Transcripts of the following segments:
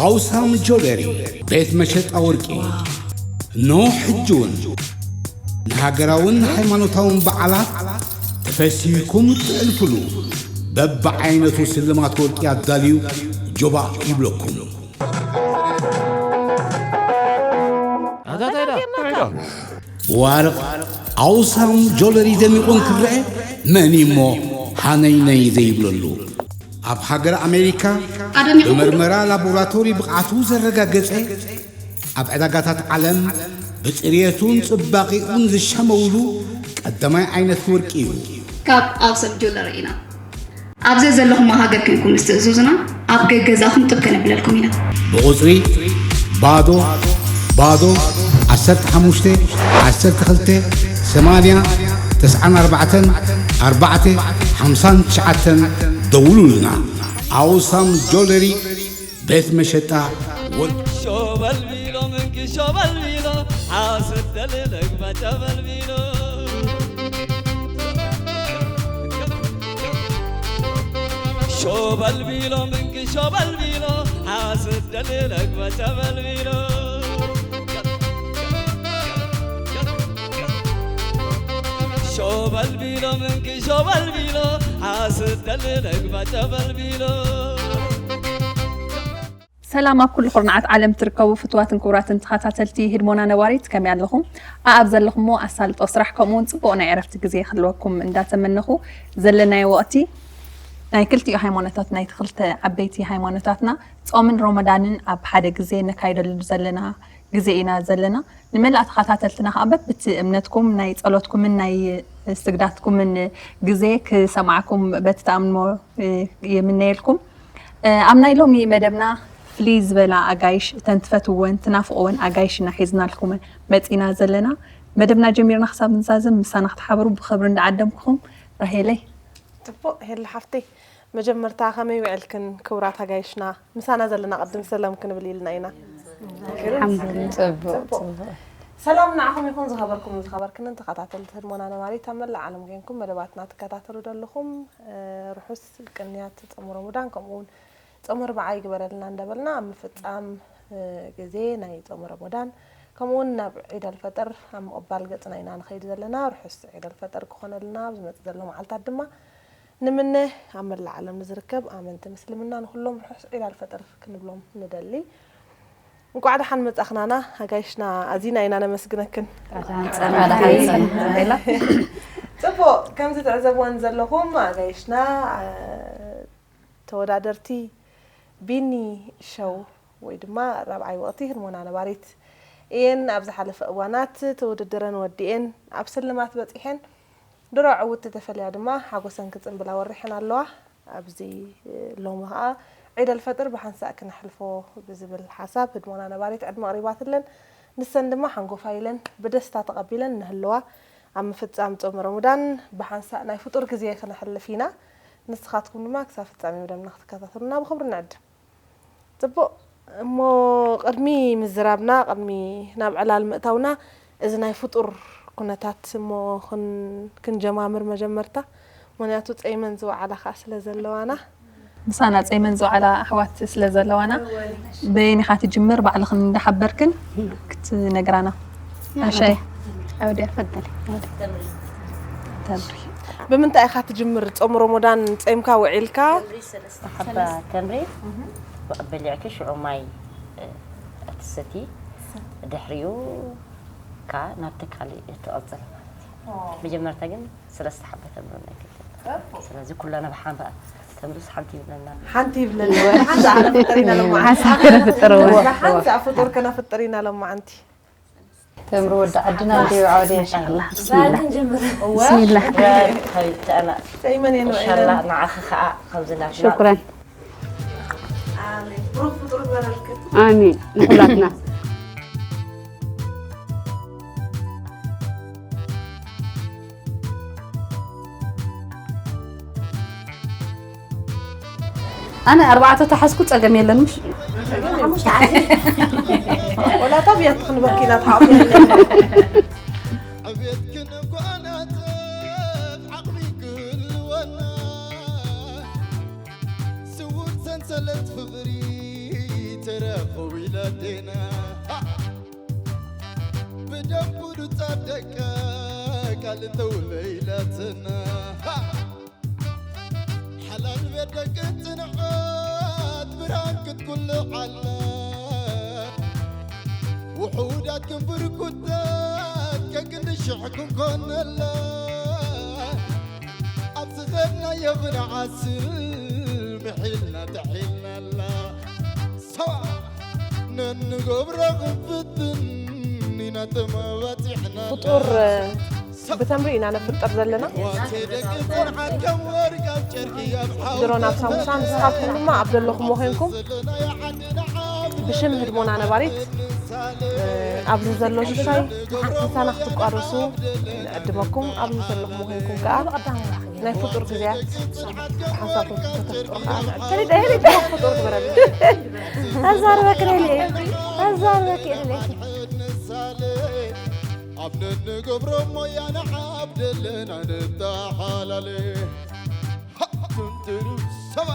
ኣውሳም ጆለሪ ቤት መሸጣ ወርቂ። ኖ ሕጂ እውን ንሃገራውን ሃይማኖታውን በዓላት ተፈሲህኩም እትዕልፍሉ በብዓይነቱ ስልማት ወርቂ ኣዳልዩ ጆባእ ይብለኩም። ብዋርቕ ኣውሳም ጆለሪ ደሚቑ እንክረአ መን እሞ ሃነይነይ ዘይብለሉ? ኣብ ሃገር ኣሜሪካ ኣደሚቑ ብመርመራ ላቦራቶሪ ብቕዓቱ ዘረጋገጸ፣ ኣብ ዕዳጋታት ዓለም ብጽርየቱን ጽባቒኡን ዝሸመውሉ ቀዳማይ ዓይነት ወርቂ እዩ። ካብ ኣውሳም ጆለሪ ኢና። ኣብ ዘዘለኹሞ ሃገር ኮንኩም ምስ ትእዝዙና ኣብ ገገዛኹም ጥብ ከነብለልኩም ኢና። ብቑጽሪ ባዶ ባዶ ዓሰርተ ሓሙሽተ ዓሰርተ ክልተ ሰማንያ ተስዓን ኣርባዕተን ኣርባዕተ ሓምሳን ትሽዓተን ደውሉልና። ኣውሳም ጆለሪ ቤት መሸጣ ወርቂ። ሾበል ቢሎ ምንኪ ሾበል ቢሎ ሓስደሊ ለግመ ጨበል ቢሎ ሾበል ቢሎ ምንኪ ሾበል ቢሎ ሓስደሊ ለግመ ጨበል ቢሎ ሾበል ቢሎ ምንኪ ሾበል ቢሎ ሓስደሊ ለግመ ጨበል ቢሎ ሰላም ኣብ ኩሉ ኩርናዓት ዓለም ትርከቡ ፍትዋትን ክቡራትን ተኸታተልቲ ህድሞና ነባሪት፣ ከመይ ኣለኹም? ኣኣብ ዘለኹሞ ኣሳልጦ ስራሕ ከምኡ እውን ጽቡቕ ናይ ዕረፍቲ ግዜ ክህልወኩም እንዳተመነኹ፣ ዘለናዮ ወቕቲ ናይ ክልቲኡ ሃይማኖታት፣ ናይቲ ክልተ ዓበይቲ ሃይማኖታትና ጾምን ሮመዳንን ኣብ ሓደ ግዜ ነካይደሉ ዘለና ግዜ ኢና ዘለና። ንመላእ ተኸታተልትና ከኣ በብቲ እምነትኩም ናይ ጸሎትኩምን ናይ ስግዳትኩምን ግዜ ክሰማዕኩም በቲ ተኣምኖ ይምነየልኩም። ኣብ ናይ ሎሚ መደብና ፍልይ ዝበላ ኣጋይሽ፣ እተን ትፈትወን ትናፍቕወን ኣጋይሽ ኢና ሒዝናልኩም መጺና ዘለና። መደብና ጀሚርና ክሳብ ንዛዝም ምሳና ክትሓብሩ ብኽብሪ እንዳዓደምኩኹም ራሄለይ። ጽቡቕ ሄሊ ሓፍተይ፣ መጀመርታ ከመይ ውዕልክን ክቡራት ኣጋይሽና? ምሳና ዘለና ቅድም ሰላም ክንብል ኢልና ኢና። ጽቡቕ፣ ጽቡቕ። ሰላም ንዓኹም ይኹን ዝኸበርኩም ዝኸበርክንን ተኸታተልቲ ህድሞና ነባሪት ኣብ መላእ ዓለም ጌንኩም መደባትና ትከታተሉ ዘለኹም፣ እ፣ ርሑስ ቅንያት ጾም ረመዳን ከምኡ እውን ጾም ኣርብዓ ይግበረልና እንዳበልና ኣብ ምፍጻም፣ እ፣ ግዜ ናይ ጾም ረመዳን ከምኡ እውን ናብ ዒድ ኣልፈጥር ኣብ ምቕባል ገጽና ኢና ንኸይድ ዘለና። ርሑስ ዒድ ኣልፈጥር ክኾነልና ኣብ ዝመጽእ ዘሎ መዓልታት ድማ ንምነ። ኣብ መላእ ዓለም ንዝርከብ ኣመንቲ ምስልምና ንኹሎም ርሑስ ዒድ ኣልፈጥር ክንብሎም ንደሊ። እንቋዕ ደሓን መጻኽናና ኣጋይሽና፣ ኣዚና ኢና ነመስግነክን። ጽቡቕ፣ ከምዚ ትዕዘብወን ዘለኹም ኣጋይሽና፣ እ፣ ተወዳደርቲ ቢኒ ሸው ወይ ድማ ራብዓይ ወቕቲ ህድሞና ነባሪት እየን። ኣብ ዝሓለፈ እዋናት ተወድድረን ወዲኤን ኣብ ስልማት በጺሐን ድሮ ዕውቲ ተፈልያ ድማ ሓጎሰን ክጽንብላ ወሪሐን ኣለዋ። ኣብዚ ሎሚ ኸኣ ዒድ ኣልፈጥር ብሓንሳእ ክነሕልፎ ብዝብል ሓሳብ ህድሞና ነባሪት ዕድመ ኣቕሪባትለን። ንሰን ድማ ሓንጎፋይ ኢለን ብደስታ ተቐቢለን ንህልዋ ኣብ ምፍጻም ጾም ረመዳን ብሓንሳእ ናይ ፍጡር ግዜ ክነሕልፍ ኢና። ንስኻትኩም ድማ ክሳብ ፍጻሜ መደብና ክትከታተሉና ብኽብሪ ንዕድም። ጽቡቕ። እሞ ቅድሚ ምዝራብና፣ ቅድሚ ናብ ዕላል ምእታውና፣ እዚ ናይ ፍጡር ኩነታት እሞ ክን-፣ ክንጀማምር መጀመርታ። ምኽንያቱ ጸይመን ዝወዓላ ከኣ ስለ ዘለዋና። ምሳና ጸይመን ዝወዓላ ኣሕዋት ስለ ዘለዋና፣ በየን ኢኻ ትጅምር? ባዕልኽን እንዳሓበርክን ክትነግራና። ኣሻይ። ኣውድያ፣ ፈደል። ተምሪ። ብምንታይ ኢኻ ትጅምር? ጾም ረመዳን ጸይምካ ውዒልካ? ሓባ ተምሪ በሊዕኪ ሽዑ ማይ፣ እ፣ እትሰቲ፣ ድሕሪኡ ከኣ ናብቲ ካልእ እትቕጽል ማለት እዩ። መጀመርታ ግን ሰለስተ ሓባ ተምሪ ናይ ግድን። ስለዚ ኩላና ብሓንሳ ተምርስ ሓንቲ ይብለና። ሓንቲ ይብለና። ሓንሳ ከነፍጥር ኢና ሎማዓንቲ። ሓንሳ ከነፍጥር ኢና ሎማዓንቲ። ተምሪ ወዲ ዓድና እንድዩ ዓውደ። ኢንሻላህ። ብስሚላህ። ብስሚላህ። ተይመን የን ኢንሻላህ። ንዓኺ ከኣ ከምዚ ናትና። ሽኩራን። ኣሜን። ብሩኽ ፍጡር ግበረልክን። ኣሜን። ንኹላትና። ኣነ ኣርባዕተ ተሓዝኩ ጸገም የለን፣ ምሽ? ወላ ጣብያ ትኽንበኪ ኢና ትሓቑፊ። ዕቤት ክንጓናጸፍ ዓቕሚ ክህልወና፣ ስውር ሰንሰለት ፍቕሪ ተረኽቡ ኢላቴና ብደንቡ ዱጻ ደቀ ቃል ተውለ ኢላትና ሓላል ቤት ደቂ ጽንዓት ብርሃን ክትኩልዓላ ውሑዳት ክንብርኩታት ከክንዲ ሽሕ ክንኮነላ ኣብ ዝኸድናዮ ክንዓስል ምሒልና ተሒልናላ ሰዋ ነንገብሮ ክንፍትን ኢና ተመባጺሕና ፍጡር ብተምሪ ኢና ነፍጠር ዘለና። ድሮ ናብ ሳሙሳ ንስኻትኩም ድማ ኣብ ዘለኹም ወኸንኩም ብሽም ህድሞና ነባሪት ኣብዚ ዘሎ ሽሻይ ሓንቲ ምሳና ክትቋደሱ ንዕድመኩም ኣብዚ ዘለኹም ወኸንኩም ከዓ ናይ ፍጡር ግዜያት ሓንሳብ ተፍጥሩ ከዓ ንዕድመኩም ፍጡር ግበረልና። ኣዛርበክ ደልየ ኣዛርበክ ደልየ ኣብ ነንገብሮ ሞያ ንዓብደለና ንተሓላለ ሃቱንትሩ ሰባ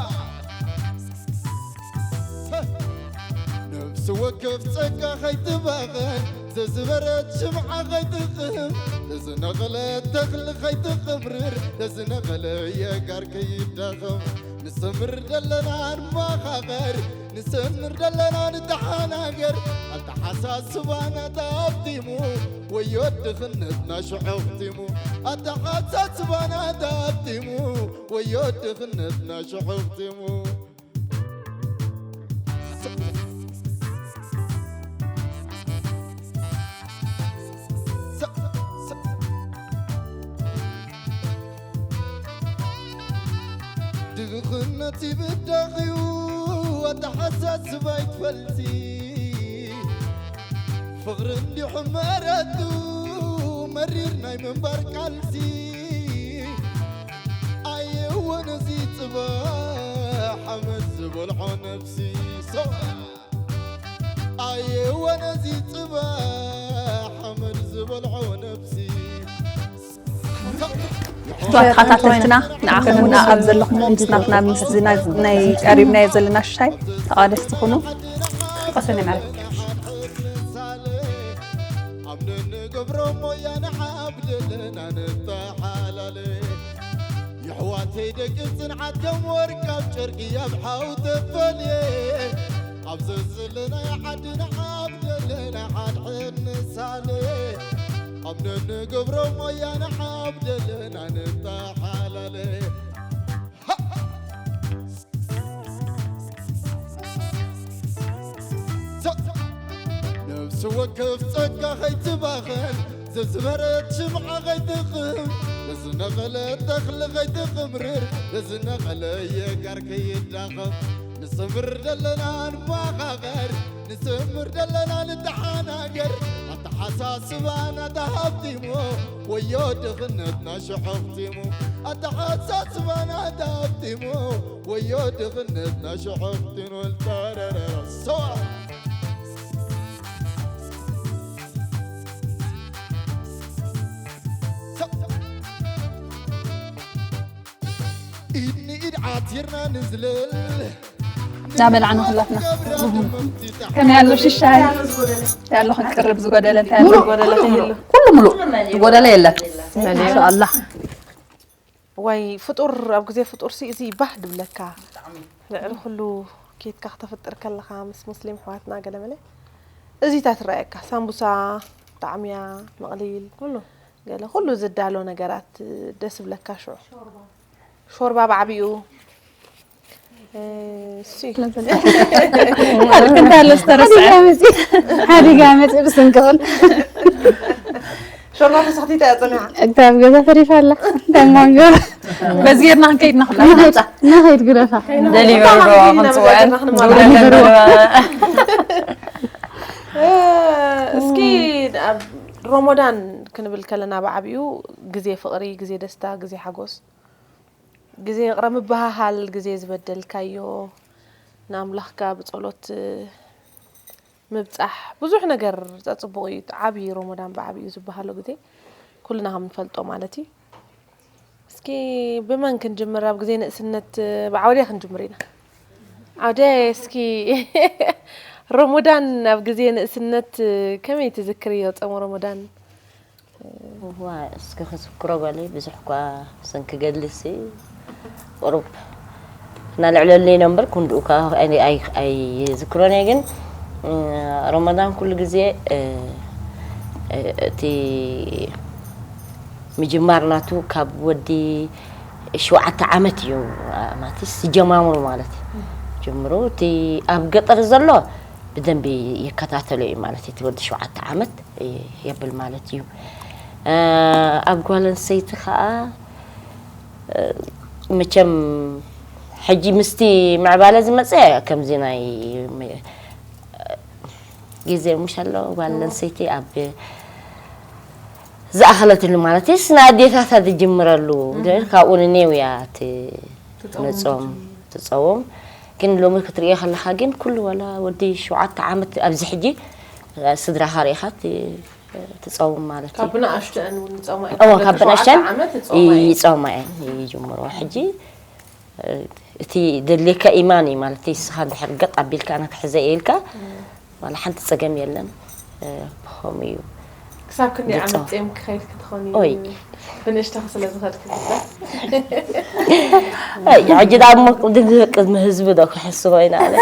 ነፍሲ ወከፍ ጸጋ ኸይትባኸን ዘዝበረት ሽምዓ ኸይትቕህም ዘዝነቐለ ተኽሊ ኸይትቕምርር ዘዝነቐለ የጋር ከይዳኸም ንሰምር ደለና ንማኻኸር ንሰምር ደለና ንተሓናገር ኣተሓሳስባና ተሃብቲሙ ወዮ ድኽነትና ሽዑኽቲሙ ኣተሓሳስባና ተሃብቲሙ ወዮ ድኽነትና ሽዑኽቲሙ ድኽነት ይብዳኽዩ ኣተሓሳስባ ይትፈልሲ ፍቕሪ እንዲሑ መረቱ መሪር ናይ ምንባር ቃልሲ ኣየወ ነዚ ጽባሕ ሓመድ ዝበልዖ ነፍሲ ሰው ኣየወ ነዚ ጽባሕ ሓመድ ዝበልዖ ነፍሲ ተኸታተልትና ንዓኹም እውን ኣብ ዘለኹም ምስናትና ምስዚ ናይ ቀሪብናዮ ዘለና ሽሻይ ተቓደስቲ ኩኑ ተቐሰነ ማለት ኣብ ንገብሮ ሞያ ንዓብደለና ንተሓላለ የሕዋተይ ደቂ ጽንዓት ከም ወርቂ ኣብ ጨርቂ ኣብ ሓው ተፈልየ ኣብ ዘዘለናዮ ዓዲ ንዓብደለና ሓድሕድ ንሳለ ኣብ ነንገብሮ ሞያ ንዓብደለና ንተሓላለ ነብሲ ወከፍ ጸጋ ኸይትባኸን ዘዝበረት ሽምዓ ኸይትቕም ዘዝነቐለት ተኽሊ ኸይትቕምርር ዘዝነቐለ የጋር ከይዳኸም ንስምር ደለና ንማኻኸር ንስምር ደለና ንተሓናገር ኣተሓሳስባና ተሃብቲሞ ወዮ ድኽነትና ሽሖኽቲሙ ኣተሓሳስባና ተሃብቲሞ ወዮ ድኽነትና ሽሖኽቲኑ ልጠረረረ ሰዋ ኢድ ንኢድ ዓቲርና ንዝለል እናበላዕና ኩላትና ከመይ ኣሎ ሽሻይ እንታይ ኣሎ ክንቅርብ ዝጎደለ እንታይ ኣሎ ዝጎደለ ከይህሉ ኩሉ ሙሉእ ዝጎደለ የለን እንሻኣላ ዋይ ፍጡር ኣብ ግዜ ፍጡር ሲ እዚ ባህ ድብለካ ልዕሊ ኩሉ ኬትካ ክተፍጥር ከለኻ ምስ ሙስሊም ኣሕዋትና ገለመለ እዚታት ትረኣየካ ሳምቡሳ ጣዕምያ መቕሊል ኩሉ ገለ ኩሉ ዝዳሎ ነገራት ደስ ብለካ ሽዑ ሾርባ ብዓቢኡ ሓዲጋ መፂ ብስንክቕን ሾርባ ተሰኽቲታ እያ ፀኒሓ እታ ኣብ ገዛ ተሪፋ ኣላ እንታይ ማንጎ በዚ ጌርና ክንከይድ ንኽእል ኢና ናኸይድ ግደፋ ደሊቨሪ ዶ ክንፅውዐን እስኪ ኣብ ሮሞዳን ክንብል ከለና ብዓቢኡ ግዜ ፍቕሪ ግዜ ደስታ ግዜ ሓጎስ ግዜ ይቕረ ምብህሃል ግዜ ዝበደልካዮ ንኣምላኽካ ብጸሎት ምብጻሕ ብዙሕ ነገር ጸጽቡቕ እዩ። እቲ ዓብዪ ሮሞዳን ብዓብዩ ዝበሃሎ ግዜ ኩልና ከም ንፈልጦ ማለት እዩ። እስኪ ብመን ክንጅምር? ኣብ ግዜ ንእስነት ብዓውድያ ክንጅምር ኢና። ኣደ እስኪ ረመዳን ኣብ ግዜ ንእስነት ከመይ ትዝክርዮ ጾም ረመዳን? እዋ እስኪ ክዝክሮ ጓለይ ብዙሕ እኳ ሰንኪ ገድልሲ ቁሩብ እናልዕለለይ ነው እምበር ክንድኡ ከዓ ኣይዝክሮን እየ። ግን ረመዳን ኩሉ ግዜ እቲ ምጅማር ናቱ ካብ ወዲ ሸውዓተ ዓመት እዩ ማለት ዝጀማምሩ ማለት እዩ። ጀምሩ እቲ ኣብ ገጠር ዘሎ ብደንቢ ይከታተሎ እዩ ማለት እቲ ወዲ ሸውዓተ ዓመት የብል ማለት እዩ። ኣብ ጓል ኣንስተይቲ ከዓ መቸም ሕጂ ምስቲ ምዕባለ ዝመፀ ከምዚ ናይ ግዜ ሙሽ ኣሎ ጓል ኣንስተይቲ ኣብ ዝኣኸለትሉ ማለት እዩ ስና ኣዴታታ ዝጅምረሉ ካብኡ ንኔው እያ ነፆም ትፀዎም። ግን ሎሚ ክትርእዮ ከለካ ግን ኩሉ ዋላ ወዲ ሸውዓተ ዓመት ኣብዚ ሕጂ ስድራካ ርኢካ ትፀውም ማለት እዩ። ካብ ብንኣሽተን እውን ይፀውማ እየን። እዎ ካብ ብንኣሽተን ይፀውማ እየን ይጅምርዎ። ሕጂ እቲ ደልየካ ኢማን እዩ ማለት እዩ። ንስኻ እንድሕር ገጥ ኣቢልካ ኣነ ክሕዘ እየ ኢልካ ዋላ ሓንቲ ፀገም የለን። ብኸምኡ እዩ። ክሳብ ክንደይ ዓመት ፂም ክኸይድ ክትኾን እዩ? ኦይ ብንእሽተኺ ስለ ዝኸድክ ግዳ ኣይ፣ ሕጂ ዳ እሞ ድንግህ ቅድሚ ህዝቢ ዶ ክሕስቦ ኢና ኣነ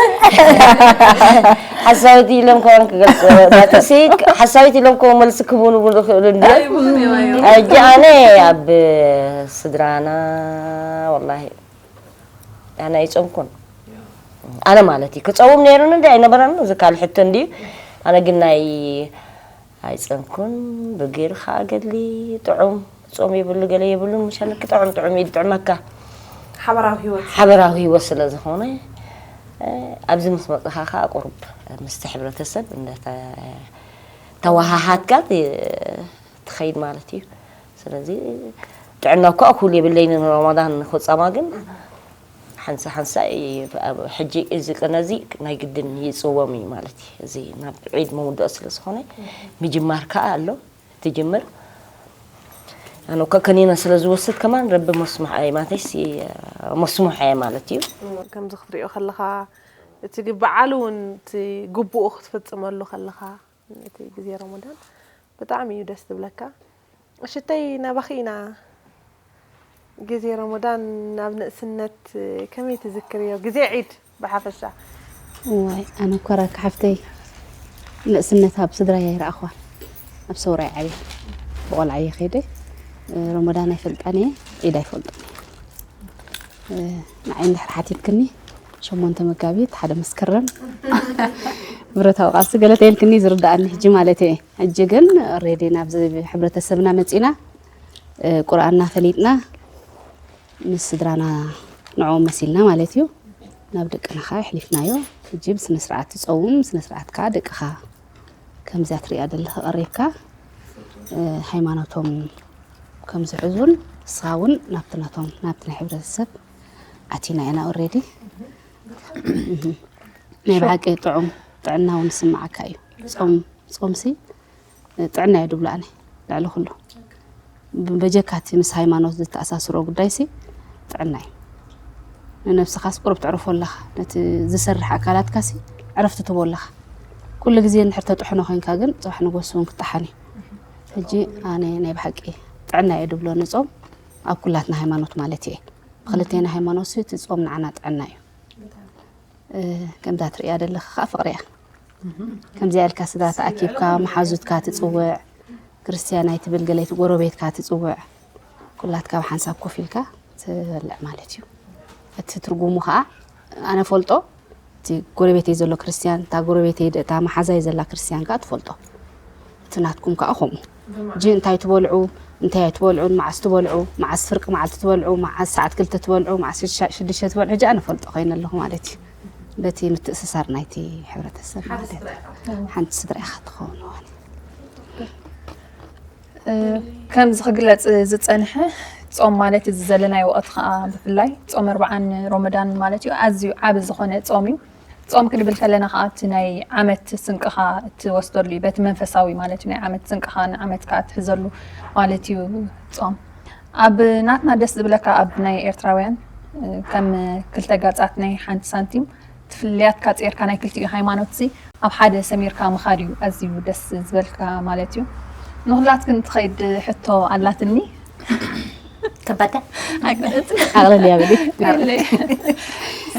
ሓሳዊት ኢሎም ከውን ክገልፅ ናተሲ ሓሳዊት ኢሎም ከውን መልሲ ክቡን እውን ይኽእሉ እንዲ ሕጂ ኣነ ኣብ ስድራና ወላሂ ኣነ ኣይፀምኩን ኣነ ማለት እዩ ክፀውም ነይሩን እንዲ ኣይነበረን እዚ ካል ሕቶ እንድዩ ኣነ ግን ናይ ኣይፀምኩን ብጊር ከዓ ገድሊ ጥዑም ጾም የብሉ ገለ የብሉን ምሻለኪ ጥዑም ጥዑም እዩ ዝጥዕመካ ሓበራዊ ህይወት ሓበራዊ ህይወት ስለ ዝኾነ ኣብዚ ምስ መፅኻ ከዓ ቁሩብ ምስቲ ሕብረተሰብ እንዳተዋሃሃድካ ትኸይድ ማለት እዩ። ስለዚ ጥዕና እኳ እኩል የብለይን ንረመዳን ንክፀማ ግን ሓንሳ ሓንሳ ሕጂ እዚ ቅነ እዚ ናይ ግድን ይፅወም እዩ ማለት እዩ። እዚ ናብ ዒድ መውድኦ ስለ ዝኾነ ምጅማር ከዓ ኣሎ ትጅምር ኣነ እኳ ከኒና ስለ ዝወስድ ከማን ረቢ መስሙሕ ኣየ ማለተይሲ መስሙሕ ኣየ ማለት እዩ። ከምዚ ክትሪኦ ከለኻ እቲ ግበዓሉ እውን እቲ ግቡኡ ክትፍፅመሉ ከለኻ እቲ ግዜ ረመዳን ብጣዕሚ እዩ ደስ ዝብለካ። እሽተይ ናባኺ ኢና ግዜ ረመዳን ናብ ንእስነት ከመይ ትዝክርዮ ግዜ ዒድ ብሓፈሻ? እዋይ ኣነ እኮ ራካ ሓፍተይ ንእስነት ኣብ ስድራይ ኣይረኣኽዋን ኣብ ሰውራ እየ ዓብየ ብቆልዓ እየ ከይደ ረመዳን ኣይፈልጣን እየ ዒድ ኣይፈልጦን እየ ንዓይ እንድሕር ሓቲትክኒ ሸሞንተ መጋቢት ሓደ መስከረም ብረታዊ ቃልሲ ገለ ተይልክኒ ዝርድኣኒ ሕጂ ማለት እየ ሕጂ ግን ሬዲ ናብዚ ሕብረተሰብና መፂና ቁርኣንና ፈሊጥና ምስ ስድራና ንዕኦም መሲልና ማለት እዩ ናብ ደቅና ከዓ የሕሊፍናዮ ሕጂ ብስነ ስርዓት ትፀውም ስነ ስርዓት ከዓ ደቅኻ ከምዚያ ትሪኣ ዘለኻ ቀሪብካ ሃይማኖቶም ከም ዝሕዙን ንስኻ እውን ናብቲ ናቶም ናብቲ ናይ ሕብረተሰብ ኣቲና ኢና ኦሬዲ ናይ ብሓቂ ጥዑም ጥዕና እውን ዝስምዓካ እዩ ፆም ፆምሲ ጥዕና እየ ድብሎ ኣነ ልዕሊ ኩሉ በጀካ እቲ ምስ ሃይማኖት ዝተኣሳስሮ ጉዳይሲ ጥዕና እዩ ንነብስኻስ ቁሩብ ትዕርፎ ኣለኻ ነቲ ዝሰርሕ ኣካላትካሲ ዕረፍቲ ትቦ ኣለኻ ኩሉ ግዜ እንድሕር ተጥሕኖ ኮይንካ ግን ፅባሕ ንጎስ እውን ክጠሓን እዩ ሕጂ ኣነ ናይ ብሓቂ ጥዕና እየ ድብሎ ንፆም ኣብ ኩላትና ሃይማኖት ማለት እየ ብክልቴና ሃይማኖት እቲ ፆም ንዓና ጥዕና እዩ ከምዛ ትርእያ ዘለኻ ከዓ ፍቕሪ እያ ከምዚኣ ኢልካ ስድራ ተኣኪብካ መሓዙትካ ትፅውዕ ክርስትያን ኣይትብል ገለይቲ ጎረቤትካ ትፅውዕ ኩላትካ ብሓንሳብ ኮፍ ኢልካ ትበልዕ ማለት እዩ እቲ ትርጉሙ ከዓ ኣነ ፈልጦ እቲ ጎረቤተይ ዘሎ ክርስትያን እታ ጎረቤተይ እታ መሓዛይ ዘላ ክርስትያን ከዓ ትፈልጦ እቲ ናትኩም ከዓ ከምኡ ሕጂ እንታይ ትበልዑ እንታይ ኣይትበልዑን መዓስ ትበልዑ መዓስ ፍርቂ መዓልቲ ትበልዑ መዓስ ሰዓት ክልተ ትበልዑ መዓስ ሽዱሽተ ትበልዑ ሕጂ ኣነ ፈልጦ ኮይነ ኣለኹ ማለት እዩ በቲ ምትእስሳር ናይቲ ሕብረተሰብ ማለት ሓንቲ ስድራ ኢኻ ትኸውን ማለት ከምዚ ክግለፅ ዝፀንሐ ፆም ማለት እዚ ዘለናይ ወቕቲ ከዓ ብፍላይ ፆም ኣርብዓን ሮመዳን ማለት እዩ ኣዝዩ ዓብ ዝኾነ ፆም እዩ ጾም ክንብል ከለና ከዓ እቲ ናይ ዓመት ስንቅኻ እትወስደሉ እዩ በቲ መንፈሳዊ ማለት እዩ ናይ ዓመት ስንቅኻ ንዓመትካ እትሕዘሉ ማለት እዩ ጾም ኣብ ናትና ደስ ዝብለካ ኣብ ናይ ኤርትራውያን ከም ክልተ ገጻት ናይ ሓንቲ ሳንቲም ፍልያትካ ጼርካ ናይ ክልቲኡ ሃይማኖት ሲ ኣብ ሓደ ሰሚርካ ምኻድ እዩ ኣዝዩ ደስ ዝበልካ ማለት እዩ። ንኹላትክን ትኸይድ ሕቶ ኣላትኒ። ከባዳ ኣይኮነትን። ኣቕለል ያበሊ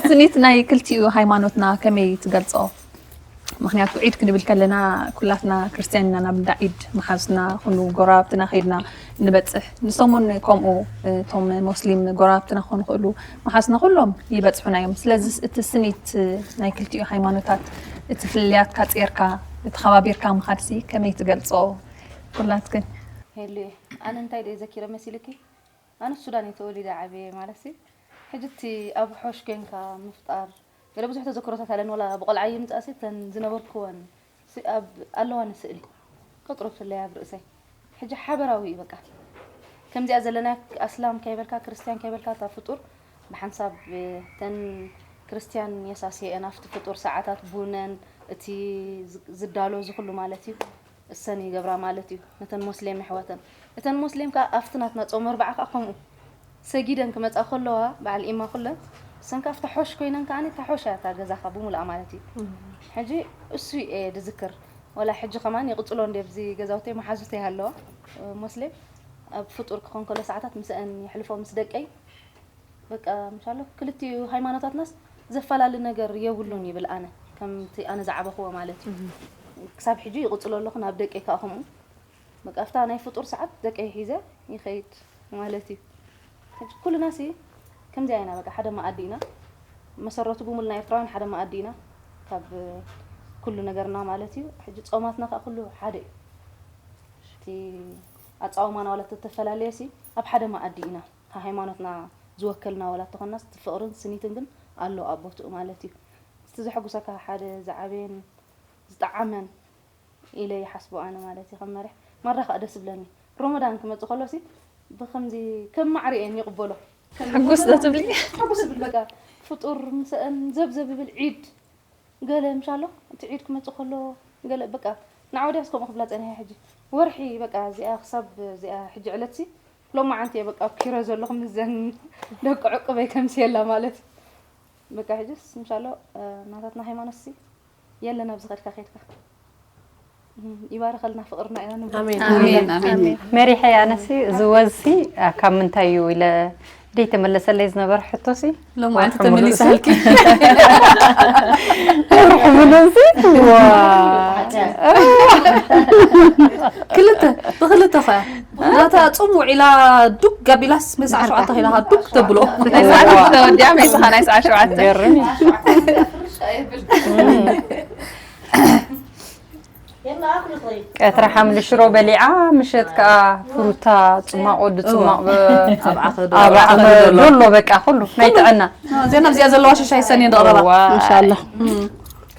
ስኒት ናይ ክልቲኡ ሃይማኖትና ከመይ ትገልጾ? ምክንያቱ ዒድ ክንብል ከለና ኩላትና ክርስትያን ኢና፣ ናብ እንዳ ዒድ መሓዝና ኩሉ ጎረባብትና ከይድና ንበፅሕ። ንሶም እውን ከምኡ እቶም ሞስሊም ጎረባብትና ክኾኑ ይኽእሉ፣ መሓዝና ኩሎም ይበፅሑና እዮም። ስለዚ እቲ ስኒት ናይ ክልቲኡ ሃይማኖታት እቲ ፍልልያትካ ጼርካ ተኸባቢርካ ምኻድሲ ከመይ ትገልፆ? ኩላትክን ሄሉየ፣ ኣነ እንታይ ደየ ዘኪረ መሲልኪ? ኣነ ሱዳን እየ ተወሊደ ዓብየ ማለት ሲ ሕጂ እቲ ኣብ ሖሽ ኮንካ ምፍጣር ገለ ብዙሕ ተዘክሮታት ኣለን። ወላ ብቆልዓ ይምጻእ ሲ እተን ዝነበርክወን ሲ ኣብ ኣለዋኒ ስእሊ ከጥሮ ፍለይ ኣብ ርእሰይ። ሕጂ ሓበራዊ እዩ በቃ። ከምዚኣ ዘለና ኣስላም ከይበልካ ክርስትያን ከይበልካ እታ ፍጡር ብሓንሳብ እተን ክርስትያን የሳስየአን ኣብቲ ፍጡር ሰዓታት ቡነን እቲ ዝዳሎ ዝኩሉ ማለት እዩ። እሰን ይገብራ ማለት እዩ ነተን ሞስሌም ኣሕዋተን። እተን ሞስሌም ከኣ ኣብቲ ናትና ጾም ኣርብዓ ከኣ ከምኡ ሰጊደን ክመጻ ከለዋ በዓል ኢማ ኩለን እሰን ከኣ ኣብታ ሖሽ ኮይነን ከኣ እታ ሖሽ እያ እታ ገዛኻ ብሙሉኣ ማለት እዩ። ሕጂ እሱ እየ ድዝክር። ወላ ሕጂ ከማን ይቕጽሎ እንደ ኣብዚ ገዛውተይ መሓዙተይ ኣለዋ ሞስሌም ኣብ ፍጡር ክኾን ከሎ ሰዓታት ምስአን የሕልፎ ምስ ደቀይ በቃ ምሻሎ ክልቲኡ ሃይማኖታትናስ ዘፈላሊ ነገር የብሉን ይብል ኣነ ከምቲ ኣነ ዝዓበኽዎ ማለት እዩ። ክሳብ ሕጂ ይቕፅሎ ኣለኹ ናብ ደቀይ ከዓ ከምኡ በቃ ኣብታ ናይ ፍጡር ሰዓት ደቀይ ሒዘ ይኸይድ ማለት እዩ። ሕጂ ኩልና ሲ ከምዚኣ ኢና በቃ ሓደ መኣዲ ኢና። መሰረቱ ብምልና ኤርትራውያን ሓደ መኣዲ ኢና ካብ ኩሉ ነገርና ማለት እዩ። ሕጂ ጾማትና ከዓ ኩሉ ሓደ እዩ። እቲ ኣጻውማና ዋላ ተተፈላለየ ሲ ኣብ ሓደ መኣዲ ኢና። ሃይማኖትና ዝወከልና ዋላ ተኾናስ እቲ ፍቕርን ስኒትን ግን ኣሎ ኣብ ቦትኡ ማለት እዩ። እስቲ ዘሐጉሰካ ሓደ ዝዓበየን ዝጠዓመን ኢለ ይሓስቦ ኣነ ማለት እዩ ከም መሪሕ ማራ ከዓ ደስ ብለኒ። ሮመዳን ክመጽእ ከሎ ሲ ብከምዚ ከም ማዕሪ እየን ይቕበሎ። ሕጉስ ዶ ትብሊ? ሕጉስ ብል በቃ ፍጡር ምሰአን ዘብዘብ ይብል ዒድ ገለ ምሻሎ እቲ ዒድ ክመጽእ ከሎ ገለ በቃ ንዓ ወዲያስ ከምኡ ክብላ ጸኒሐ ሕጂ ወርሒ በቃ እዚኣ ክሳብ እዚኣ ሕጂ ዕለት ሲ ሎማዓንቲ እየ በቃ ኣብ ኪሮ ዘለኹ ምስዘን ደቂ ዕቁበይ ከምስየላ ማለት እዩ። በቃ ሕጅስ ምሻሎ ናታትና ሃይማኖት ሲ የለን ኣብዚ ከድካ ከድካ ይባርኸልና ፍቕርና ኢና ንብል። ኣሜን። ኣሜን ኣሜን። መሪሐ ኣነሲ እዚ ወዝሲ ካብ ምንታይ እዩ ኢለ ደይተመለሰለይ ዝነበረ ሕቶሲ ሎማዓንቲ ተመሊሳልኪ። ርሕምኖሲ ክልተ ብክልተ ኸ ናታ ጹም ውዒላ ዱግ ጋቢላስ መሳዕ ሸውዓተ ኺላ ዱግ ተብሎ። ናይ ሰዓት ተወዲኣ መይስኻ ናይ ሰዓት ሸውዓተ ገርም ቀትሪ ሓምሊ ሽሮ በሊዓ ምሸት ከዓ ፍሩታ ጽማቕ ወዲ ጽማቕ ኣብዓኸ ዶ ኣብዓኸ ዶሎ በቃ ኩሉ ናይ ጥዕና ዜና ብዚኣ ዘለዋ ሽሻይ ሰኒ ደቕረባ ዋ ማሻኣላ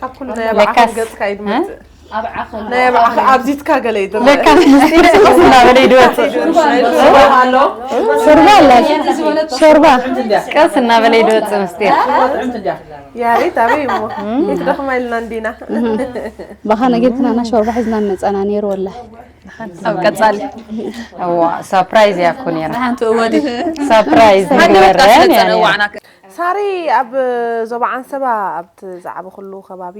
ካብ ኩሉ ናይ ኣብዓኸ ለካስ- ገጽካ ይድመጽእ ኣብዓኸ ናይ ኣብዓኸ ኣብዚትካ ገለ ይድረ ለካስ ምስጢር ቀስ እናበለ ይድወፅእ ኣሎ ሾርባ ኣላ ሾርባ ቀስ እናበለ ይድወፅእ ምስጢር ያሬት ኣበይ እሞ ይትደኽማ ኢልና እንዲና ባኻ ነጊርክናና ሾርባ ሒዝና ንመጻና ነይሩ ወላ ኣብ ቀጻሊ እዋ ሳፕራይዝ እያ እኮ ነይራ ሓንቲ እወዲ ሳፕራይዝ ሓንቲ ወጣ ንግበረን ስለ እያ ነይራ ጸነዋዕና ሳሪ ኣብ ዞባ ዓንሰባ ኣብ ትዛዕበ ኩሉ ከባቢ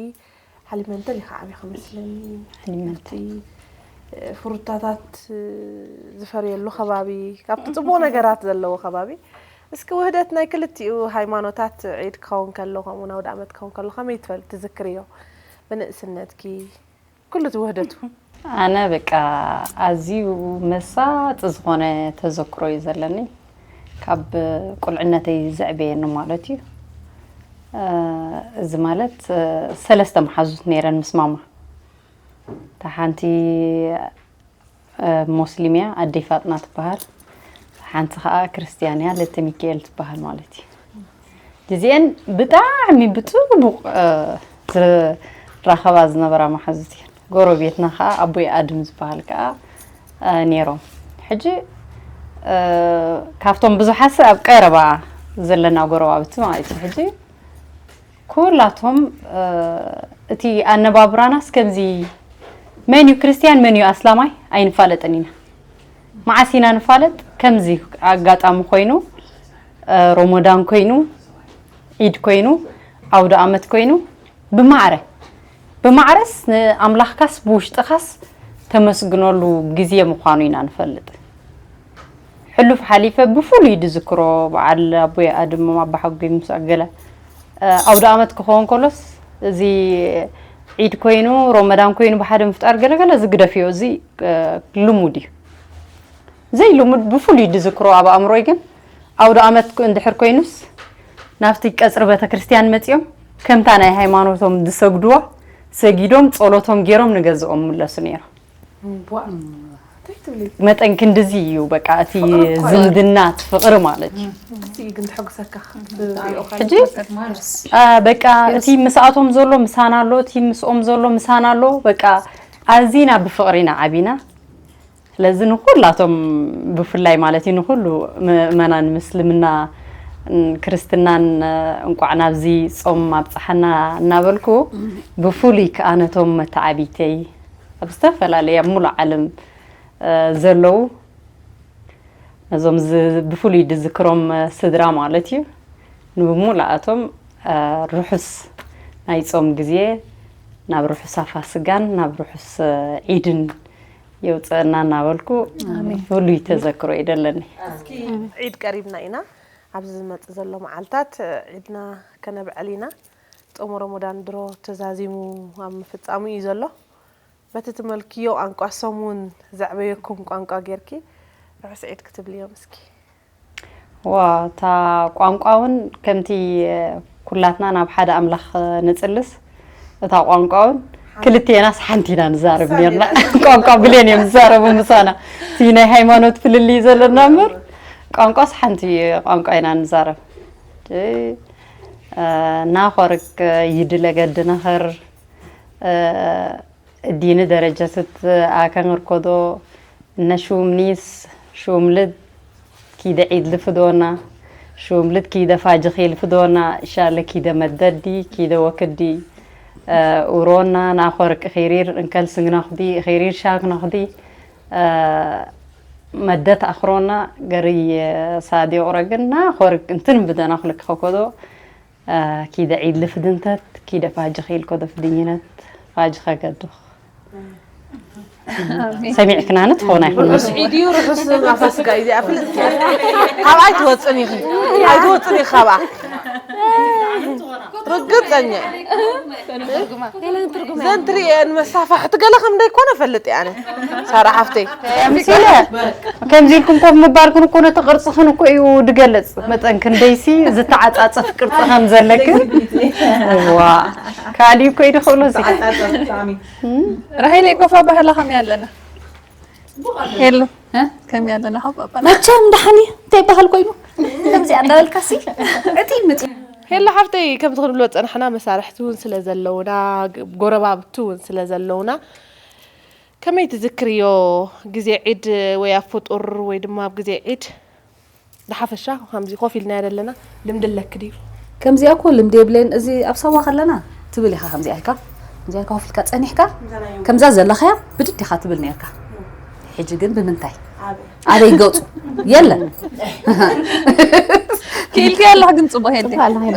ሓሊብ መንተል ኢኻ ዓብኻ መስለኒ ሓሊብ መንተል። ፍሩታታት ዝፈርየሉ ከባቢ ካብቲ ፅቡቕ ነገራት ዘለዎ ከባቢ እስኪ ውህደት ናይ ክልቲኡ ሃይማኖታት ዒድ ክኸውን ከሎ ከምኡ ኣውደ ዓመት ክኸውን ከሎ ከመይ ትፈልጥ ትዝክርዮ ብንእስነትኪ ኩሉ እቲ ውህደቱ ኣነ በቃ ኣዝዩ መሳጢ ዝኾነ ተዘክሮ እዩ ዘለኒ ካብ ቁልዕነተይ ዘዕበየኒ ማለት እዩ እዚ ማለት ሰለስተ መሓዙት ነይረን ምስ ማማ እታ ሓንቲ ሞስሊም እያ ኣደይ ፋጥና ትበሃል ሓንቲ ከዓ ክርስትያን እያ ለተ ሚካኤል ትበሃል ማለት እዩ እዚአን ብጣዕሚ ብፅቡቕ ዝራኸባ ዝነበራ መሓዙት እየን ጎረቤትና ከዓ ኣቦይ ኣድም ዝበሃል ከዓ ነይሮም ሕጂ ካብቶም ብዙሓት ኣብ ቀረባ ዘለና ጎረባብቲ ማለት እዩ ሕጂ ኩላቶም እቲ ኣነባብራናስ ከምዚ መን እዩ ክርስትያን መን እዩ ኣስላማይ ኣይንፋለጥን ኢና መዓስ ኢና ንፋለጥ ከምዚ ኣጋጣሚ ኮይኑ ሮሞዳን ኮይኑ ዒድ ኮይኑ ኣውደ ኣመት ኮይኑ ብማዕረ ብማዕረስ ንኣምላኽካስ ብውሽጥኻስ ተመስግነሉ ግዜ ምዃኑ ኢና ንፈልጥ። ሕሉፍ ሓሊፈ ብፍሉይ ዝዝክሮ በዓል ኣቦይ ኣድም ኣባሓጎይ ምስ ኣገለ ኣውደ ኣመት ክኸውን ከሎስ እዚ ዒድ ኮይኑ ሮመዳን ኮይኑ ብሓደ ምፍጣር ገለገለ ዝግደፍዮ እዚ ልሙድ እዩ። ዘይልሙድ ብፍሉይ ዝዝክሮ ኣብ ኣእምሮይ ግን ኣውደ ኣመት እንድሕር ኮይኑስ ናብቲ ቀጽሪ ቤተክርስትያን መጺኦም ከምታ ናይ ሃይማኖቶም ዝሰግድዋ ሰጊዶም ጸሎቶም ገይሮም ንገዝኦም ምለሱ ነይሮም። መጠን ክንድዚ እዩ በቃ እቲ ዝምድና እቲ ፍቕሪ ማለት እዩ። ሕጂ በቃ እቲ ምስኣቶም ዘሎ ምሳና ኣሎ፣ እቲ ምስኦም ዘሎ ምሳና ኣሎ። በቃ ኣዚና ብፍቕሪ ኢና ዓቢና። ስለዚ ንኹላቶም ብፍላይ ማለት እዩ ንኹሉ ምእመናን ምስልምና ክርስትናን እንቋዕ ናብዚ ጾም ኣብጽሓና እናበልኩ ብፍሉይ ከኣ ነቶም መተዓቢተይ ኣብ ዝተፈላለየ ኣብ ሙሉእ ዓለም ዘለዉ ነዞም ብፍሉይ ዝዝክሮም ስድራ ማለት እዩ ንብሙሉኣቶም ርሑስ ናይ ጾም ግዜ ናብ ርሑሳ ፋስጋን ናብ ርሑስ ዒድን የውፅአና እናበልኩ ፍሉይ ተዘክሮ ይደለኒ። እስኪ ዒድ ቀሪብና ኢና። ኣብዚ ዝመፅእ ዘሎ መዓልታት ዒድና ከነብዕል ኢና። ፆሙ ረመዳን ድሮ ተዛዚሙ ኣብ ምፍፃሙ እዩ ዘሎ። በቲ ትመልክዮ ቋንቋ እሶም እውን ዘዕበየኩም ቋንቋ ጌርኪ ርሑስ ዒድ ክትብልዮም እስኪ። ዋ እታ ቋንቋ እውን ከምቲ ኩላትና ናብ ሓደ ኣምላኽ ንጽልስ እታ ቋንቋ እውን ክልቴናስ ሓንቲ ኢና ንዛረብ ነርና። ቋንቋ ብሌን እዮም ዝዛረቡ ምሳና። እቲ ናይ ሃይማኖት ፍልልይ ዘለና እምበር ቋንቋስ ሓንቲ ቋንቋ ኢና ንዛረብ። ናኾርክ ይድለ ገድነኸር እዲኒ ደረጀትት ኣከንር ኮዶ እነ ሹምኒስ ሹምልድ ኪደ ዒድ ልፍዶና ሹምልድ ኪደ ፋጅኺ ልፍዶና እሻለ ኪደ መደዲ ኪደ ወክዲ ኡሮና ናኾር ቅኺሪር እንከል ስንግናኹዲ ኺሪር ሻክናኹዲ መደት ኣኽሮና ገሪ ሳዲቑረ ግን ናኾር እንትን ብደና ክልክ ኸኮዶ ኪደ ዒድ ልፍድንተት ኪደ ፋጅ ኺል ኮደፍ ድኝነት ፋጅ ኸገድኽ ሰሚዕክናነ ትኾን ኣይኮን ርሑስ ዒድ እዩ ርሑስ ፋሲካ እዩ እዚኣ ፍልጥ ካብኣ ኣይትወፅን ኢኺ ኣይትወፅን ኢኺ ካብኣ ርግፀኛ ዘን ትሪኤን መሳፋሕቲ ገለ ከም ደይኮነ ፈልጥ እየ ኣነ ሳራ ሓፍተይ ከምዚ ኢለ ከምዚ ኢልኩም ኮፍ ምባልክን እኮ ነቲ ቅርፅኽን እኮ እዩ ድገልፅ መጠን ክንደይሲ ዝተዓፃፀፍ ቅርፂ ከም ዘለክን ዋ ካሊእ እኮ ይድኽእሉ እዚ ራሄለይ ኮፋ ባህላ ከመይ ኣለና የሉ ከመይ ኣለና ካብ ኣባና መቸም ደሓን እዩ እንታይ ይበሃል ኮይኑ ከምዚኣ እንዳበልካሲ ዕጢ ምጢ ሄሎ ሓፍተይ ከምቲ ክንብሎ ዝፀናሕና መሳርሕቲ እውን ስለ ዘለውና ጎረባብቲ እውን ስለ ዘለውና ከመይ ትዝክርዮ ግዜ ዒድ ወይ ኣብ ፍጡር ወይ ድማ ኣብ ግዜ ዒድ ብሓፈሻ ከምዚ ኮፍ ኢልና ዘለና ልምዲ ኣለኪ ድዩ? ከምዚኣ እኮ ልምዲ የብለይን እዚ ኣብ ሳዋ ከለና ትብል ኢኻ ከምዚኣ ኢልካ ከምዚኣ ኢልካ ኮፍ ኢልካ ጸኒሕካ ከምዛ ዘለኻያ ብድድ ኢኻ ትብል ነርካ ሕጂ ግን ብምንታይ ኣበይ ገጹ የለን ክኢልኪ ኣለኽ ግን ጽቡቕ ሄዲ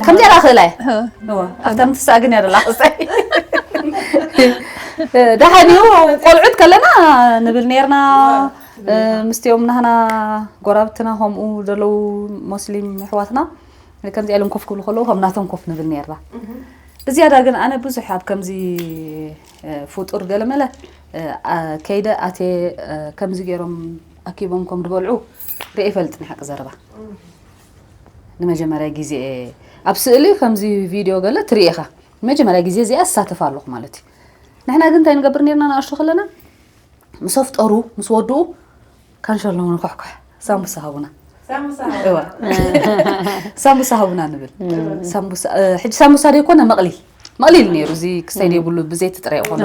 ከምዚኣ ዳኽእላ እየ ኣብታ ምትስኣ ግን እያ ደላ ክስታይ ደሓን እዩ ቆልዑት ከለና ንብል ነርና ምስትኦም ናህና ጎራብትና ከምኡ ዘለዉ ሞስሊም ኣሕዋትና ከምዚ ኢሎም ኮፍ ክብሉ ከለዉ ከም ናቶም ኮፍ ንብል ነርና ብዝያዳ ግን ኣነ ብዙሕ ኣብ ከምዚ ፍጡር ገለመለ ከይደ ኣትየ ከምዚ ገይሮም ኣኪቦም ከም ዝበልዑ ርእየ ይፈልጥ ንሓቂ ዘረባ ንመጀመርያ ግዜ ኣብ ስእሊ ከምዚ ቪድዮ ገለ ትርኢ ኢኻ መጀመርያ ግዜ እዚኣ እሳተፍ ኣለኹ ማለት እዩ ንሕና ግን እንታይ ንገብር ነርና ንኣሽቱ ከለና ምስ ኣፍጠሩ ምስ ወድኡ ካንሸሎ ንኳሕኳሕ ሳምቡሳ ሃቡና ሳምቡሳ ሃቡና ንብል ሕጂ ሳምቡሳ ዘይኮነ መቕሊል መቕሊል ነይሩ እዚ ክስታይ ዘይብሉ ብዘይቲ ጥራይ ይኾነ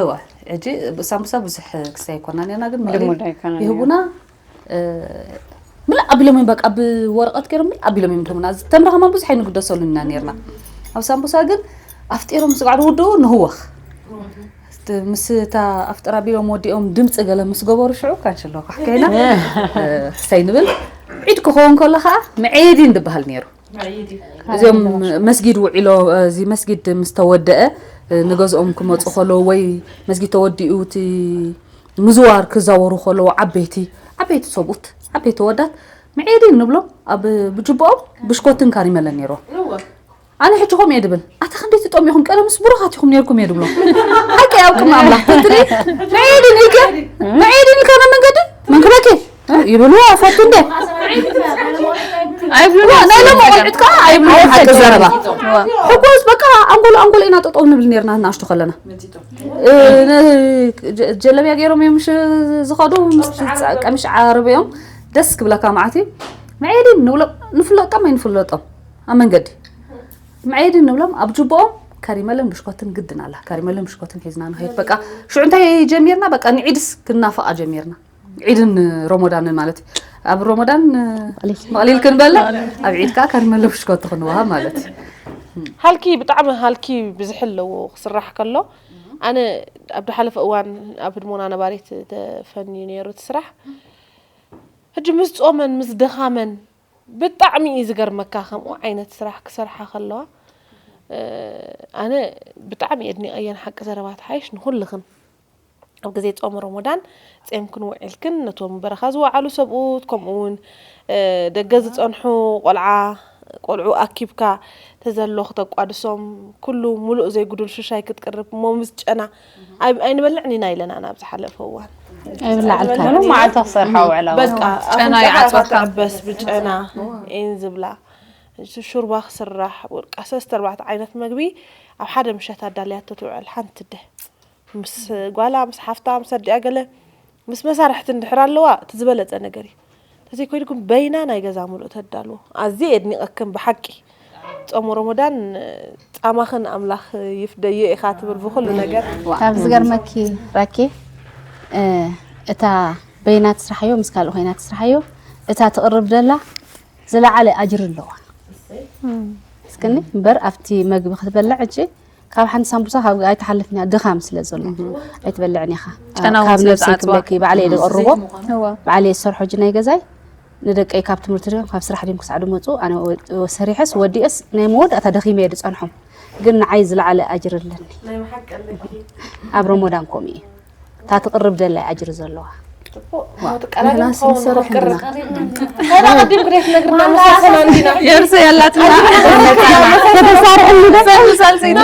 እዋ ሕጂ ሳምቡሳ ብዙሕ ክስታይ ይኮና ነርና ግን መቕሊል ይህቡና ምላእ ኣቢሎም እዮም በቃ ብወረቐት ገይሮም ምላእ ኣቢሎም እዮም ትህቡና ተምሪ ከማን ብዙሕ ኣይንግደሰሉ ኢና ነርና ኣብ ሳምቡሳ ግን ኣፍጢሮም ስጋዕ ዝውድኡ ንህወኽ ምስ እታ ኣፍጥር ኣቢሎም ወዲኦም ድምፂ ገለ ምስ ገበሩ ሽዑ ካንሸሎ ካሕከይና ክሳይ ንብል ዒድ ክኸውን ከሎ ከዓ መዔዲን ዝበሃል ነይሩ እዚኦም መስጊድ ውዒሎ፣ እዚ መስጊድ ምስ ተወደአ፣ ንገዝኦም ክመፁ ከለዉ ወይ መስጊድ ተወዲኡ እቲ ምዝዋር ክዛወሩ ከለዉ ዓበይቲ፣ ዓበይቲ ሰብኡት፣ ዓበይቲ ወዳት ምዒድ ንብሎም ኣብ ብጅቦኦም ብሽኮትን ካሪመለን ነይርዎም። ኣነ ሕጂ ከምኡ እየ ድብል፣ ኣታ ክንደይ ትጠምዩ ኢኹም፣ ቀደምስ ብሩኻት ኢኹም ነይርኩም እየ ድብሎም። ሓቂ ኣብ ቅድሚ ኣምላኽ ትትሪ ምዒድ ኢልከ፣ ምዒድ ኢልከ ናብ መንገዲ መንክበኪ ይብልዎ። ፈቱ እንደ ኣይብሉን። ናይ ሎሚ ቆልዑት ከዓ ኣይብሉን። ሓቂ ዘረባ ሕጎስ በቃ ኣንጎሎ ኣንጎሎ ኢና ጠጠው ንብል ነርና እናሽቱ ከለና። እ፣ ነ- ጀ- ጀለብያ ገይሮም እዮም ምሽ ዝኸዱ ምስ ጸ- ቀሚሽ ዓርብ እዮም። ደስ ክብለካ መዓት እዩ። መዒድን ንብሎም፣ ንፍለጦም ኣይንፍለጦም ኣብ መንገዲ መዒድን ንብሎም። ኣብ ጅቦኦም ካሪመለን ብሽኮትን ግድን ኣላ። ካሪመለን ብሽኮትን ሒዝና ንኸይድ በቃ። ሽዑ እንታይ ጀሚርና? በቃ ንዒድስ ክናፍቓ ጀሚርና። ዒድን ሮሞዳንን ማለት እዩ። ኣብ ሮሞዳን መቕሊል ክንበልዕ፣ ኣብ ዒድ ከዓ ካሪመለ ብሽኮቲ ክንወሃብ ማለት እዩ። ሃልኪ ብጣዕሚ ሃልኪ ብዝሒ ኣለዎ ክስራሕ ከሎ። ኣነ ኣብ ዝሓለፈ እዋን ኣብ ህድሞና ነባሪት ተፈንዩ ነይሩ እቲ ስራሕ። ሕጂ ምስ ጾመን ምስ ደኻመን ብጣዕሚ እዩ ዝገርመካ ከምኡ ዓይነት ስራሕ ክሰርሓ ከለዋ። ኣነ ብጣዕሚ የድኒቐየን ሓቂ ዘረባ ትሓይሽ ንኹልኽን ኣብ ግዜ ጾም ሮሞዳን ጼምክን ውዒልክን ነቶም በረኻ ዝወዓሉ ሰብኡት ከምኡ እውን ደገ ዝጸንሑ ቆልዓ ቆልዑ ኣኪብካ ተዘሎ ክተቋድሶም ኩሉ ሙሉእ ዘይጉዱል ሽሻይ ክትቅርብ እሞ ምስ ጨና ኣይ- ኣይንበልዕን ኢና ኢለና ናብ ዝሓለፈ እዋን ኣይብላዕልካ ሙሉእ መዓልቲ ክሰርሓ ውዕላ በቃ ጨና ኣፍንጫኻ ይዓጽወካ። ትዕበስ ብጨና ኤን ዝብላ እቲ ሹርባ ክስራሕ ወርቃ ሰለስተ ኣርባዕተ ዓይነት መግቢ ኣብ ሓደ ምሸት ኣዳልያቶ ትውዕል ሓንቲ ደ ምስ ጓላ ምስ ሓፍታ ምስ ኣዲኣ ገለ ምስ መሳርሕቲ እንድሕር ኣለዋ እቲ ዝበለፀ ነገር እዩ። ተዘይኮይኑ ግን በይና ናይ ገዛ ሙሉእ ተዳልዎ ኣዝየ የድኒቐክን ብሓቂ። ጾም ሮሞዳን ጻማኽን ኣምላኽ ይፍደዮ ኢኻ ትብል ብኹሉ ነገር። ካብ ዝገርመኪ ራኬ እ፣ እታ በይና ትስራሓዮ ምስ ካልእ ኮይና ትስራሓዮ እታ ትቕርብ ደላ ዝለዓለ ኣጅሪ ኣለዋ። እስክኒ እምበር ኣብቲ መግቢ ክትበልዕ እጂ ካብ ሓንቲ ሳምቡሳ ካብ ኣይትሓልፍን እያ ድኻም ስለ ዘሎ ኣይትበልዕን ኢኻ። ጨና እውን ካብ ስለ ነብሰይ ዝዓጽዋ። ክብለኪ ባዕለይ ድቐርቦ እዋ ባዕለይ ዝሰርሖ እጂ ናይ ገዛይ ንደቀይ ካብ ትምህርቲ ድዮም ካብ ስራሕ ድዮም ክሳዕ ድመፁ ኣነ ወ- ሰሪሐስ ወዲኤስ ናይ መወዳእታ ደኺመ እየ ዝፀንሖም። ግን ንዓይ ዝለዓለ ኣጅሪ ኣለኒ። ኣብ ሮሞዳን ከምኡ እዩ። እታ ትቕርብ ደላይ ኣጅሪ ዘለዋ። ንሕና ስንሰርሕ ኣለና። ታዲያ ቅድም ግሬት ነግርና መሳሰና እንዲና የርሰ ያላትና ተተሳርሕኒ ዶ? ሳልሰይትና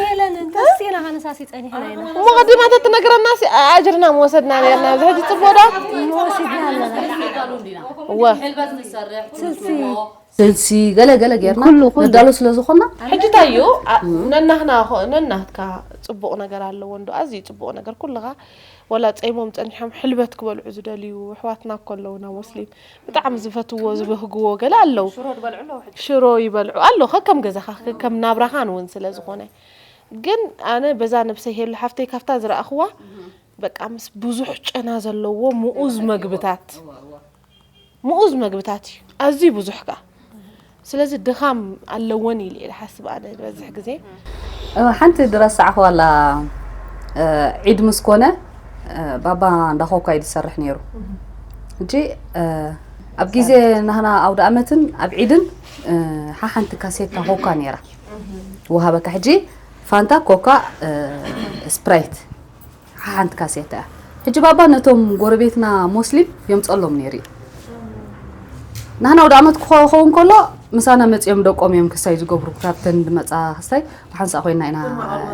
ሄለን እንተስ ኢና ከነሳሲ ጸኒሕና ኢና እሞ ቅድማ ተትነግረና ኣጅርና ምወሰድና ነርና። እዚ ሕጂ ፅቡቅ ዶ? ወሲድና ኣለና እወ ስልሲ ስልሲ ገለ ገለ ጌርና ኩሉ፣ ኩሉ። ነዳሎ ስለ ዝኾና ሕጂ እንታይ እዩ ኣ- ነናህና ኾ- ነናህትካ ፅቡቕ ነገር ኣለዎ እንዶ ኣዝዩ ፅቡቕ ነገር ኩልኻ ወላ ፀይሞም ፀኒሖም ሕልበት ክበልዑ ዝደልዩ ኣሕዋትና እኮ ኣለውና ሙስሊም ብጣዕሚ ዝፈትዎ ዝበህግዎ ገለ ኣለዉ ሽሮ ይበልዑ ኣሎ ከከም ገዛኻ ከከም ናብራኻን እውን ስለ ዝኾነ ግን ኣነ በዛ ነብሰይ ሄሉ ሓፍተይ ካብታ ዝረኣኽዋ በቃ ምስ ብዙሕ ጨና ዘለዎ ምኡዝ መግብታት ምኡዝ መግብታት እዩ ኣዝዩ ብዙሕ ከኣ ስለዚ ድኻም ኣለወን ኢለ እየ ዝሓስብ ኣነ ዝበዝሕ ግዜ ሓንቲ ዝረሳዕኽዋ ኣላ ዒድ ምስ ኮነ ባባ እንዳ ኮካ እዩ ዝሰርሕ ነይሩ ሕጂ ኣብ ግዜ ናህና ኣውደ ኣመትን ኣብ ዒድን ሓሓንቲ ካሴታ ኮካ ነይራ ወሃበካ ሕጂ ፋንታ ኮካ ስፕራይት ሓንቲ ካሴታ እያ ሕጂ ባባ ነቶም ጎረቤትና ሞስሊም የምፀሎም ነይሩ እዩ ናህና ወደ ዓመት ክኸውን ከሎ ምሳና መፂኦም ደቆም እዮም ክስታይ ዝገብሩ ካብተን ዝመፃ ክስታይ ብሓንሳእ ኮይና ኢና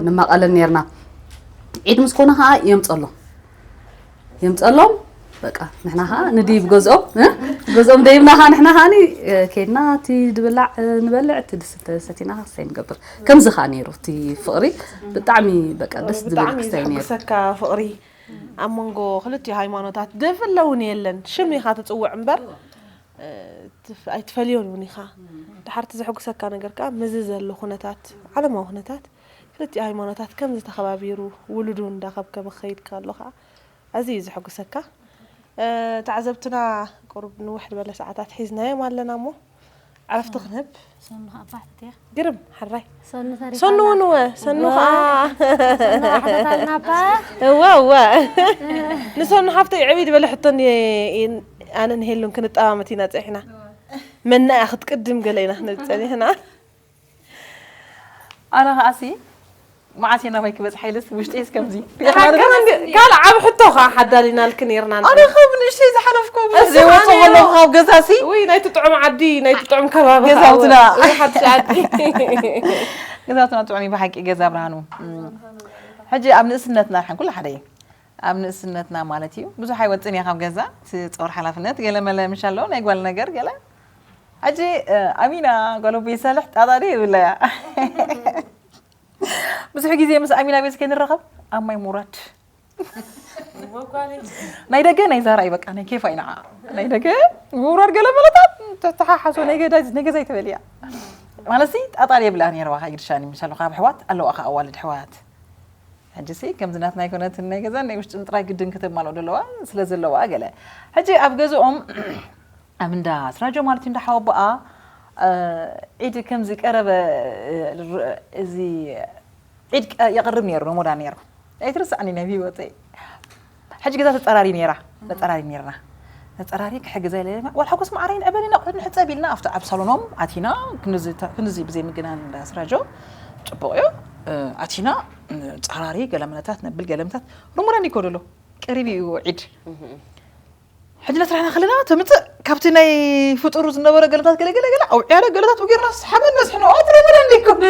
ንማቐለን ነርና ዒድ ምስ ኮነ ከዓ የምፀሎም የምፀሎም በቃ ንሕና ከዓ ንድይብ ገዝኦም ገዝኦም ደይብና ከዓ ንሕና ከዓ ከይድና እቲ ድብላዕ ንበልዕ እቲ ድስተ ሰቲና ክስታይ ንገብር ከምዚ ከዓ ነይሩ እቲ ፍቕሪ ብጣዕሚ በቃ ደስ ዝብል ክስታይ ነይሩ ሰካ ፍቕሪ ኣብ መንጎ ክልቲኡ ሃይማኖታት ደፍለ እውን የለን ሽም ኢኻ ትፅውዕ እምበር ኣይትፈልዮን እውን ኢኻ ድሓርቲ ዘሐጉሰካ ነገር ከዓ ምዚ ዘሎ ኩነታት ዓለማዊ ኩነታት ክልቲኡ ሃይማኖታት ከም ዝተኸባቢሩ ውሉዱ እንዳኸብከበ ክኸይድ ከሎ ከዓ ኣዝዩ እዩ ዘሐጉሰካ ተዓዘብትና ቁሩብ ንውሕ ዝበለ ሰዓታት ሒዝናዮም ኣለና እሞ ዕረፍቲ ክንህብ ግርም ሕራይ ሰኑ እውን እወ ሰኑ ከዓ እወ እወ ንሰኑ ሓፍተይ ዕብይ ዝበለ ሕቶ ኣነ ንሄሉን ክንጠማመት ኢና ፀሒና መና እያ ክትቅድም ገለ ኢና ክንብል ጸኒሕና። ኣነ ከዓሲ መዓስ እየ ናባይ ክበፅሓ ኢልስ ውሽጢ እስከምዚ ካልእ ዓብ ሕቶ ከዓ ሓዳሊናልክ ነርና ኣነ ካብ ንእሽተይ ዝሓለፍኮ ዘይወፅእ ከለኩ ካብ ገዛሲ ወይ ናይቲ ጥዑም ዓዲ ናይቲ ጥዑም ከባቢ ገዛውትና ሓድሽ ዓዲ ገዛውትና ጥዑም እዩ ብሓቂ ገዛ ብርሃኑ ሕጂ ኣብ ንእስነትና ርሓን ኩሉ ሓደ እዩ ኣብ ንእስነትና ማለት እዩ ብዙሕ ኣይወፅን እያ ካብ ገዛ ትፀወር ሓላፍነት ገለ መለ ምሻሎ ናይ ጓል ነገር ገለ ሕጂ ኣሚና ጓል ኣቦይ ሳልሕ ጣጣ ድዩ ይብለያ ብዙሕ ግዜ ምስ ኣሚና ቤት ከይንራኸብ ኣብ ማይ ምውራድ ናይ ደገ ናይ ዛራ እዩ በቃ ናይ ኬፋ ይንዓ ናይ ደገ ምውራድ ገለ መለታት ተተሓሓሶ ናይ ገዛ ናይ ገዛ ይተበልያ ማለት ጣጣ የብላ ነይረዋ ካይግድሻኒ ምሳሉ ካብ ኣሕዋት ኣለዋ ከ ኣዋልድ ኣሕዋት ሕጂ ሲ ከምዚ ናትና ኣይኮነትን ናይ ገዛን ናይ ውሽጥን ጥራይ ግድን ከተማልኦ ዘለዋ ስለ ዘለዋ ገለ ሕጂ ኣብ ገዝኦም ኣብ እንዳ ስራጆ ማለት እዩ እንዳ ሓወቦኣ ዒድ ከምዚ ቀረበ እዚ ዒድ የቕርብ ነይሩ ሮሞዳን ነይሩ ኣይትርስዕኒ ናይ ህይወተይ ሕጂ ገዛ ተፀራሪ ነይራ ተፀራሪ ነይርና ተፀራሪ ክሕግዛ ኢለ ዋላ ሓጎስ ማዕረይ ንዕበሊ ናቑሑት ንሕፀብ ኢልና ኣብቲ ኣብ ሳሎኖም ኣቲና ክንዚ ብዘይ ምግናን እንዳ ስራጆ ፅቡቕ እዩ ኣቲና ፀራሪ ገለመለታት ነብል ገለመታት ሮሞዳን ይኮደሎ ቀሪብ እዩ ዒድ ሕጂ ነስራሕና ከለና ተምፅእ ካብቲ ናይ ፍጡሩ ዝነበረ ገለታት ገለገለገለ ኣውዕያለ ገለታት ጌርና ሓመድ ነስሕኖ ትረመረ እንዲኩም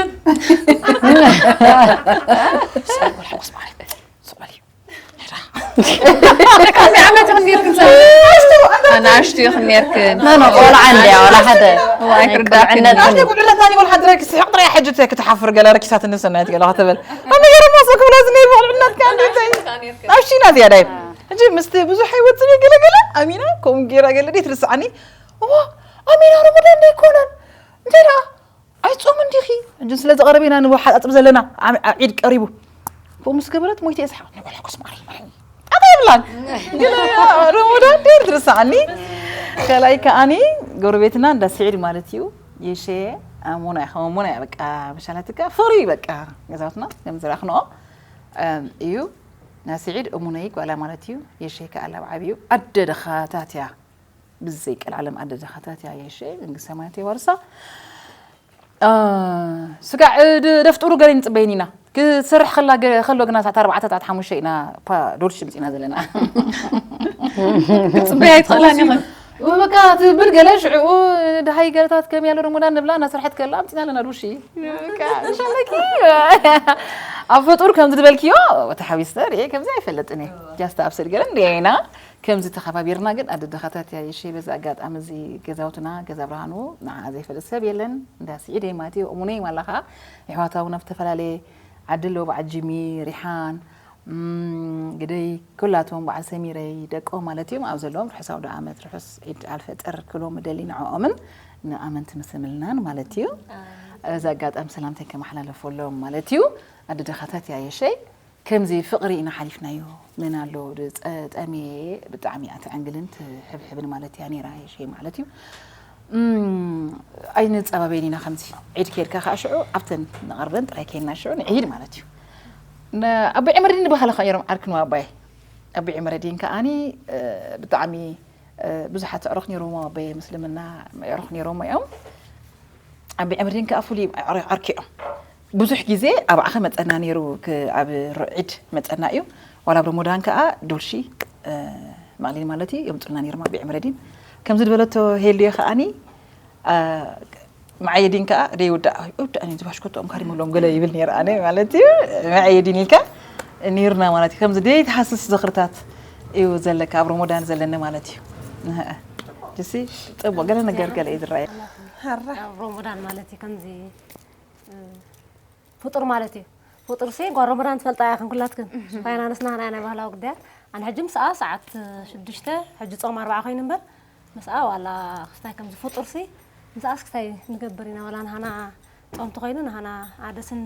ኣናእሽቱ ኢኽን ነርክን ቆልዓ እንድያ ዋላ ሓደ ኣይክርዳእክን ጉዕለታኒ ወላ ሓንቲ ረኪ ስሕቕ ጥራይ ሕጂ ክትሓፍር ገለ ረኪሳትኒ ሰናየት ገለ ክትብል ኣመ ገረማ ሰው ክብላ ዝነይ በቕልዕነትካ እንዴታይ ኣብ ሽና ዝያዳ እዩ ሕጂ ምስቲ ብዙሕ ኣይወፅን እዩ ገለገለ ኣሚና ከምኡ ገይራ ገለ ደይ ትርስዓኒ እዋ ኣሚና ረመዳን ደይኮነን እንታይ ደኣ ኣይጾምን ዲኺ ሕጂ ስለ ዝቐረበ ኢና ንወሓጣጥብ ዘለና ዒድ ቀሪቡ ከምኡ ምስ ገበረት ሞይተ እየ ዝሓቕ ንበላ ኮስማሪ ጣጣ የብላን ግን ረመዳን ደይ ትርስዓኒ ከላይ ከኣኒ ጎረቤትና እንዳ ስዒድ ማለት እዩ የሸ ኣሞና ኢኻ ኣሞና እያ በቃ መሻላትካ ፍቕሪ በቃ ገዛውትና ከም ዝረኽንኦ እዩ ናስዒድ እሙነይ ጓላ ማለት እዩ የሸይ ከኣላ ብዓብዩ ኣደ ደኻታት እያ ብዘይ ቀልዓለም ኣደ ደኻታት እያ የሸ መንግስቲ ሰማያት የዋርሳ ስጋዕ ደፍጥሩ ገለ ንፅበይን ኢና ክሰርሕ ከላ ከሎ ግና ሳዕት ኣርባዕተ ሳዕት ሓሙሽተ ኢና ዶርሽ ምፂና ዘለና ክፅበይ ኣይትኽእላን ኢኽን በቃ ትብል ገለ ሽዕኡ ድሃይ ገለታት ከም ያለ ረሞዳን ንብላ እናሰርሐት ከላ ኣምፂና ኣለና ዱሺ ሻለኪ ኣብ ፈጡር ከምዚ ዝበልክዮ ተሓዊስተ ርኤ ከምዚ ኣይፈለጥን እየ ጃስታ ኣብ ስእሊ ገለ እንዲና ከምዚ ተኸባቢርና ግን ኣደደኻታት እያ የሸ በዚ ኣጋጣሚ እዚ ገዛውትና ገዛ ብርሃኑ ንዓ ዘይፈልጥ ሰብ የለን እንዳ ስዒደይ ማለት እዩ እሙነይ ማለኻ የሕዋታ እውን ኣብ ዝተፈላለየ ዓዲ ኣለዎ በዓል ጂሚ ሪሓን ግደይ ኩላቶም በዓል ሰሚረይ ደቆም ማለት እዮም ኣብ ዘለዎም ርሑስ ኣውደ ዓመት ርሑስ ዒድ ኣልፈጥር ክብሎም እደሊ ንዕኦምን ንኣመንቲ ምስልምናን ማለት እዩ እዚ ኣጋጣሚ ሰላምታይ ከመሓላለፈሎም ማለት እዩ ኣደደኻታት ያየሸይ ከምዚ ፍቕሪ ኢና ሓሊፍናዮ መን ኣሎ ጠሜ ብጣዕሚ እያ ትዕንግልን ትሕብሕብን ማለት እያ ነይራ የሸይ ማለት እዩ ኣይንፀባበየን ኢና ከምዚ ዒድ ከይድካ ከዓ ሽዑ ኣብተን ንቐርበን ጥራይ ከይድና ሽዑ ንዒድ ማለት እዩ ኣቦ ዕምርዲን ንባህሊ ከይሮም ዓርክን ኣባይ ኣቦ ዕምረዲን ከዓኒ ብጣዕሚ ብዙሓት ኣዕሩኽ ነይሮሞ ኣቦ ምስልምና ኣዕሩኽ ነይሮሞ እዮም ኣቦ ዕምርዲን ከዓ ፍሉይ ዓርኪ እዮም ብዙሕ ግዜ ኣብ ዓኸ መፀና ነይሩ ኣብ ዒድ መፀና እዩ ዋላ ኣብ ረሞዳን ከዓ ዶርሺ መቕሊል ማለት እዩ የምፁልና ነይሮም ኣቦ ዕምረዲን ከምዚ ዝበለቶ ሄሉየ ከዓኒ መዓየዲን ከዓ ደይውዳእ ይውዳእ ኒ ዝባሽኮቶኦም ካሪመሎም ገለ ይብል ነይረ ኣነ ማለት እዩ መዓየዲን ኢልካ ነይርና ማለት እዩ ከምዚ ደይትሃስስ ዝኽርታት እዩ ዘለካ ኣብ ሮሞዳን ዘለኒ ማለት እዩ ንህአ ጅሲ ፅቡቅ ገለ ነገር ገለ እዩ ዝረኣየ ኣብ ሮሞዳን ማለት እዩ ከምዚ ፍጡር ማለት እዩ ፍጡር ሲ ጓል ሮሞዳን ትፈልጣ እያ ክንኩላትክን ፋይናንስና ናይ ናይ ባህላዊ ጉዳያት ኣነ ሕጂ ምስኣ ሰዓት ሽዱሽተ ሕጂ ጾም ኣርባዓ ኮይኑ እምበር ምስኣ ዋላ ክስታይ ከም ዝፍጡርሲ ምስኣስ ክስታይ ንገብር ኢና ዋላ ንሃና ጾምቲ ኮይኑ ንሃና ዓደስን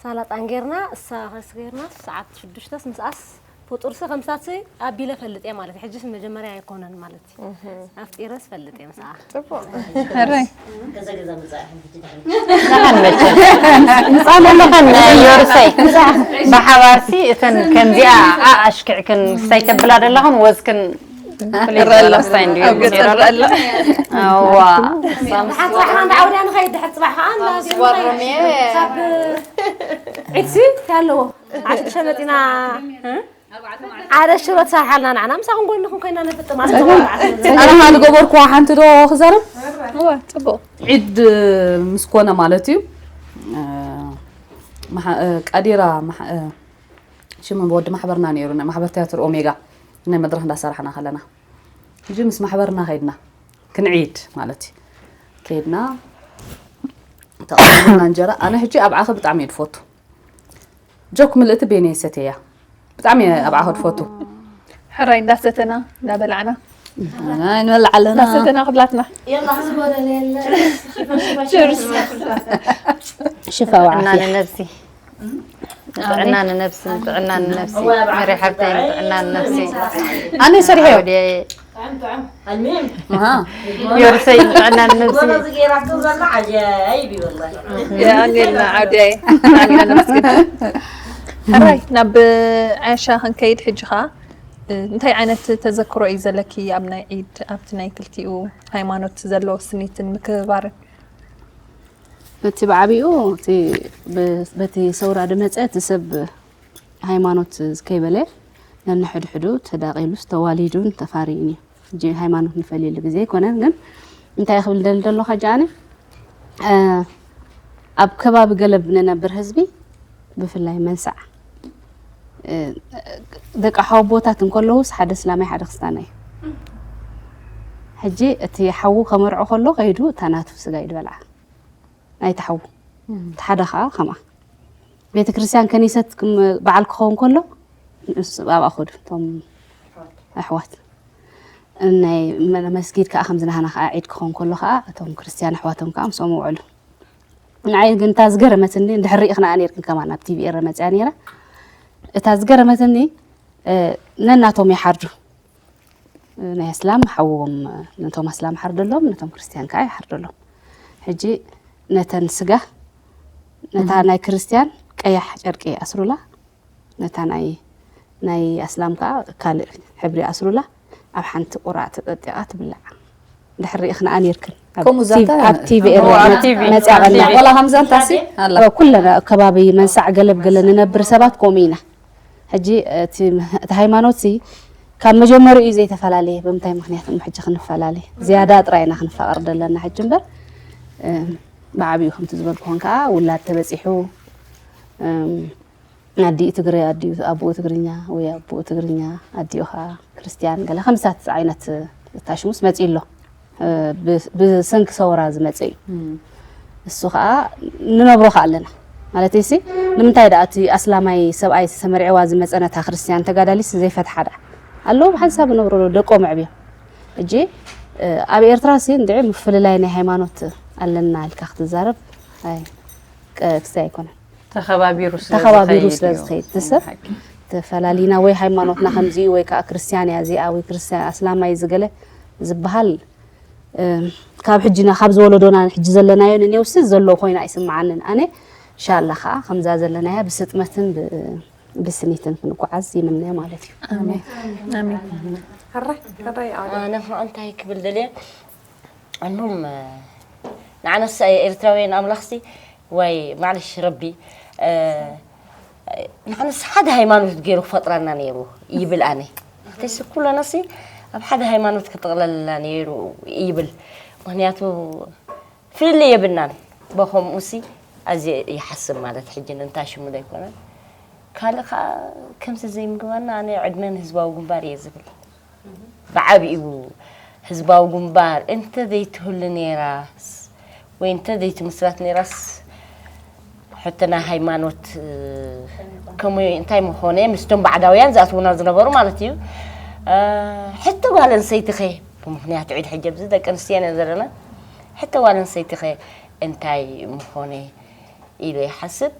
ሳላጣን ጌርና እሳ ከስ ጌርና ሰዓት ሽዱሽተስ ምስኣስ ፍጡርሲ ከምሳትሲ ኣቢለ ፈልጥ እየ ማለት ሕጂስ መጀመርያ ኣይኮነን ማለት ኣፍጢረስ ፈልጥ እየ ምስኣ ምፃ ዘለኸን ዮርሰይ ብሓባርሲ እተን ከምዚኣ ኣሽክዕክን ክስታይ ተብላ ዘለኽን ወዝክን ይረአ ኣሎ። ስታይ እንድዩ ኣብ ገጸ ይረአ ኣሎ። ይረአ ኣሎ። ኣዋ። ሓንቲ ባሕና እንዳ ዓውድያ ንኸይድ ድሕር ጽባሕ ከኣ እንዳ ሳምስዋር ሮሜ። ሳብ ዒድሲ ኣለዎ። ዓሽር ሸመጢና ሓደ ሽሮ ትሰርሓልና ንዓና ምሳኹም ጎንኹም ኮይና ነፍጥር ማለት ነው። ኣነ ሃ ዝገበርኩዋ ሓንቲ ዶ ክዛረብ? እወ፣ ጽቡቕ። ዒድ ምስ ኮነ ማለት እዩ። እ፣ መሓ-፣ እ፣ ቀዲራ መሓ-፣ እ፣ ሽም ወዲ ማሕበርና ነይሩ፣ ናይ ማሕበር ትያትር ኦሜጋ፣ ናይ መድረኽ እንዳሰራሕና ከለና። ሕጂ ምስ ማሕበርና ከይድና፣ ክንዒድ ማለት እዩ። ከይድና፣ ተቐቢልና እንጀራ። ኣነ ሕጂ ኣብዓኸ ብጣዕሚ እየ ዝፈቱ። ጆክ ምልእቲ ቤነ ይሰትያ። ብጣዕሚ እየ ኣብዓኸ ዝፈቱ። ሕራይ እንዳሰተና፣ እንዳበላዕና። ኣና ንበልዕ ኣለና። እንዳሰተና ኩላትና። የላ፣ ዝጎደለ የለ። ሽፋ ሽፋ ሽፋ። ሽፋ ጥዕና ወዓፊያ። ንነብሲ። ጥዕና ንነብሲ፣ ጥዕና ንነብሲ። መሪ ሓብተይ፣ ጥዕና ንነብሲ። ኣነ ሰሪሐዮ። ዓውድየ። ኣሃ። ዮርሰይ፣ ጥዕና ንነብሲ። የቐኔልና ዓውድየ። ጥዕና ንነብሲ። ሕራይ፣ ናብ ዓሻ ክንከይድ ሕጂ ኸኣ፣ እንታይ ዓይነት ተዘክሮ እዩ ዘለኪ ኣብ ናይ ዒድ፣ ኣብቲ ናይ ክልቲኡ ሃይማኖት ዘለዎ ስኒትን ምክብባርን? እቲ ብዓቢኡ እቲ ብ-፣ በቲ ሰውራ ድመጸ እቲ ሰብ ሃይማኖት ከይበለ ነንሕድሕዱ ተዳቒሉስ ተዋሊዱን ተፋርዩን እዩ። ሕጂ ሃይማኖት ንፈልየሉ ግዜ ኣይኮነን፣ ግን እንታይ ክብል ደሊ ደለኹ ሕጂ ኣነ፣ እ፣ ኣብ ከባቢ ገለብ ንነብር ህዝቢ ብፍላይ መንሳዕ፣ እ፣ ደቂ ሓወቦታት እንከለዉስ ሓደ እስላማይ ሓደ ክርስታናይ። ሕጂ እቲ ሓዉ ከመርዖ ከሎ ከይዱ እታ ናቱ ስጋ እዩ ዝበልዓ። ናይቲ ሓዉ። እም። እቲ ሓደ ኸኣ ከምኣ። ቤተ ክርስቲያን ከኒሰት ክም-፣ በዓል ክኸውን ከሎ ንሱ ኣብኣ ኸዱ፣ እቶም ኣሕዋት። ናይ መ-፣ መስጊድ ከኣ ከምዚ ናህና ከኣ ዒድ ክኸውን ከሎ ከኣ እቶም ክርስቲያን ኣሕዋቶም ከኣ ምስኦም ይውዕሉ። ንዓይ ግን እታ ዝገረመትኒ፣ እንድሕር ርኢኽናኣ ነይርክን ከማን ኣብ ቲ ቪ ኤረ መጺኣ ነይራ። እታ ዝገረመትኒ፣ እ፣ ነናቶም ይሓርዱ። ናይ ኣስላም ሓዎም ነቶም ኣስላም ይሓርደሎም፣ ነቶም ክርስትያን ከኣ ይሓርደሎም። ሕጂ ነተን ስጋ፣ ነታ እህ። ናይ ክርስትያን ቀያሕ ጨርቂ ኣስሩላ፣ ነታ ናይ፣ ናይ ኣስላም ከኣ ካልእ ሕብሪ ኣስሩላ፣ ኣብ ሓንቲ ቁራዕ ተጠጢቓ ትብላዕ። ድሕሪ ርኢኽናኣ ነይርክን። ኣብ ከምኡ ቲቭ-፣ ዛንታ ኣብ ቲ ቪ ኤረ እዎ፣ ኣብ መጽ-፣ ቲ ቪ፣ መጽኣ ኣብ ቐና። ቲ ቪ። ዋላ ከምዛ እንታሲ ኣላ። ኩለን ኣብ ከባቢ መንሳዕ ገለብ ገለ ንነብር ሰባት ከምኡ ኢና። ሕጂ እቲ፣ እቲ ሃይማኖትሲ ካብ መጀመሪኡ እዩ ዘይተፈላለየ። ብምንታይ ምኽንያት እሞ ሕጂ ክንፈላለየ? ዝያዳ ጥራይ ኢና ክንፋቐር ዘለና ሕጂ እምበር፣ እ፣ ብዓቢኡ ከምቲ ዝበልኩኹም ከኣ ውላድ ተበጺሑ፣ እም፣ ኣዲኡ ትግረ፣ ኣዲኡ፣ ኣቦኡ ትግርኛ ወይ ኣቦኡ ትግርኛ፣ ኣዲኡ ከኣ ክርስትያን፣ ገለ ከምዚታት ዓይነት ታሽሙስ መጺኡ ኣሎ። እ፣ ብ-፣ ብሰንኪ ሰውራ ዝመጸ እዩ። እም። እሱ ኸኣ ንነብሮ ኸኣ ኣለና። ማለተይሲ፣ ንምንታይ ደኣ እቲ ኣስላማይ ሰብኣይ ተመርዒዋ ዝመጸ ነታ ክርስትያን ተጋዳሊት ዘይፈትሓ ደኣ? ኣለዉ ብሓንሳብ ይነብሩ ኣለዉ፣ ደቆም ኣዕብዮም። ሕጂ፣ እ፣ ኣብ ኤርትራሲ እንድዒ ምፍልላይ ናይ ሃይማኖት ኣለና ኢልካ ክትዛረብ፣ ኣይ፣ ቀ-፣ ክስታይ ኣይኮነን። ተኸባቢሩ ስለ ተኸባቢሩ ዝኸይድ ስለ እዩ። ዝኸይድ። እቲ ሰብ ሓቂ። ተፈላሊና ወይ ሃይማኖትና ከምዚ እዩ ወይ ከኣ ክርስትያን እያ እዚኣ ወይ ክርስትያን ኣስላማይ ዝገለ ዝበሃል፣ እ፣ ካብ ሕጂና፣ ካብ ዝወለዶና ሕጂ ዘለናዮ ንኔውሲ ዘሎ ኮይኑ ኣይስምዓንን። ኣነ ኢንሻላህ ከኣ ከምዛ ዘለናያ ብስጥመትን ብ-፣ ብስኒትን ክንጓዓዝ ይምነ ማለት እዩ። ኣሜን። ኣሜን። ሕራይ፣ ሕራይ ኣነ። ኣነ ኸኣ እንታይ ክብል ደልየ፣ ኣኖም፣ እ፣ ንዓነስ ኤርትራውያን ኣምላኽሲ፣ ወይ ማዕለሽ ረቢ፣ እ፣ ንዓነስ ሓደ ሃይማኖት ገይሩ ክፈጥረና ነይሩ ይብል ኣነ። ተሲ ኩለናሲ ኣብ ሓደ ሃይማኖት ክጥቕለልና ነይሩ ይብል። ምኽንያቱ ፍልልይ የብልናን። በኸምኡሲ ኣዝየ ይሓስብ ማለት ሕጂ ንእንታ ሽሙ ዘይኮነን። ካልእ ኸኣ ከምዚ ዘይምግባርና ኣነ ዕድመ ንህዝባዊ ግንባር እየ ዝብል። ብዓቢኡ ህዝባዊ ግንባር እንተ ዘይትህሉ ነይራስ፣ ወይ እንተ ዘይትምስራት ነይራስ፣ ሕቶ ናይ ሃይማኖት፣ እ፣ ከምኡ እንታይ ምኾነ፣ ምስቶም ባዕዳውያን ዝኣትዉና ዝነበሩ ማለት እዩ። እ፣ ሕቶ ጓል ኣንስተይቲኸ፣ ብምኽንያት ዒድ ሕጂ ኣብዚ ደቂ ኣንስትዮ ኢና ዘለና፣ ሕቶ ጓል ኣንስተይቲኸ እንታይ ምኾነ ኢለ ይሓስብ።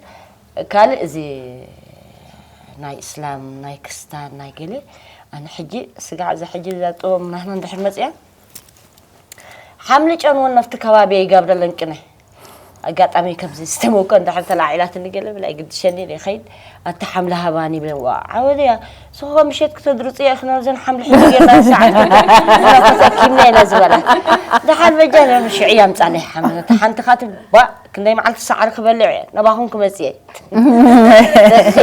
ካልእ እዚ ናይ እስላም፣ ናይ ክርስታን፣ ናይ ገለ፣ ኣነ ሕጂ ስጋዕ እዛ ሕጂ እዛ ጥበብ ናህና እንድሕር መጽያ፣ ሓምሊ ጨንወን ናብቲ ከባቢ ይጋብረ ለንቅነ። ኣጋጣሚ ከምዚ ዝተመኮ እንድሕር ተላዒላትኒ ገለ ብላ ይግድሸኒ ኢለ ይኸይድ። ኣታ ሓምሊ ሃባኒ ይብለን። ዋ ዓወደያ ስኹ ምሸት ክተድርጽ እያ። ክና ዘን ሓምሊ ሕጂ ጌርና ሰዓት ተሰኪምና ኢና ዝበላ። ደሓን በጃ ሽዑ ያምጻለይ ሓምሊ ሓንቲ ካት ባ ክንደይ መዓልቲ ሳዕሪ ክበልዕ እየ። ነባኹም ክመጽእ እየ።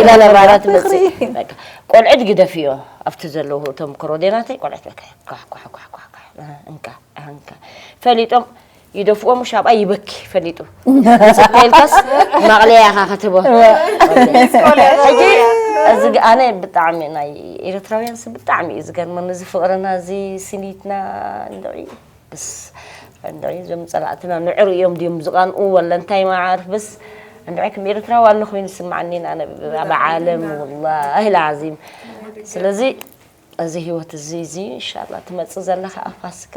ኢላ ነባራ ትመጽእ። በቃ ቆልዕት ግደፍዮ ኣብቲ ዘለዉ እቶም ክሮዴናተይ ቆልዕት በቃ ኳሕ ኳሕ ኳሕ ኳሕ ኳሕ እንካ እንካ ፈሊጦም ይደፍዎ ምሽ ኣብኣ ይበኪ ፈሊጡ። ስቀልካስ ማቕለያ ኢኻ ክትቦ። ሕጂ እዚ ግ- ኣነ ብጣዕሚ ናይ ኤርትራውያን ስ ብጣዕሚ እዩ ዝገርመኒ፣ እዚ ፍቕርና፣ እዚ ስኒትና። እንድዒ ብስ እንድዒ እዞም ጸላእትና ንዕሩ እዮም ድዮም ዝቐንኡ ወለ እንታይ መዓርፍ? ብስ እንድዒ ከም ኤርትራዊ ኣሎ ኮይኑ ይስምዓኒ። ኣነ ኣብ ዓለም ወላሂ ላዚም። ስለዚ እዚ ህይወት እዚ እዚ ኢንሻላ ትመጽእ ዘለኻ ኣብ ፋስካ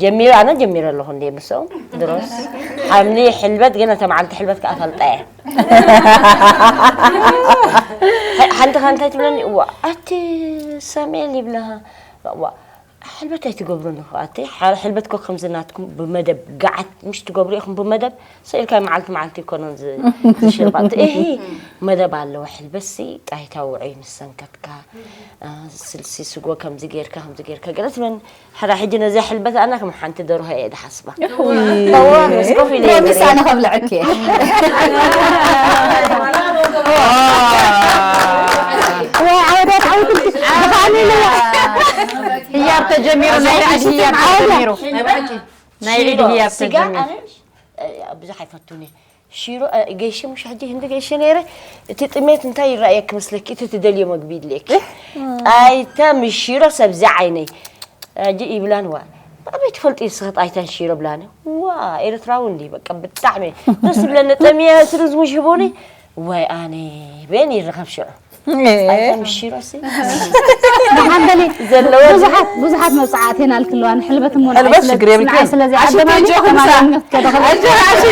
ጀሚረ ኣነ ጀሚረ ኣለኹ እንዴ ምስኦም ድሮስ ሓምሊ ሕልበት ግን እተ መዓልቲ ሕልበት ከዓ ፈልጣ እየ። ሓንቲ ከ እንታይ ትብለኒ እዋ ኣቲ ሰሜል ይብለሃ እዋ ሕልበት ኣይትገብሩን ኢኹ ኣቲ። ሕልበት ኮ ከምዚ ናትኩም ብመደብ ገዓት ምሽ ትገብሩ ኢኹም ብመደብ። ስኢልካ መዓልቲ መዓልቲ ይኮነን ዝሽርባቲ እሂ መደብ ኣለዎ። ሕልበትሲ ጣይታ ውዑይ ምስ ሰንከትካ ስልሲ ስጎ ከምዚ ጌርካ ከምዚ ጌርካ ገለ ትበኒ። ሕራ ሕጂ ነዚያ ሕልበት ኣና ከም ሓንቲ ደርሆ እየ ድሓስባ። እዋ ምስ ኮፍ ኢለ እየ ፕሮሚስ ኣነ ከብልዐኪ እየ። ዋ ዓወዳት ዓወት ብኻኒ ኢለዋ። ህያብ ተጀሚሩ ናይ ራእሲ ህያብ ተጀሚሩ። ናይ ዒድ ህያብ ተጀሚሩ። ብዙሕ ኣይፈቱን እየ። ሽሮ ገይሽ ምሽ ሕጂ ህንዲ ገይሽ ነይረ። እቲ ጥሜት እንታይ ይረኣየክ ምስለኪ እቲ ትደልዮ መግቢ ይድልየኪ። ጣይተ ምስ ሽሮ ሰብዚ ዓይነይ ሕጂ ይብላን ዋ ኣበይ ትፈልጢ ንስኺ ጣይታን ሽሮ ብላኒ። ዋ ኤርትራዊ እንዲ በቃ ብጣዕሚ ደስ ዝብለኒ ጠሚያ ስርዝ ሙሽ ህቦኒ። ዋይ ኣነ ቤን ይረኸብ ሽዑ ጣይታ ምስ ሽሮ ሲ ብሓንበሊ ዘለዎ ብዙሓት ብዙሓት መብፅዓት የናልክለዋ ንሕልበት እሞ ንዓይ ሕልበት ስለ- ሽግር የብልክን። ንዓይ ስለዚ ዓሽቲ ዓደማሊ ጆኹ ምሳ ተማሪን ከደኸለ ኣጆ ዓሽቲ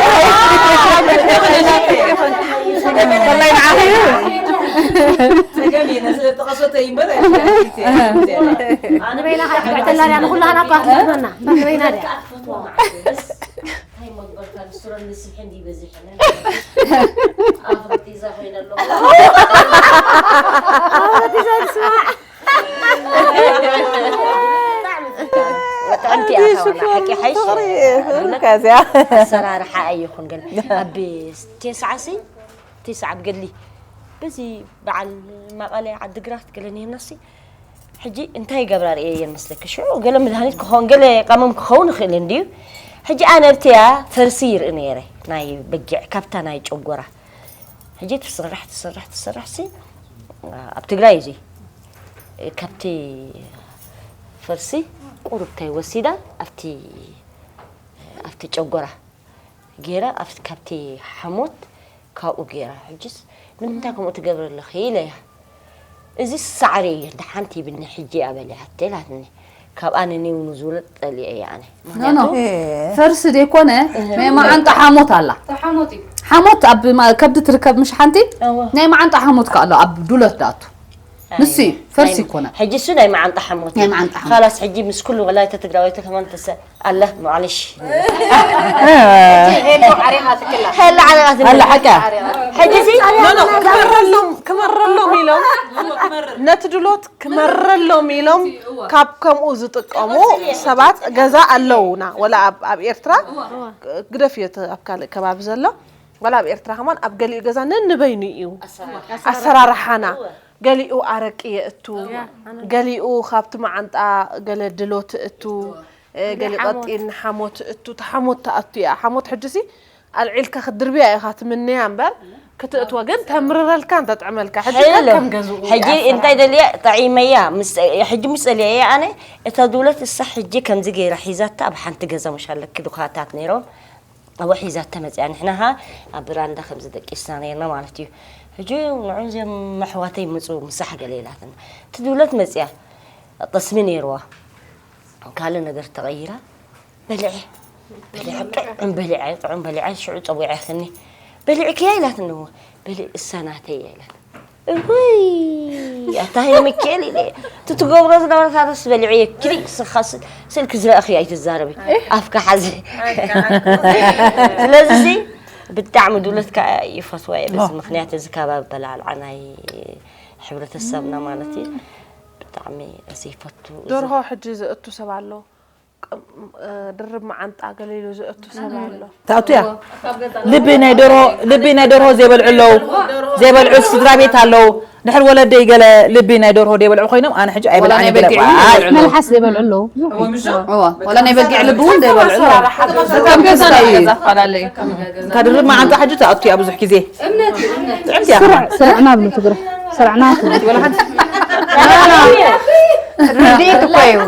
ወላይ ንዓኺ እዩ ጸገም እየ ነዚ ጠቐሰቶ እዩ እምበር ኣነ ንበይና ክትብዕተላ ድያ ንኩላህና እኳ ክትብዕተና ንበይና ድያ እንታይ መግበርካ ንስሮን ንስብሕን ድዩ በዚሕኒ ኣፍረጢዛ ኮይነ ኣለኹ ጥዕምቲ እያ ሓቂ ሓይሽ ከዚያ ኣሰራርሓ ኣይኹን ገለ ኣብ ቴስዓ ሲ ቴስዓ ኣብ ገድሊ በዚ በዓል መቐለ ዓድግራት ገለ ነርና ሲ ሕጂ እንታይ ይገብራ ርእየ እየን መስለኪ ሽዑ ገለ መድሃኒት ክኸውን ገለ ቀመም ክኸውን ይኽእል እንድዩ ሕጂ ኣነ ኣብቲያ ፈርሲ ይርኢ ነይረ ናይ በጊዕ ካብታ ናይ ጨጎራ ሕጂ ትስራሕ ትስራሕ ትስራሕ ሲ ኣብ ትግራይ እዚ ካብቲ ፈርሲ ቁሩብ እንታይ ወሲዳ ኣብቲ ኣብቲ ጨጎራ ገይራ ኣብቲ ካብቲ ሓሞት ካብኡ ገይራ ሕጅስ ንምንታይ ከምኡ ትገብሪ ኣለኺ ኢለያ እዚ ሳዕሪ እዩ እንተ ሓንቲ ይብልኒ ሕጂ እያ በሊዓተ ኢላትኒ ካብኣ ንኒው ንዝብሎ ጠሊዐ እየ ኣነ ምክንያቱ ፈርሲ ደይኮነ ናይ መዓንጣ ሓሞት ኣላ ሓሞት ኣብ ከብዲ ትርከብ ምሽ ሓንቲ ናይ መዓንጣ ሓሞት ከ ኣሎ ኣብ ዱለት ዳቱ ንሱ እዩ ፈርሲ ይኮነ ሕጂ እሱ ናይ መዓንጣ ሓሞት ናይ መዓንጣ ሓሞት ካላስ ሕጂ ምስ ኩሉ ወላይታ ትግራወይቲ ከማን ተሰ ኣለ ማዕለሽ ሄሉ ዓሪኻ ትክላ ሄላ ዓለቃት ኣላ ሓቃ ሕጂ ሲ ክመረሎም ክመረሎም ኢሎም ነቲ ድሎት ክመረሎም ኢሎም ካብ ከምኡ ዝጥቀሙ ሰባት ገዛ ኣለውና ወላ ኣብ ኤርትራ ግደፍ እዮ ኣብ ካልእ ከባቢ ዘሎ ወላ ኣብ ኤርትራ ከማን ኣብ ገሊኡ ገዛ ነንበይኑ እዩ ኣሰራርሓና ገሊኡ ኣረቂ የእቱ ገሊኡ ካብቲ መዓንጣ ገለ ድሎ ትእቱ ገሊ ቀጢን ሓሞት እቱ ሓሞት ተኣቱ እያ ሓሞት ሕጂ ሲ ኣልዒልካ ክትድርብያ ኢኻ ትምነያ እምበር ክትእትወ ግን ተምርረልካን ተጥዕመልካ ሕጂ ከም ገዝኡ ሕጂ እንታይ ደልየ ጠዒመያ ሕጂ ምስ ጸልየ እየ ኣነ እታ ድውለት እሳ ሕጂ ከምዚ ገይራ ሒዛታ ኣብ ሓንቲ ገዛ ምሽ ኣለኪ ድኳታት ነይሮም ኣብኡ ሒዛታ መፅያ ንሕና ኸ ኣብ ብራንዳ ከምዚ ደቂስና ነርና ማለት እዩ ሕጂ ንዑ እዚኦም ኣሕዋተይ ምፁ ምሳሕ ገለ ኢላትና እቲ ድውለት መፅያ ጠስሚ ነይርዋ ካልእ ነገር ተቐይራ በልዐ በልዐ ጥዑም በሊዐ ጥዑም በሊዐ ሽዑ ፀዊዐክኒ በሊዕክያ ኢላትኒ እወ በሊ እሳ ናተይ እያ ኢላት እውይ ኣታ ሄለ ሚካኤል ኢለ እቲ ትገብሮ ዝነበርካ ዶስ በሊዐዮ ክሊክ ስኻ ስ- ስልኪ ዝረእኽዮ ኣይትዛረቢ ኣፍካ ሓዚ ስለዚ ብጣዕሚ ዱለት ከዓ ይፈትዋ እየ በዚ ምክንያት እዚ ከባቢ በላዕልዓ ናይ ሕብረተሰብና ማለት እዩ ብጣዕሚ እዚ ይፈቱ እዚ ደርሆ ሕጂ ዝእቱ ሰብ ኣሎ ድርብ መዓንጣ ገለ ኢሉ ዘእቱ ሰብ ኣሎ። ታቱ እያ ልቢ ናይ ደርሆ ልቢ ናይ ደርሆ ዘይበልዑ ኣለዉ ዘይበልዑ ስድራ ቤት ኣለዉ ድሕር ወለደይ ገለ ልቢ ናይ ደርሆ ዘይበልዑ ኮይኖም ኣነ ሕጂ ኣይበልዓን ይበለ መልሓስ ዘይበልዑ ኣለዉ እዋ ወላ ናይ በጊዕ ልቢ እውን ዘይበልዑ ኣለዉ ከም ገዛ ናይ ገዛ ፈላለዩ እንታ ድርብ መዓንጣ ሕጂ ታቱ እያ ብዙሕ ግዜ ጥዕምቲ እያ ስርዕና ብሉ ትግረ ስርዕና ትግረ ርድኢት እኮ እዩ።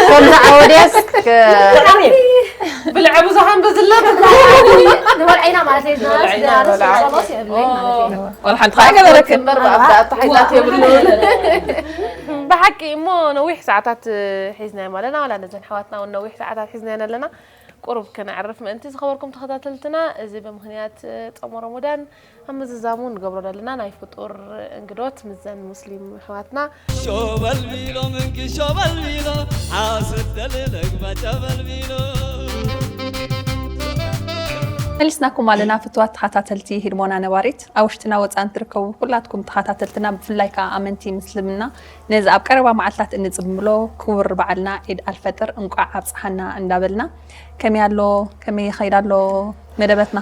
ከምዚ ዓወድያስ ብልዐ ብዙሃን በዝላ ንበልዐ ኢና ማለት እዩ። ወላ ሓንቲ ከዓ ገበረክን እምበር ብኣፍታ ኣተሓሒዛት የብሉ። ብሓቂ እሞ ነዊሕ ሰዓታት ሒዝናዮም ኣለና። ዋላ ነዘን ኣሕዋትና እውን ነዊሕ ሰዓታት ሒዝናየን ኣለና። ቁሩብ ከነዕርፍ ምእንቲ ዝኸበርኩም ተኸታተልትና እዚ ብምኽንያት ጾመ ረመዳን ኣብ ምዝዛሙ ንገብሮ ዘለና ናይ ፍጡር እንግዶት ምስዘን ሙስሊም ኣሕዋትና ሾበል ቢሎ ምንኪ ሾበል ቢሎ ሓስድ ደሊ ለግባ ጨበል ቢሎ መሊስናኩም ኣለና ፍትዋት ተኸታተልቲ ሂድሞና ነባሪት ኣብ ውሽጥና ወፃን ትርከቡ ኩላትኩም ተኸታተልትና ብፍላይ ከዓ ኣመንቲ ምስልምና ነዚ ኣብ ቀረባ መዓልታት እንፅምብሎ ክቡር በዓልና ዒድ ኣልፈጥር እንቋዕ ኣብፅሓና እንዳበልና ከመይ ኣሎ ከመይ ይኸይድ ኣሎ መደበትና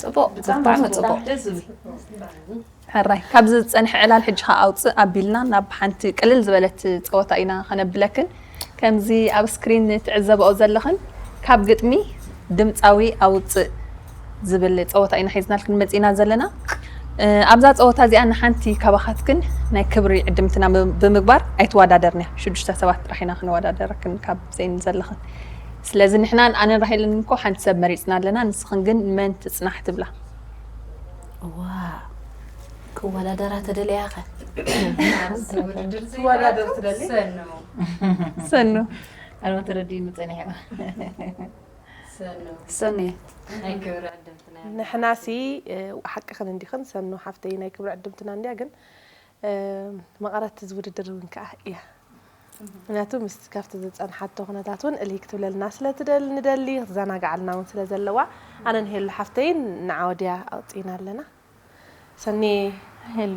ፅቡቅ ብጣዕሚ ፅቡቅ ሕራይ ካብዚ ዝፀንሐ ዕላል ሕጂ ከዓ ኣውፅእ ኣቢልና ናብ ሓንቲ ቅልል ዝበለት ፀወታ ኢና ከነብለክን ከምዚ ኣብ ስክሪን ትዕዘበኦ ዘለኽን ካብ ግጥሚ ድምፃዊ ኣውፅእ ዝብል ፀወታ ኢና ሒዝናልክን መፂና ዘለና ኣብዛ ፀወታ እዚኣ ንሓንቲ ካባኻትክን ናይ ክብሪ ዕድምትና ብምግባር ኣይትወዳደርንያ ሽዱሽተ ሰባት ጥራሕ ኢና ክንወዳደረክን ካብ ዜን ዘለኽን ስለዚ ንሕናን ኣነን ራሄልን እኮ ሓንቲ ሰብ መሪፅና ኣለና ንስኽን ግን መን ትፅናሕ ትብላ እዋ ክወዳደራ ተደለያ ኸ ትወዳደር ትደሊ ሰኑ ኣነ ተረዲእኒ ፀኒሐ ሰኑ ንሕናሲ ሓቅኽን እንዲኽን ሰኑ ሓፍተይ ናይ ክብሪ ዕድምትና እንዲያ ግን መቐረት እዚ ውድድር እውን ከዓ እያ ምክንያቱ ምስ ካብቲ ዝፀንሓቶ ኩነታት እውን እልሂ ክትብለልና ስለ ትደል ንደሊ ክትዘናግዓልና እውን ስለ ዘለዋ ኣነ ንሄሉ ሓፍተይን ንዓወድያ ኣውፅኢና ኣለና ሰኒ ሄሉ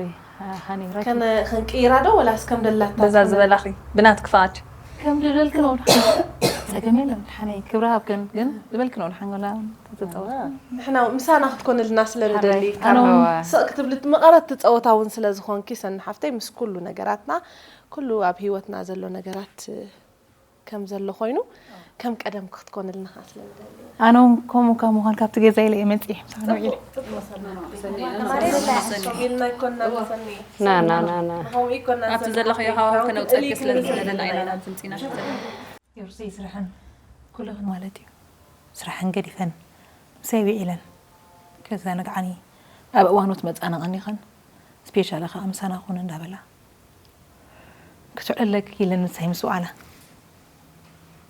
ከንቅይራ ዶ ወላስ ከም ደላታ በዛ ዝበላኺ ብናትኪ ፍቓድ ከም ደለልክን ወድሓ ፀገም የለን ሓነይ ክብሪ ሃብክን ግን ዝበልክን ወድሓን ገላ ተተፀወት ንሕና ምሳና ክትኮንልና ስለ ንደሊ ካብ ስቕ ክትብሊ መቐረት ትፀወታ እውን ስለ ዝኾንኪ ሰኒ ሓፍተይ ምስ ኩሉ ነገራትና ኩሉ ኣብ ህይወትና ዘሎ ነገራት ከም ዘሎ ኮይኑ ከም ቀደም ክትኮንልና ከዓ ስለ ንደሊ ኣነ እውን ከምኡ ካብ ምዃን ካብቲ ገዛ ኢለ እየ መፅእ ምሳና ውዒለ ኢልና ይኮንና ሰኒ ና ና ና ና ከምኡ ይኮንና ኣብቲ ዘለኽዮ ሃዋው ከነውፀኪ ስለ ዝደለና ኢና ናብዚ ምፅና ዮርሰይ ስራሕን ኩልኽን ማለት እዩ ስራሕን ገዲፈን ምሳይ ውዒለን ከዘናግዓኒ ኣብ እዋኑ ትመፃና ቀኒኸን ስፔሻሊ ከዓ ምሳና ኩን እንዳበላ ክትዕለለኪ ኢለን ምሳይ ምስ ውዓላ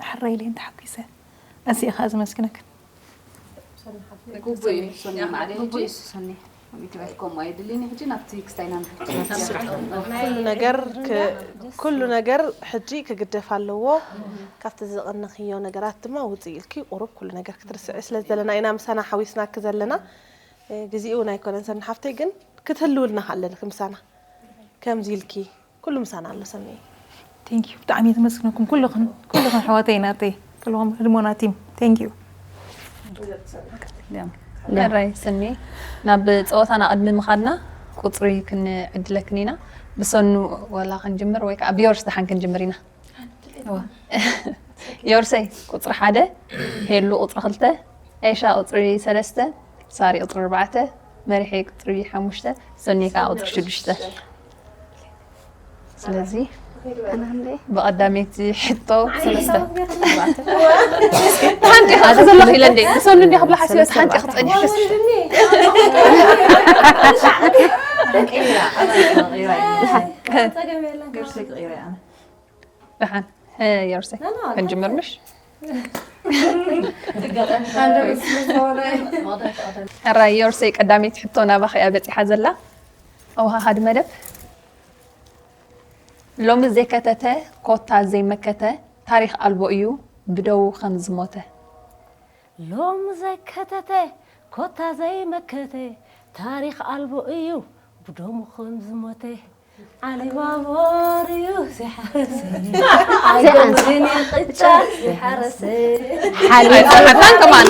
ሕራይ ኢለ ተሓጒሰ ኣዝየ ከዓ ዘመስግነክን ግቡእ እዩ ሶኒ ማዕረ ሕጂ እሱ ሶኒ ከምኡ ትበል ከምኡ ኣይድልን እዩ ሕጂ ናብቲ ክስታይ ኢና ንሕጂ ኩሉ ነገር ክ- ኩሉ ነገር ሕጂ ክግደፍ ኣለዎ ካብቲ ዝቐነኽዮ ነገራት ድማ ውፅእ ኢልኪ ቁሩብ ኩሉ ነገር ክትርስዒ ስለ ዘለና ኢና ምሳና ሓዊስናኪ ዘለና እ፣ ግዜኡ እውን ኣይኮነን ሰኒ ሓፍተይ ግን ክትህልውልና ኣለልኪ ምሳና ከምዚ ኢልኪ ኩሉ ምሳና ኣሎ ሰኒ ቴንክ ዩ ብጣዕሚ እየ ዘመስግነኩም ኩልኽን ኩልኽን ኣሕዋተይ ናተይ ኩልኹም ህድሞና ቲም ቴንክ ዩ ሕራይ ስኒ ናብ ፀወታና ቅድሚ ምኻድና ቁፅሪ ክንዕድለክን ኢና ብሰኑ ወላ ክንጅምር ወይ ከዓ ብዮርስ ደሓን ክንጅምር ኢና ዮርሰይ ቁፅሪ ሓደ ሄሉ ቁፅሪ ክልተ ኤሻ ቁፅሪ ሰለስተ ሳሪ ቁፅሪ ኣርባዕተ መሪሐይ ቁፅሪ ሓሙሽተ ሰኒ ከዓ ቁፅሪ ሽዱሽተ ስለዚ ብቐዳመይቲ ሕቶ ሰለስተ ሓንቲ ኢኻ ዘለኺ ኢለ እንደ ንሰኑ እንዲ ክብላ ሓሲበ ሓንቲ ኢኻ ትፀኒሕ ደሓን ዮርሰ ክንጅምር ምሽ ሕራይ ዮርሰይ ቀዳመይቲ ሕቶ ናባኺ እያ በፂሓ ዘላ ኣወሃሃዲ መደብ። ሎሚ ዘይከተተ ኮታ ዘይመከተ፣ ታሪኽ ኣልቦ እዩ ብደዉ ከም ዝሞተ። ሎም ዘይከተተ ኮታ ዘይመከተ፣ ታሪኽ ኣልቦ እዩ ብደሙ ከም ዝሞተ። ዓሊ ባቦር እዩ ዝሓረሰ። ኣይኮንን ቅጫ ዝሓረሰ። ሓሊብ ኣይተሓታን ከማን።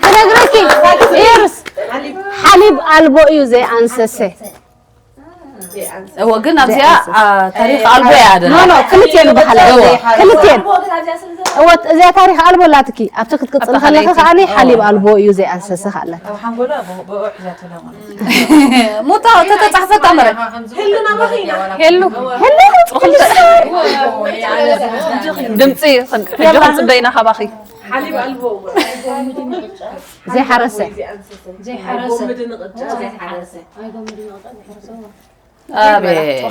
ክነግረኪ፣ ኢየሩስ፣ ሓሊብ ኣልቦ እዩ ዘይኣንሰሰ። እወ፣ ግን ኣብዚኣ፣ ዘይኣንሰሰ። አ፣ ታሪኽ ኣልቦ እያ ደላ። ኖ፣ ኖ፣ ክልቴን በሃል። እወ። ክልቴን። እወ፣ እዚኣ ታሪኽ ኣልቦ ኣላትኪ። ኣብቲ ክትቅጽል ከለኺ ከኣ ሓሊብ ኣልቦ እዩ ዘይኣንሰሰ ከኣላ። ኣብ ሓንጎላ ብ-፣ ብኡ ሒዛቶ ኣላ ማለት እዩ። ሙታ ተተጻሕፈታ መረ። ሄሉ። ሄሉ። ድምጺ፣ ሕጂ ክንጽበ ኢና ካባኺ። ሓሊብ ኣልቦ። ዘይሓረሰ። ዘይሓረሰ። ጎምድን ቅጫ ዘይሓረሰ። ኣቤት።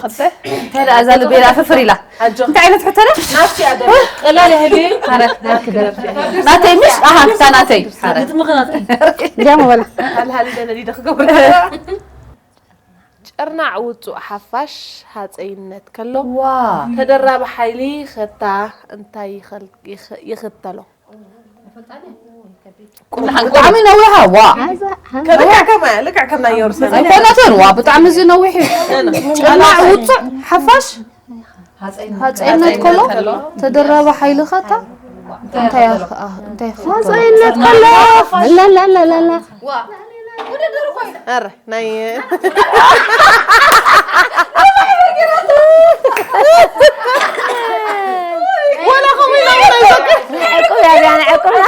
እንታይ ደኣ እዛ ልበይ ደኣ ፍፍር ኢላ። ኣጆ። እንታይ ዓይነት ሕቶ ደኣ? ናትኪ ኣደ። ቀላል ይህሉ። ኣረ። ናተይ ምሽ? ኣሃ፣ ክታ ናተይ። ኣረ። ግጥሚ ኸ ናትኪ። እንዲያም በላ። ሃልሃሊ ደነዲ ዶ ክገብር? ጨርናዕ ውጹእ ሓፋሽ ሃጸይነት ከሎ፣ ዋ። ተደራቢ ሓይሊ ኸታ እንታይ ይኸል-፣ ይኸ-፣ ይኽተሎ? ብጣዕሚ ነዊሓ፣ ዋ። ሃዛ፣ ሃዛ። ከ-፣ ልክዕ ከማ-፣ ልክዕ ከም ናይ የሩሳሌም። ኣይኮነትን፣ ዋ፣ ብጣዕሚ እዚ ነዊሕ እዩ። ጨርናዕ ውጹዕ ሓፋሽ ሃጸይነት ከሎ፣ ተደራቢ ሓይሊ ኸታ እንታይ ይኸ-፣ እንታይ ይኸ-፣ ሃጸይነት ከሎ፣ ላላላላላ። ኣረ፣ ናይ ወላ ከምኡ ኢላ ወላ ይዘክር። ዕቁብ እያ እዚኣ፣ ናይ ዕቁብ እያ።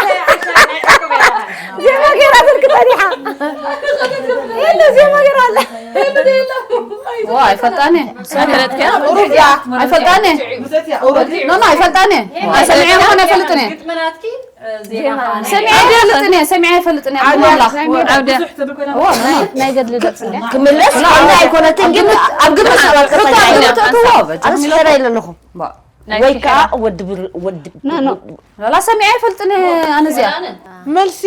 ዜማ ገይራ ስልኪ ጸኒሓ። የለ፣ ዜማ ገይራ ኣላ። ዋ፣ ኣይፈልጣን እየ። ኣይፈለጥክያ? ቁሩብ እያ። ኣይፈልጣን እየ። ኖ፣ ኖ፣ ኣይፈልጣን እየ። ኣይ፣ ሰሚዐ ምዃን ኣይፈልጥን እየ። ግጥሚ ናትኪ? ሰሚዐ ኣይፈልጥን እየ፣ ሰሚዐ ኣይፈልጥን እየ። ዓውደ። ኣምላኽ። ዓውደ። እዋ፣ ናይ፣ ናይ ገድሊ ደርፊ እንድያ። ክምለስ ላ፣ ከምዚ ኣይኮነትን፣ ግን ኣብ ግምት ሰባት ሕቶ ኣብ ግምት ተእትዎ፣ በጃ። ኣነስ ሕራይ ኢለ ኣለኹ። ባ። ናይ ወይ ከዓ ሕራይ። ወዲ ብር-፣ ወዲ ኖ፣ ኖ። ላ፣ ሰሚዐ ኣይፈልጥን እየ ኣነ እዚኣ። መልሲ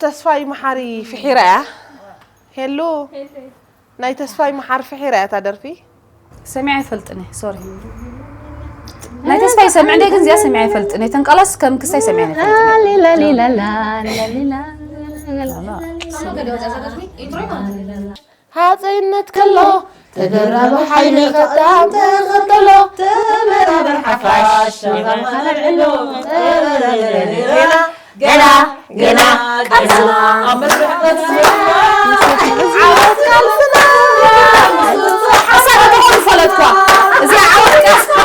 ተስፋይ መሓሪ ፍሒራ እያ። ሄሉ። ናይ ተስፋይ መሓሪ ፍሒራ እያ እታ ደርፊ። ሰሚዐ ኣይፈልጥን እየ፣ ሶሪ። ናይ ተስፋይ ይሰምዕ እንደ ግን እዚኣ ሰሚዐ ኣይፈልጥን እየ። ተንቃላስ ከም ክስታይ ሰሚዐ ኣይፈልጥን እየ። ላሊላሊላላ፣ ላሊላ። ሃፀይነት ከሎ ተደራቢ ሓይሊ ኸዳም ተኸተሎ ተመራበር ሓፋሽ ገና፣ ገና፣ ገና፣ ኣብ መስርሕ ቃልስና። ዓወት ቃልስና። ሓሳብ ተኾን ፈለጥኳ። እዚኣ ዓወት ቃልስና።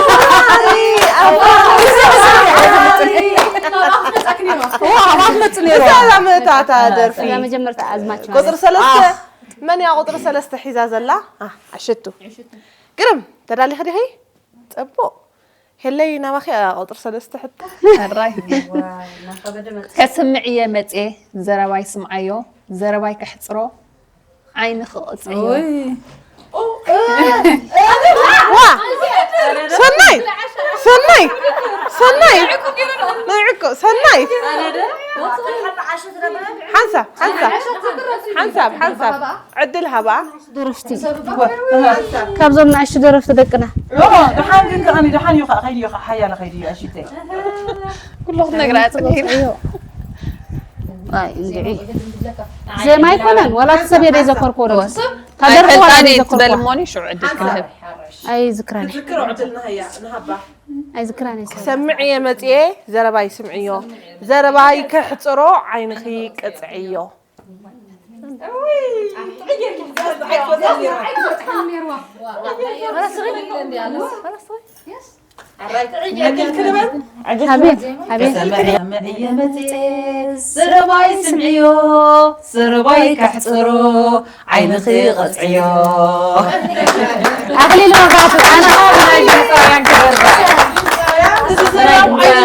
ዋ፣ ኣባት መጽእ ነይሩ። እዛ መእታታ ደርፊ። እዛ መጀመርታ ኣዝማች ማለት። ቁጽሪ ሰለስተ። ኣህ። መን እያ ቁጽሪ ሰለስተ ሒዛ ዘላ? ኣህ፣ ኣሸቱ። ግርም፣ ተዳሊኺ ዲኺ? ጽቡቕ። ሄለይ፣ ናባኺ እያ ቁጽሪ ሰለስተ ሕቶ። ሕራይ። ከስምዕ እየ መጽየ፣ ዘረባይ ስምዓዮ፣ ዘረባይ ከሕጽሮ፣ ዓይኒ ክቕጽዮ። ኡይ። ዋ! ሰናይ! ሰናይ! ሰናይ! ናይ ዕቁ-፣ ሰናይ! ሓንሳብ፣ ሓንሳብ፣ ሓንሳብ፣ ሓንሳብ። ዕድል ሃባ። ደረፍቲ። ካብዞም ንኣሽቱ ደረፍቲ ደቅና። ኦ፣ ደሓን ግን ከኣኒ፣ ደሓን እዩ ኸዓ፣ ከይዱ እዩ ኸዓ፣ ሓያለ ከይዱ እዩ፣ ኣሽተይ። ኩሉ ክትነግራ እያ ጸኒሕና። ኣይ፣ እንድዒ። ዜማ ኣይኮነን፣ ዋላ እቲ ሰብ እየ ዘይዘከርክዎ ዶ። ካብ ደርፊ ዋላ ኣይፈልጣን እየ ዘይዘከርክዎ። ትበል እሞኒ፣ ሽዑ ዕድል ክህብ። ኣይዝክራን እየ። ክትዝክሮ ዕድል ንሃያ፣ ንሃባ። ኣይዝክራን እየ። ሰምዕየ መጽየ፣ ዘረባይ ስምዕዮ። ዘረባይ ከሕጽሮ፣ ዓይንኺ ቅጽዕዮ። ሓቤት፣ ሓቤት። ዘረባይ ስምዕዮ፣ ዘረባይ ከሕጽሮ፣ ዓይንኺ ቐጽዕዮ። ኣኽሊሉ መብራህቱ፣ ኣነ ኸኣ ብናይ ድምፃውያን ክረዳእ።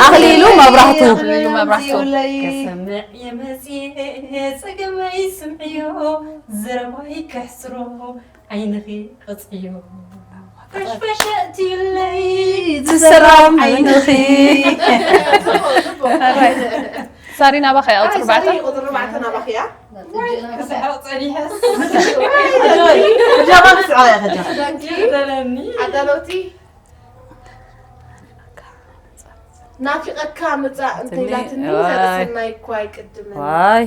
ኣኽሊሉ መብራህቱ። ኣኽሊሉ መብራህቱ። የመጽእ ጸገመይ ስምዕዮ፣ ዘረባይ ከሕጽሮ፣ ዓይንኺ ቐጽዕዮ። ፈሽፈሽ እትይለይ ዝሰራም ዓይንኺ። ሳሪ ናባኻ እያ፣ ቁጽሪ ኣርባዕተ። ሳሪ ቁጽሪ ኣርባዕተ ናባኺ እያ። ክስሕቕ ጸኒሐስ። ሕጂ ኸኣ ክስዕራ እየ ከጃ። ይርደለኒ። ሓዳለውቲ ናፊቐካ ምጻእ እንተይላትኒ ዋይ። ዘርእሰናይ እኳ ኣይቅድምን። ዋይ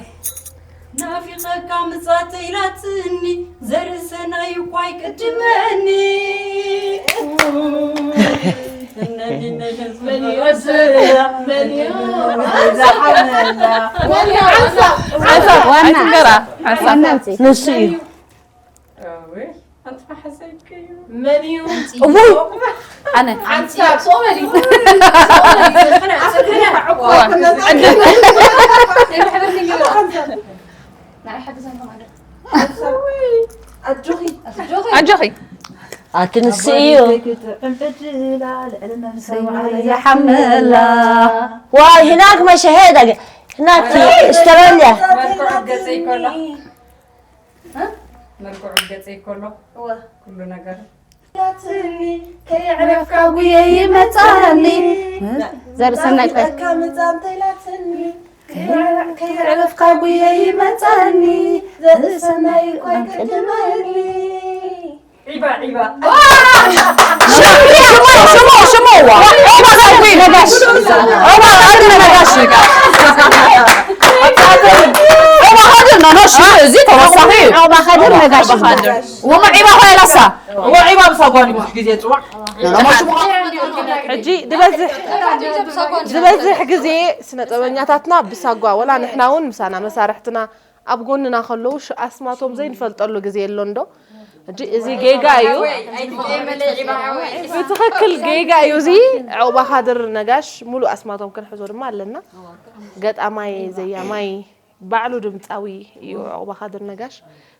ናፊቐካ ምጻእ ተይላትኒ ዘርእሰናይ እኳ ኣይቅድመኒ። መን እዩ? መን እዩ? ሓሳብ ዋና ኣይትንገራ። ሓሳብ ዋና ኣምፅእ። ንሱ እዩ። ኣንተ ሓሳይከዩ መን እዩ? እውይ ኣነ ሓንሳብ ዕድል ኣጆኺ ኣጆኺ ኣቲ ንሱ እዩ። ይሓመላ ዋይ ህናክ መሸሄ ደገ ህናክ እስተረልያ መልክዑ ገጸይ ከሎ መልክዑ ገጸይ ከሎ ኩሉ ነገር ናትኒ ከየዕረፍካ ጉየ ይመጻኒ ዘርእሰናይ ቆይ ናፊቐካ ምጻእ እንተይላትኒ ከየዕረፍካ ጉየ ይመጻኒ ዘርእሰናይ እኳ ኣይቅድመኒ ዒባ ዒባ ሽሞ ሽሞ ሽሞ ሽሞ ዋ ኦባ ሳጉ ነጋሽ ኦባ ሃድር ነጋሽ ኦባ ሃድር ነው ነው ሽሞ እዚ ተወሳኺ እዩ ኦባ ከድር ነጋሽ ወማ ዒባ ሆይ ላሳ ወዒባ ብሳጓኒ ብዙሕ ግዜ ጽዋዕ ሕጂ ዝበዝሕ ዝበዝሕ ግዜ ስነ ጥበበኛታትና ብሳጓ ወላ ንሕና እውን ምሳና መሳርሕትና ኣብ ጎንና ከለዉ ሽ- ኣስማቶም ዘይንፈልጠሉ ግዜ የሎን ዶ? ሕጂ እዚ ጌጋ እዩ። ብትኽክል ጌጋ እዩ። እዚ ዕቑባ ካድር ነጋሽ ሙሉእ ኣስማቶም ክንሕዞ ድማ ኣለና። ገጣማይ፣ ዘያማይ፣ ባዕሉ ድምፃዊ እዩ ዕቑባ ካድር ነጋሽ።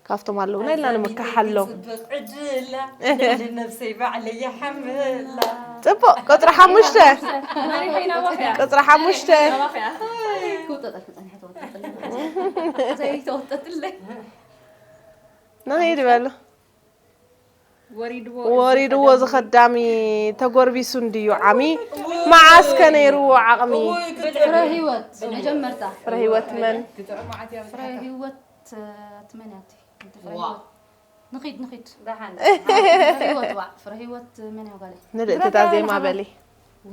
ካብቶም ኣለውና ኢልና ንምክሓሎም። ጽብቕ ዕድላ ልዕሊ ነብሰይ ባዕለይ ይሓምላ ፅቡቅ ቁፅሪ ሓሙሽተ ቁፅሪ ሓሙሽተ ክውጠጠልኪ ፀኒሐ ተወጠጥለይ ዘይተወጠጥለይ ንኸይድ በሉ ወሪድዎ ወሪድዎ ዝኸዳሚ ተጎርቢሱ እንድዩ ዓሚ መዓስከ ነይርዎ ዓቕሚ ፍረ ህይወት መጀመርታ ፍረ ህይወት መን ፍረ ህይወት ትመንያቲ ፍረ ህይወት ንኺድ ንኺድ ደሓን ፍረ ህይወት ዋዕ ፍረ ህይወት መን ያው ጋለይ ንልእትታ ዜማ በሊ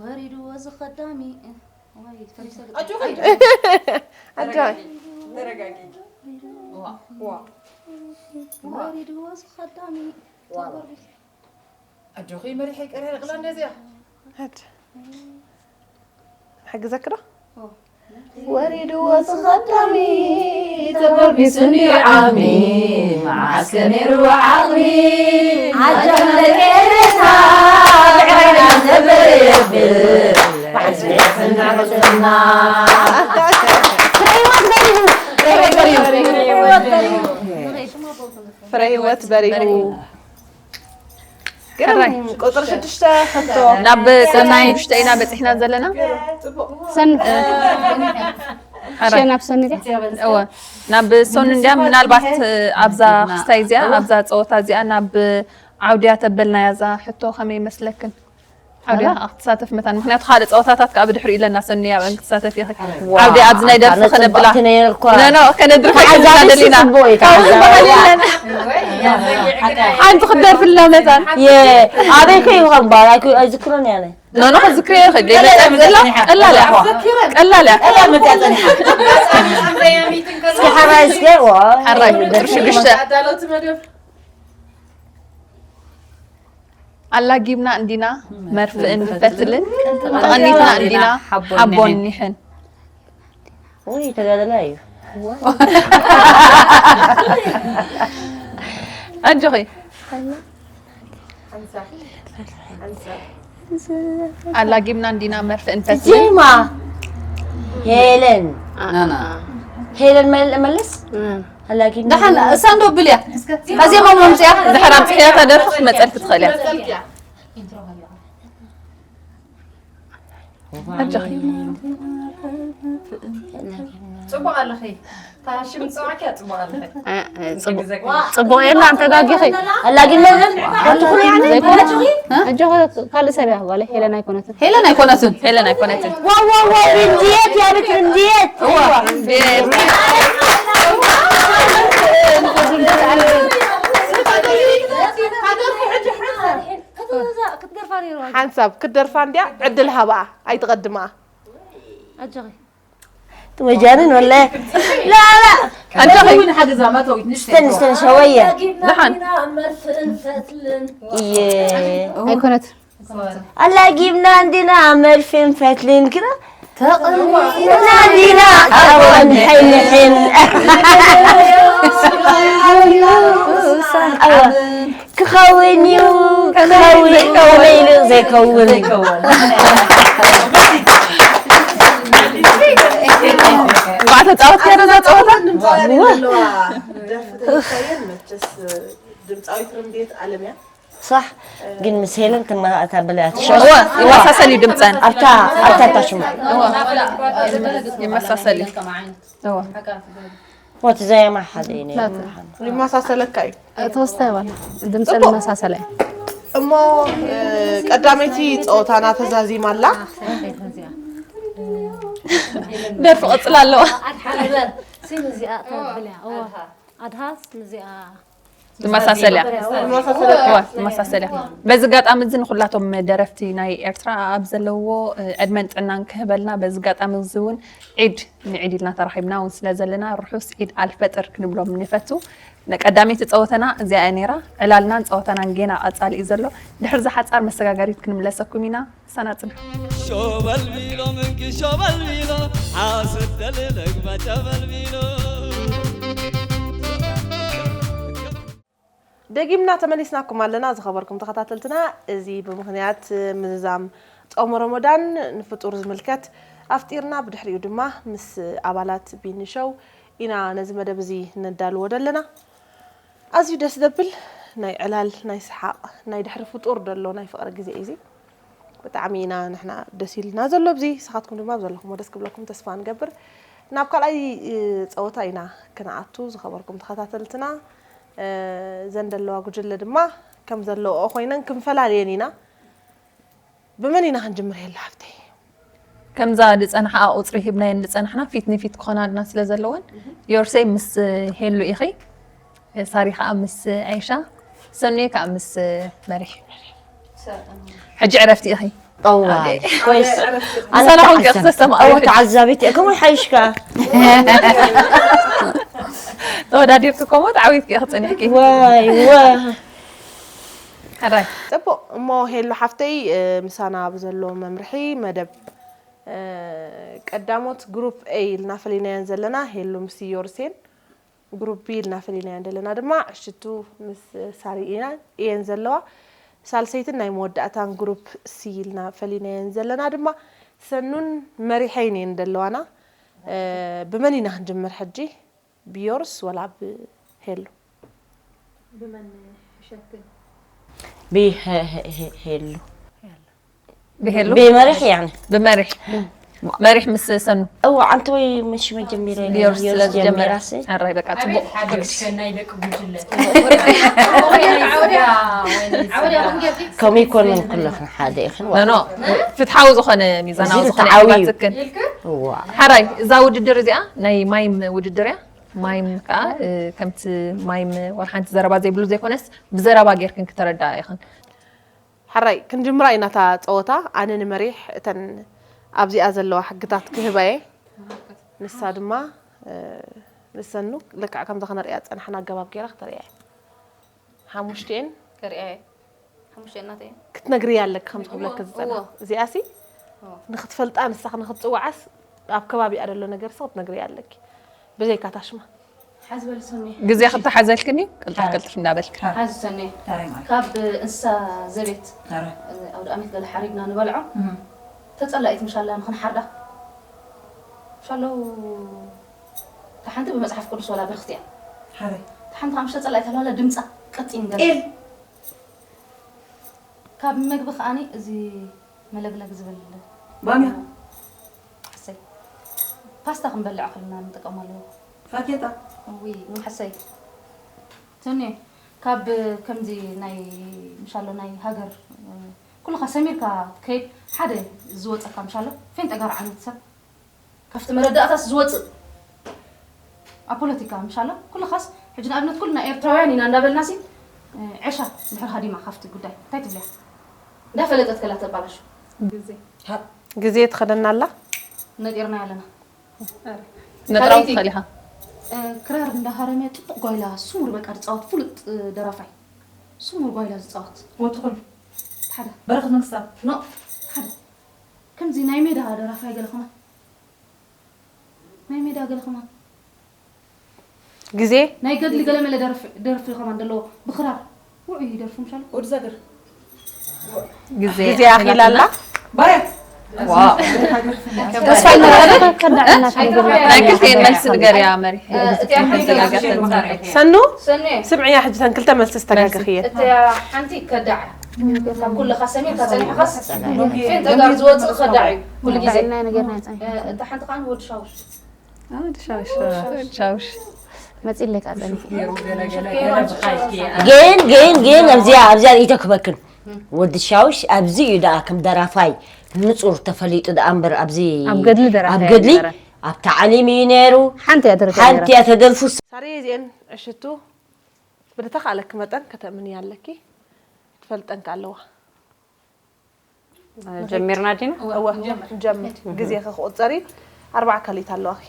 ወሪድዎ ዝኸዳሚ ወይ ፈሪሰ ኣጆይ ተረጋጊ ዋ ዋ ወሪድዎ ዝኸዳሚ ኣጆኺ መሪሐ ቀሪያ ቅላ እንደዚያ ሕድ ሕግዘክ ዶ ወሪድዎ ዝኸዳሚ ተጎርቢሱ እንድዩ ዓሚ መዓስከ ነይሩ ዓቕሚ ዓጀብ ደቂ ኤረትራ ብዕራይና ዘበየብል ባዕዝቤት ፍናዕትና ፍረ ህይወት በሪሁ ግርም ቁፅሪ ሽዱሽተ ሕቶ ናብ ሰናይ ሽዱሽተ ኢና በፂሕና ዘለና ሰን ሸ ናብ ሰኒ ድያ እወ ናብ ሶኒ እንድያ ምናልባት ኣብዛ ክስታይ እዚኣ ኣብዛ ፀወታ እዚኣ ናብ ዓውድያ ተበልናያ እዛ ሕቶ ከመይ ይመስለክን ዓውድያ ክትሳተፍ መታን ምክንያቱ ካልእ ፀወታታት ከዓ ብድሕሪኡ ኣለና ሶኒ ኣብአን ክትሳተፍ ይኽእል ዓውድያ ኣብዚ ናይ ደርፊ ከነብላ ኖኖ ከነድርፈ ደሊና ሓንቲ ክትደርፍልና መታን ኣበይ ከ ይኸባ ኣይዝክሮን ያለ ኖኖ ክዝክር ይኽእል ቀላል እያ ቀላል እያ እስኪ ሓራይ እስኪ ሓራይ ቁጥሪ ሽዱሽተ ኣዳለውቲ መደብ ኣላጊብና እንዲና መርፍእን ፈትልን ተቐኒትና እንዲና ሓቦን ኒሕን ወይ ተጋደላ እዩ ኣጆኺ ኣላጊብና እንዲና መርፍእን ፈትልን ዜማ ሄለን ሄለን መለስ ኣላጊብና ደሓን እሳ እንዶ ብልያ ከዜማ መምፅያ ድሕር ኣምፅሕያ ተደርፊ ክትመፀልኪ ትኽእል እያ ኣጆኺ። ጽቡቕ ኣለኺ። ታሽም ጽዋዕኪ ጽቡቕ ኣለኺ። ጽቡቕ የላ ኣንተጋጊኺ። ኣላ ግን ነገር ኣትኹሪ ያለ ዘይኮነ ኣጆኺ ካልእ ሰብ እያ ጓለይ ሄለን ኣይኮነትን። ሄለን ኣይኮነትን። ሄለን ኣይኮነትን። ዋው ዋው ዋው ርምዝየት ያብት ርምዝየት ሓንሳብ ክትደርፋ እንድያ ዕድል ሃባኣ ኣይትቐድማ። መጃንን ወለ ላላ ኣጆኺ። ስተን ስተን ሸወየ ደሓን። እየ ኣይኮነት ኣላጊብና እንዲና መርፌን ፈትልን ክና ተቐሚጥና እንዲና ኣቦን ሕንሕን ክኸውን እዩ ክኸውን ከመይ ኢሉ ዘይከውን ባዕተ ጻወት ከረዛ ጸወታ ደርፊ ተሳየን መቸስ ድምፃዊት ርምቤት ኣለምያ صح ግን ምስ ሄለን ክነኣታ ብለያ እወ ይመሳሰል እዩ ድምፀን ኣብታ ኣብታ ታሽማ ይመሳሰል እዩ እወ ወቲ ዘየማ ሓደ እዩ ይመሳሰለካ እዩ ተወስታ ይባል ድምፀን ይመሳሰለ እዩ እሞ ቀዳመይቲ ፀወታና ተዛዚማ ኣላ ደርፊ ቀፅላ ኣለዋ እዚኣ ተብልያ ኣድሃስ ንዚኣ ትመሳሰል እያ ትመሳሰል እያ በዚ ኣጋጣሚ እዚ ንኩላቶም ደረፍቲ ናይ ኤርትራ ኣብ ዘለዎ ዕድመን ጥዕናን ክህበልና በዚ ኣጋጣሚ እዚ እውን ዒድ ንዒድ ኢልና ተራኺብና እውን ስለ ዘለና ርሑስ ዒድ ኣልፈጥር ክንብሎም ንፈቱ ቀዳመይቲ ፀወተና እዚኣ እያ ነይራ ዕላልናን ፀወታናን ጌና ቀፃሊ እዩ ዘሎ ድሕሪ ዝሓፃር መሰጋገሪት ክንምለሰኩም ኢና ሳና ፅንሑ ሾበል ቢሎ ምንኪ ሾበል ቢሎ ሓስብ ደልለግባ ጨበል ቢሎ ደጊምና ተመሊስናኩም ኣለና ዝኸበርኩም ተኸታተልትና እዚ ብምኽንያት ምዝዛም ጾም ረመዳን ንፍጡር ዝምልከት ኣፍጢርና ብድሕሪኡ ድማ ምስ ኣባላት ቢኒ ሾው ኢና ነዚ መደብ እዚ ነዳልዎ ዘለና ኣዝዩ ደስ ዘብል ናይ ዕላል ናይ ሰሓቕ ናይ ድሕሪ ፍጡር ደሎ ናይ ፍቕሪ ግዜ እዩ እዚ ብጣዕሚ ኢና ንሕና ደስ ኢልና ዘሎ ኣብዚ ንስኻትኩም ድማ ዘለኹም ደስ ክብለኩም ተስፋ ንገብር ናብ ካልኣይ ፀወታ ኢና ክንኣቱ ዝኸበርኩም ተኸታተልትና ዘን ደለዋ ጉጅለ ድማ ከም ዘለኦ ኮይነን ክንፈላልየን ኢና ብመን ኢና ክንጅምር የለ ሃብተይ ከምዛ ዝፀንሓ ቁፅሪ ሂብናየን ዝፀናሕና ፊት ንፊት ክኾናልና ስለ ዘለወን ዮርሰይ ምስ ሄሉ ኢኺ ሳሪ ከዓ ምስ ዓይሻ ሰኑየ ከዓ ምስ መሪሕ ሕጂ ዕረፍቲ ኢኺ እዋይ ኮይስ ምሳና ኮንኪ ክሰሰማ ኣወ ተዓዛቢት እየ ከምኡ ሓይሽካ ተወዳዲርኪ ኮሞ ተዓዊትኪ ክፀኒሕኪ ዋይ ዋ ሕራይ ፅቡቅ እሞ ሄሉ ሓፍተይ ምሳና ብዘሎ መምርሒ መደብ ቀዳሞት ግሩፕ ኤ ኢልና ፈሊናየን ዘለና ሄሉ ምስ ዮርሴን ግሩፕ ቢ ኢልና ፈሊናየን ዘለና ድማ ዕሽቱ ምስ ሳሪ ኢና እየን ዘለዋ ሳልሰይትን ናይ መወዳእታን ግሩፕ ሲ ኢልና ፈሊናየን ዘለና ድማ ሰኑን መሪሐይን እየን ዘለዋና ብመን ኢና ክንጅምር ሕጂ ብዮርስ ወላ ብሄሉ ብሄሉ ብሄሉ ብመሪሕ ያኒ ብመሪሕ መሪሕ ምስ ሰኑ እዋ ኣንተ ወይ መሽ መጀመሪያ ዮርስ ስለ ዝጀመረ ሕራይ በቃ ፅቡቅ ከምኡ ይኮን ምን ኩለኽን ሓደ ኢኽን ኖ ፍትሓዊ ዝኾነ ሚዛናዊ ዝኾነ ትክን እዋ ሓራይ እዛ ውድድር እዚኣ ናይ ማይም ውድድር እያ ማይም ከዓ ከምቲ ማይም ወላ ሓንቲ ዘረባ ዘይብሉ ዘይኮነስ ብዘረባ ጌርክን ክተረዳኣ ኢኽን ሕራይ ክንጅምራ ኢና እታ ፀወታ ኣነ ንመሪሕ እተን ኣብዚኣ ዘለዋ ሕግታት ክህባ እየ ንሳ ድማ ንሰኑ ልክዕ ከምዛ ክነሪኣ ዝፀናሕና ኣገባብ ገይራ ክተሪኣ እየ ሓሙሽቲኤን ከሪኣ እየ ሓሙሽተ እናተ እየ ክትነግርያ ኣለኪ ከምዚ ክብለኪ ዝፀና እዚኣሲ ንክትፈልጣ ንሳኽ ንክትፅውዓስ ኣብ ከባቢኣ ዘሎ ነገር ሲ ክትነግርያ ኣለኪ ብዘይካ ታሽማ ሓዚ በሊ ሰኒ ግዜ ክተሓዘልክን እዩ ቅልጥፍ ቅልጥፍ እንዳበልክ ሓዚ ሰኒ ካብ እንስሳ ዘቤት ኣውደ ኣመት ገለ ሓሪድና ንበልዖ ተጸላኢት ምሻላ ንኽንሓርዳ ሻለው ተሓንቲ ብመጽሓፍ ቅዱስ ወላ ብርኽቲ እያ ተሓንቲ ሓሙሽተ ጸላኢት ኣለዋላ ድምጻ ቀጢን ገለ ካብ መግቢ ከዓኒ እዚ መለግለግ ዝብል ባምያ። ሕሰይ ፓስታ ክንበልዕ ከለና ንጥቀመሉ። ፋኬታ። ዊ ሕሰይ ትኒ ካብ ከምዚ ናይ ምሻሎ ናይ ሃገር ኩልኻ ሰሚርካ ትከይድ ሓደ ዝወፀካ ምሻሎ ፌንጠጋር ዓይነት ሰብ ካብቲ መረዳእታስ ዝወፅእ ኣብ ፖለቲካ ምሻሎ ኩልኻስ ሕጂ ንኣብነት ኩልና ኤርትራውያን ኢና እንዳበልና ሲ ዕሻ ድሕር ሃዲማ ካብቲ ጉዳይ እንታይ ትብልያ እንዳፈለጠት ከላ ተባላሹ ግዜ ትኸደና ኣላ ነጢርና ኣለና ነጥራው ትኽእል ኢኻ ክራር እንዳሃረመ ፅቡቅ ጓይላ ስሙር በቃ ዝፃወት ፍሉጥ ደራፋይ ስሙር ጓይላ ዝፃወት ወትኹል ሓደ በረኸት መንግስታብ ኖ ሓደ ከምዚ ናይ ሜዳ ደራፋይ ገለ ከማን ናይ ሜዳ ገለ ከማን ግዜ ናይ ገድሊ ገለ መለ ደርፊ ደርፊ ከማን ዘለዎ ብክራር ውዑይ ይደርፉ ምሻሉ ወዲ ዛግር ግዜ ኣኺላ ኣላ ባርያ ተስፋ ናይ ክልቲኤን መልሲ ንገርያ መሪ ሰኑ ሰኔ ስምዕያ ሕጂ ተን ክልተ መልሲ ዝተጋገኽየ እቲያ ሓንቲ ከዳዕ ካብ ኩልኻ ሰሚርካ ፀኒሕኻስ ፌን ተጋር ዝወፅእ ከዳዕ እዩ ኩሉ ግዜ ባዕልና ነገርና ይፀንሕ እታ ሓንቲ ከዓ ወዲ ሻውሽ ሻውሽ መፂለካ ፀኒሕ ግን ግን ግን ኣብዚኣ ኣብዚኣ ርእይቶ ክበክን ወዲ ሻውሽ ኣብዚ እዩ ደኣ ከም ደራፋይ ንጹር ተፈሊጡ ደኣ እምበር ኣብዚ ኣብ ገድሊ ደራፋይ ኣብ ገድሊ ኣይነበረን። ኣብ ታዕሊም እዩ ነይሩ ሓንቲ እያ ደረጃ ሓንቲ እያ ተደርፉ ሳሪ እዚኤን ዕሽቱ ብድተኻለኪ መጠን ከተእምንያ ኣለኪ ክትፈልጠን ከ ኣለዋ ጀሚርና ዲና እወ ጀምር ግዜ ከክቁፀር እዩ ኣርባዓ ካልኢት ኣለዋኺ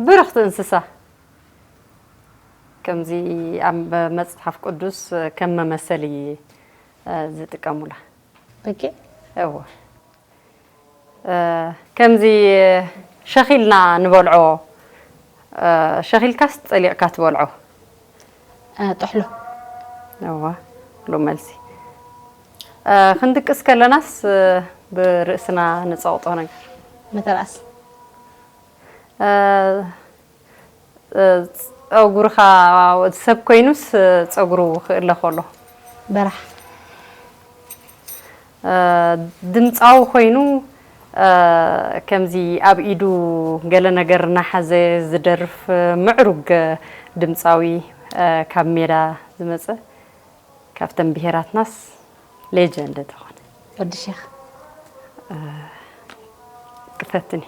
ብርኽቲ እንስሳ ከምዚ ኣብ መፅሓፍ ቅዱስ ከም መመሰሊ ዝጥቀሙላ በቂ እዎ ከምዚ ሸኺልና ንበልዖ ሸኺልካስ ፀሊቕካ ትበልዖ ጥሕሎ እዋ ሉ መልሲ ክንድቅስ ከለናስ ብርእስና ንፀቕጦ ነገር መተርኣስ ፀጉርኻ ሰብ ኮይኑስ ፀጉሩ ክእለ ከሎ በራሕ ድምፃዊ ኮይኑ ከምዚ ኣብ ኢዱ ገለ ነገር እናሓዘ ዝደርፍ ምዕሩግ ድምፃዊ ካብ ሜዳ ዝመፀ ካብተን ብሄራትናስ ሌጀንድ ተኾነ ወዲ ሼክ ክፈትኒ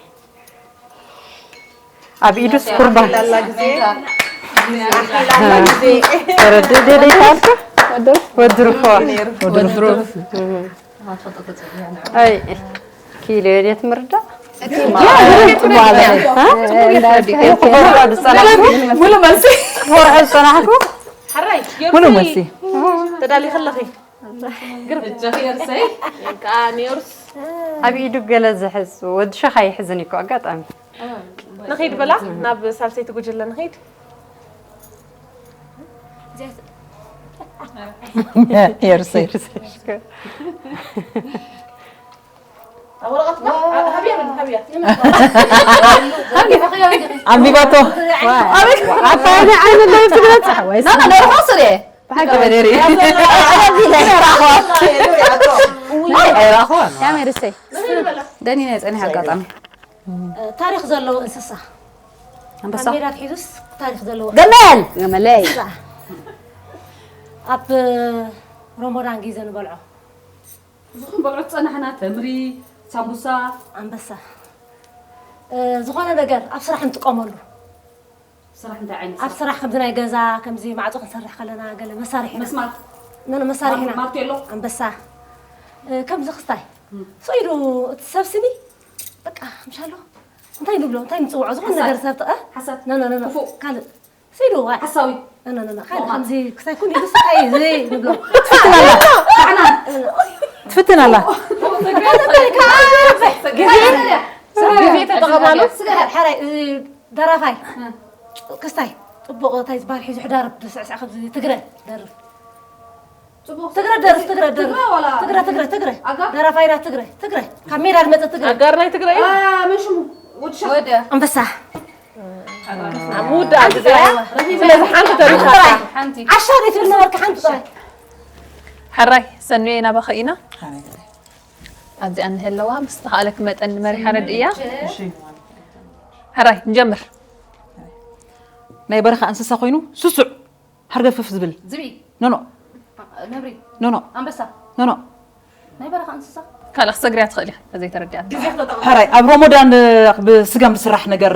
ኣብ ኢዱስ ቁርባን ላላ ግዜ ተረድእ ደደይታልኩ ወድርፎ ኣይ ኪሎ የድየት ምርዳእ ሙሉ መልሲ ወርሒ ዝፀናሕኩ ሙሉ መልሲ ተዳሊኺ ኣለኺ እጃኺ የርሰይ ቃ ኔሩስ ኣብ ኢዱ ገለ ዝሕዝ ወዲ ሸኻ ይሕዝን ይኮ ኣጋጣሚ ንኺድ በላ ናብ ሳልሰይቲ ጉጅለ ንኺድ የርሰይ ወረቐት ሃብያ ሃብያ ኣንቢባቶ ኣታ ናይ ዓይነ ናይ ትግለጽ ወይ ናና ነርሆ ስሬ ብሓቂ በደሪ ኣይራኸዋን ያሜ ርሰይ ደኒ ናይ ጸኒሕ ኣጋጣሚ ታሪክ ዘለዎ እንስሳ ኣንበሳ ካሜራ ትሒዙስ ታሪክ ዘለዎ ገመል ገመለይ ኣብ ሮሞዳን ግዜ ንበልዖ እዚ ክንበልዖ ዝፀናሕና ተምሪ ሳምቡሳ ኣንበሳ ዝኾነ ነገር ኣብ ስራሕ ንጥቀመሉ ስራሕ እንታይ ዓይነት ኣብ ስራሕ ከምዚ ናይ ገዛ ከምዚ ማዕፆ ክንሰርሕ ከለና ገለ መሳርሒ ኢና። መስማር ኖ ኖ መሳርሒ ኢና። ማርቴሎ ኣንበሳ እ፣ ከምዚ ክስታይ ስኢሉ እቲ ሰብ ስኒ በቃ ምሻሎ እንታይ ንብሎ እንታይ ንፅውዖ ዝኾነ ነገር ሰብ እ? ሓሳብ ኖ ኖ ኖ ክፉእ ካልእ ስኢሉ ዋይ ሓሳዊ ኖ ኖ ኖ ካልእ ከምዚ ክስታይ ኩን ኢሉ ስታይ እዚ ንብሎ ትፍትን ኣላ ግዜ ተጠቐማሉ። ስጋ ሓራይ እዚ ደራፋይ ክስታይ ፅቡቕ እንታይ ዝበሃል ሒዙ ሕዳር ብስዕስዕ ከምዚ ትግረ ደርፍ ትግረ ደርፍ ትግረ ደርፍ ትግረ ትግረ ትግረ ደራፋይና ትግረ ትግረ ካብ ሜዳ ዝመፀ ትግረ ኣጋር ናይ ትግራይ እዩ መን ሽሙ ወዲ ሸ ኣንበሳ ኣብ ምውዳእ ግዜ ስለዚ ሓንቲ ተሪፋ ሓንቲ ዓሻ ዘይትብል ነበርካ ሓንቲ ጥራይ ሕራይ ሰኑየ ናባኸ ኢና ኣብዚኣ እንህለዋ ብዝተኻእለኪ መጠን ንመሪሓ ረድእያ። እሺ። ሕራይ ንጀምር። ናይ በረኻ እንስሳ ኮይኑ ስሱዕ፣ ሃርገፍፍ ዝብል። ዝብኢ። ኖኖ። ነብሪ። ኖኖ። ኣንበሳ። ኖኖ። ናይ በረኻ እንስሳ። ካልእ ክሰግርያ ትኽእል ኢኻ፣ ተዘይተረዲኣት። ሕራይ ኣብ ሮሞዳን ብስጋም ዝስራሕ ነገር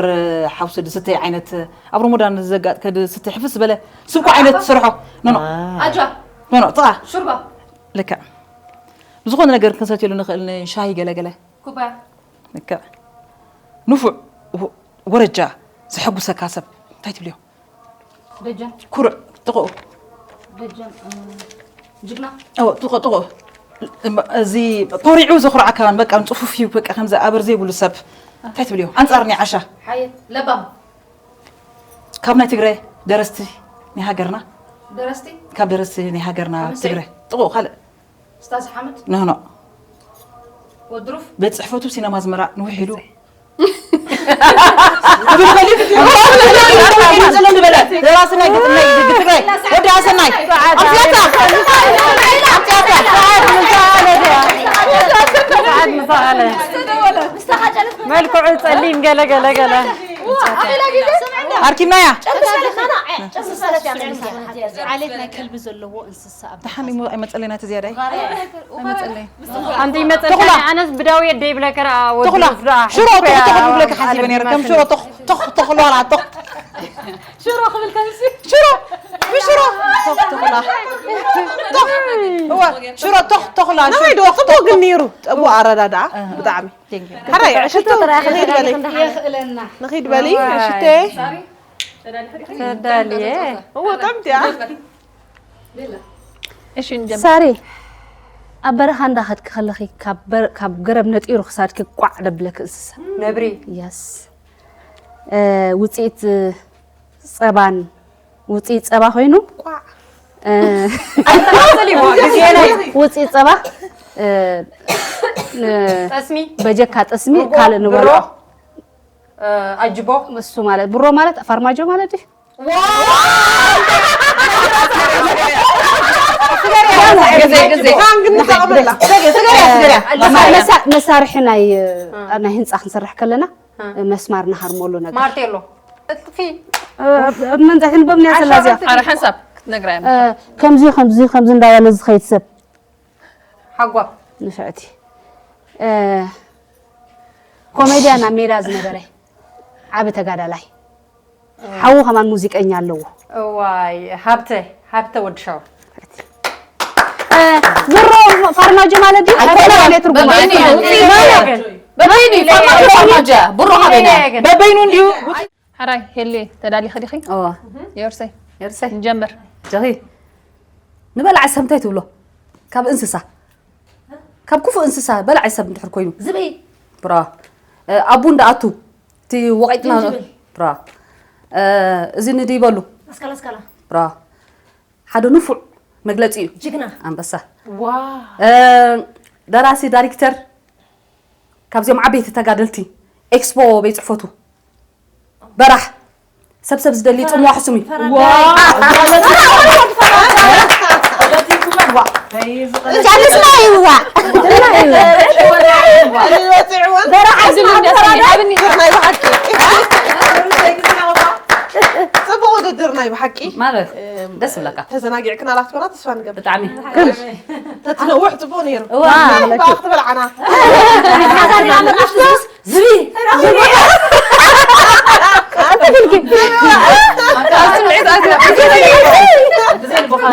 ሓውሲ ዝስተይ ዓይነት፣ ኣብ ሮሞዳን ዘጋጥ ከድስተ ሕፍስ ዝበለ ስብኮ ዓይነት ትሰርሖ። ኖኖ። ኣጃ። ኖኖ፣ ጥቓ። ሹርባ። ልክዕ። ዝኾነ ነገር ክንሰትየሉ ንኽእል፣ ንሻሂ ገለገለ። ኩባያ። ልክዕ። ንፉዕ፣ ወ- ወረጃ፣ ዘሐጉሰካ ሰብ እንታይ ትብልዮ? ደጀን። ኩሩዕ፣ ጥቕኡ። ደጀን፣ እ፣ ጅግና። ኦ፣ ጥቕኡ፣ ጥቕኡ። እም፣ እዚ ኮሪዑ ዘኹርዓካ፣ በቃ፣ ጽፉፍ እዩ፣ በቃ፣ ከምዚ ኣበር ዘይብሉ ሰብ እንታይ ትብልዮ? ኣንጻር ናይ ዓሻ። ሓየት፣ ለባም። ካብ ናይ ትግረ ደረስቲ ናይ ሃገርና። ደረስቲ? ካብ ደረስቲ ናይ ሃገርና ትግረ። ጥቕኡ፣ ካልእ። ስታዝ ሓመድ። ኖኖ። ወድሩፍ። ቤት ጽሕፈቱ ሲነማ ኣዝመራ ንውሕ ኢሉ። ደራሲ ናይ ግጥም ናይ ትግራይ። ወዲ ኣሰናይ። ኣምፅያታ። ኣምፅያታ። ሰዓት ምሳኣለ። መልክዑ ጸሊም ገለ ገለ ገለ። ኣርኪብናያ። ዓሌት ናይ ከልቢ ዘለዎ እንስሳ። ደሓን ይሞ-፣ ኣይመጸለይ ናቲ ዝያዳይ። ኣይመጸለይ። ኣንቲ ይመጸለይ። ተኹላ። ኣነስ ብዳውየት ደይብለከ ደኣ ወዲ ተኹላ። ሩፍ ደኣ ሽሮ፣ ሕኮያ ተኹ፣ ተኹ፣ ብብለካ ሓሲበ ነይረ። ከም ሽሮ፣ ተኹ፣ ተኹ፣ ተኹ፣ ተኹ፣ ተኹ፣ ሽሮ ክብል ከምሲ። ሽሮ፣ ብሽሮ። ተኹ፣ ተኹላ። ተኹ። እወ፣ ሽሮ፣ ተኹ፣ ተኹላ። ንኸይድ፣ ሽሮ፣ ተኹ፣ ጽቡቅ ግን ተኹ። ነይሩ። ጽቡቅ ኣረዳድኣ። ብጣዕሚ። Thank you። ሕራይ፣ ሕቶ ጥራይ ንኸይድ በሊ። የኽእለና። ንኸይድ በሊ፣ እዋ። እሽተይ። ሳሪ፣ ተዳሊ ሕድሪ። ተዳልየ። እዎ፣ ጥዕምቲ እያ። ቤላ። እሺ፣ ንጀምር። ሳሪ፣ ኣብ በረኻ እንዳኸድኪ ከለኺ ካብ በር-፣ ካብ ገረብ ነጢሩ ክሳድኪ ቋዕ ደብለኪ እንስሳ። ነብሪ። የስ። እ፣ ውፅኢት ጸባን ውፅኢት ጸባ ኮይኑ፣ ቋዕ። እ፣ ኣይተመሳሰል እዩ፣ ግዜ ናይ ውፅኢት ጸባ፣ እ፣ ን-፣ ጠስሚ። በጀካ ጠስሚ፣ ርጎ፣ ካልእ ንበልዖ። ብሮ፣ እ፣ ኣጅቦ። እሱ ማለት፣ ብሮ ማለት ፋርማጆ ማለት ድዩ? ግዜ፣ ግዜ። ስገርያ፣ ስገርያ። መሳ-፣ መሳርሒ ናይ፣ እ፣ ናይ ህንጻ ክንሰርሕ ከለና፣ እ። መስማር ንሃርመሉ ነገር። ማርቴሎ። እጥፊ። እ፣ ኣብ መንዛሒ ንበምንያ ዓሻ ዘላ እዚኣ። በልቲ። ኣረ፣ ሓንሳብ ክትነግራ እያ። እ፣ ከምዚ፣ ከምዚ፣ ከምዚ እንዳበለ ዝኸይድ ሰብ። ሓጓፍ። ንፍዕቲ። እ፣ ኮሜድያን ኣብ ሜዳ ዝነበረ ዓቢ ተጋዳላይ። ሓዉ ከማን ሙዚቀኛ ኣለዎ። እዋይ፣ ሃብተ፣ ሃብተ ወዲ ሻውል። እ፣ ብሮ ፋርማጆ ማለት ድዩ? ኣይኮነን። ሃብተ ማለት ትርጉም በበይኑ እዩ። ኣይኮነን። በበይኑ እዩ። ፋርማጆ፣ ፋርማጆ። ብሮ ሃበና። በበይኑ እንዲሁ። ሕራይ፣ ሄሊ፣ ተዳሊኺ ዲኺ? እወ። የርሰይ። የርሰይ። ንጀምር። ጀኺ፣ ንበላዕ ሰብ እንታይ ትብሎ? ካብ እንስሳ። ካብ ክፉእ እንስሳ በላዕ ሰብ እንድሕር ኮይኑ። ዝብኢ። ብራ። እ፣ ኣቡ እንዳኣቱ። እቲ ወቒጥና። ዝንጅብል። ብራ። እ፣ እዚ ንድይበሉ። ኣስካላ፣ ኣስካላ። ብራ። ሓደ ንፉዕ መግለጺ እዩ። ጅግና። ኣንበሳ። ዋው። እ፣ ደራሲ፣ ዳይሬክተር፣ ካብዚኦም ዓበይቲ ተጋደልቲ፣ ኤክስፖ ቤት ጽሕፈቱ፣ በራሕ፣ ሰብ ሰብ ዝደሊ ጽምዋ ሕሱም እዩ። ፈራዳይ። ዋው። ጃልስና ይዋ። በራሕ፣ እዚ ልምድ ያሳየን። ኣብኒ። ናይ ብሓቂ። ጽቡቕ ውድድር ናይ ብሓቂ። ማለት፣ እም፣ ደስ ይብለካ። ተዘናጊዕክና ላትኮና ተስፋ ንገብር። ብጣዕሚ። ተትነውሕ ጽቡቕ ነይሩ። እዋ። ብኣኽ ትበልዓና። ዝብኢ።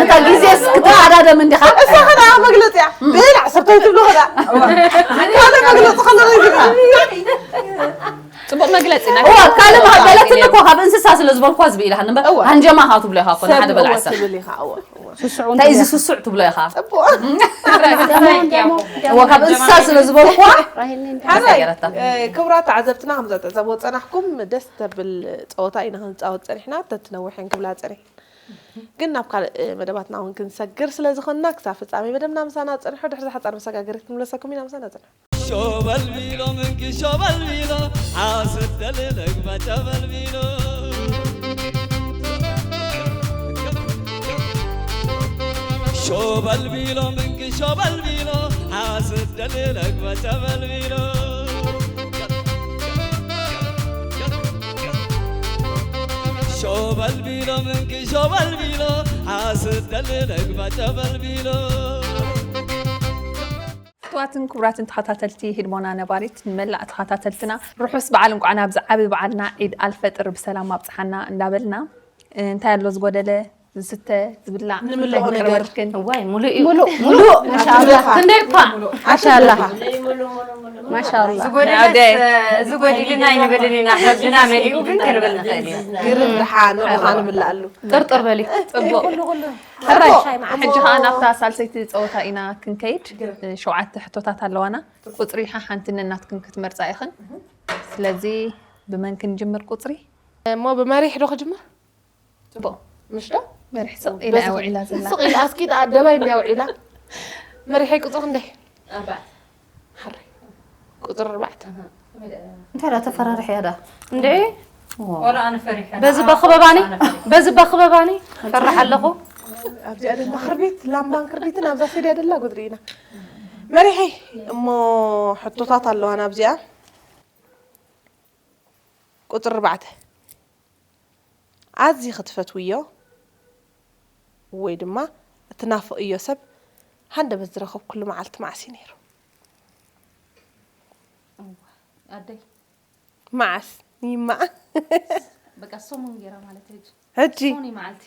ነታ ግዜስ ክትሓዳደም እንዲኻ። እሳ ኸዳ መግለጺ እያ። ብላዕ ሰብ ታይ ትብሎ ኸዳ። ካልእ መግለጺ ኸሎ ኸይዱ። ጽቡቕ መግለጺ ናይ እዋ፣ ካልእ መ-፣ በለትኒ እኮ ካብ እንስሳ ስለ ዝበልኳ ዝብኢ ኢልካ እምበር፣ እዋ። ሃንጀማ ኸዓ ትብሎ ኢኻ እኮ፣ ሰብ ንሓደ በላዕ እዋ ሰብ። ትብል ኢኻ፣ እዋ፣ እዋ። ስሱዕ እንታይ እዩ እዚ ስሱዕ ትብሎ ኢኻ? ጽቡቕ። እዋ፣ ካብ እንስሳ ስለ ዝበልኳ ሓራይ፣ ተሰገረታ። እ፣ ክቡራት ተዓዘብትና፣ ከም ዘተዓዘብዎ ጸናሕኩም፣ ደስ ተብል ጸወታ ኢና ክንጻወት ጸኒሕና፣ ተትነውሕን ክብላ ጸኒሐን። ግን ናብ ካልእ መደባትና እውን ክንሰግር ስለ ዝኾንና፣ ክሳብ ፍጻሜ መደብና ምሳና ጽንሑ። ድሕሪ እዛ ሓጻር መሰጋገሪት ክንምለሰኩም ኢና። ምሳና ጽንሑ። ሾበል ቢሎ ምንኪ ሾበል ቢሎ፣ ዓሰብ ደልለግ ባጨበል ቢሎ። ሾበል ቢሎ ምንኪ ሾበል ቢሎ፣ ዓሰብ ለግባጫ በልቢሎ ሾበል ቢሎ ምንኪ ሾበል ቢሎ ሓስደል ለግባጫ በልቢሎ ክቡራትን ክቡራትን ተኸታተልቲ ህድሞና ነባሪት ንመላእ ተኸታተልትና ርሑስ በዓል እንኳዕ ናብዚ ዓቢ በዓልና ዒድ ኣልፈጥር ብሰላም ኣብፅሓና እንዳበልና እንታይ ኣሎ ዝጎደለ ዝስተ ዝብላዕ ንምልኦ ነገር። እዋይ ሙሉእ እዩ ሙሉእ ሙሉእ ማሻኣላ ክንደይ እኳ ማሻኣላ ማሻኣላ ዝጎደለስ ዝጎዲልና ይንበልን ኢና ከብድና መሊኡ ግን ክንብል ንኽእል እዩ ግርም ድሓን ንዑኻ ንምልኣሉ ጥርጥር በሊ ፅቡቅ ሕራይ ሕጂ ከዓ ናብታ ሳልሰይቲ ፀወታ ኢና ክንከይድ ሸውዓተ ሕቶታት ኣለዋና ቁፅሪ ሓሓንቲ ነናትክን ክትመርፃ ኢኽን ስለዚ ብመን ክንጅምር ቁፅሪ እሞ ብመሪሕ ዶ ክጅምር ፅቡቅ ምሽ ዶ መሪሕ ስቕ ኢላ እያ ውዒላ ዘላ ስቕ ኢላ እስኪ ኣደባይ እንድያ ውዒላ መሪሐይ ቁፅሪ ክንደይ ሓራይ ቁፅሪ ኣርባዕተ እንታይ ዳ ተፈራርሕ እያ ዳ እንድዒ ወላ ኣነ ፈሪሐ በዚ በኽበባኒ በዚ በኽበባኒ ፈራሕ ኣለኹ ኣብዚኣ ድማ ክርቢት ላምባን ክርቢትን ኣብዛ ሰድያ ደላ ጉድሪ ኢና መሪሐይ እሞ ሕቶታት ኣለዋ ናብዚኣ ቁፅሪ ኣርባዕተ ኣዝዪ ክትፈትውዮ ወይ ድማ እትናፍቕዮ ሰብ ሃንደበት ዝረኸብኩሉ መዓልቲ መዓስ እዩ ነይሩ? ኣደይ መዓስ ይማ በቃ ሰሙን ገይራ ማለት ሕጂ ሕጂ ሰሙን መዓልቲ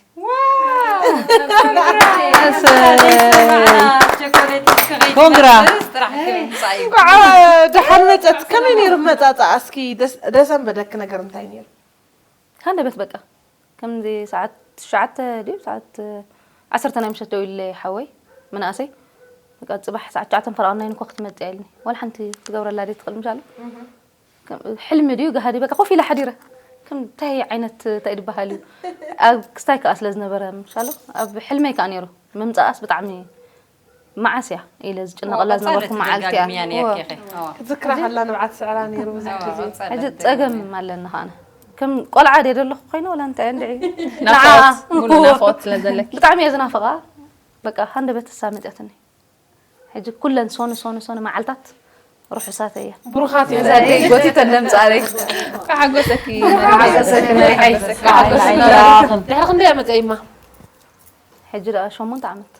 ኮንግራ እንኳዕ ደሓን መፀት ከመይ ነይሩ መፃፃ እስኪ ደስ- ደሰን በደክ ነገር እንታይ ነይሩ ሃንደበት በቃ ከምዚ ሰዓት ትሽዓተ ድዩ ሰዓት ዓሰርተ ናይ ምሸት ደው ኢለ ሓወይ መናእሰይ በቃ ፅባሕ ሰዓት ትሽዓተ ፈረቓናይ ንኮ ክትመፅእ ኢልኒ ዋላ ሓንቲ ትገብረላ ድዩ ትኽእል ምሻሉ ሕልሚ ድዩ ጋሃዲ በቃ ኮፍ ኢለ ሓዲረ ከም እንታይ ዓይነት እንታይ ድበሃል እዩ ኣብ ክስታይ ከዓ ስለ ዝነበረ ምሻሉ ኣብ ሕልመይ ከዓ ነይሩ ምምፃኣስ ብጣዕሚ መዓስ እያ ኢለ ዝጭነቐላ ዝነበርኩ መዓልቲ እያ ክትዝክራ ከላ ንብዓት ስዕራ ነይሩ ብዙሕ ግዜ ሕጂ ፀገም ኣለኒ ከዓ ከም ቆልዓ ድየ ዘለኹ ኮይነ ወላ እንታይ እንድዒ ናፍቆት ሙሉ ናፍቆት ስለ ዘለኪ ብጣዕሚ እየ ዝናፍቓ በቃ ሃንደበት እሳ መፅያትኒ ሕጂ ኩለን ሶኒ ሶኒ ሶኒ መዓልታት ርሑሳት እየን ብሩኻት እዩ ጎቲተን ደምፃለይ ከሓጎሰኪ ድሕሪ ክንደይ እያ መፀ ይማ ሕጂ ደኣ ሸሞንተ ዓመት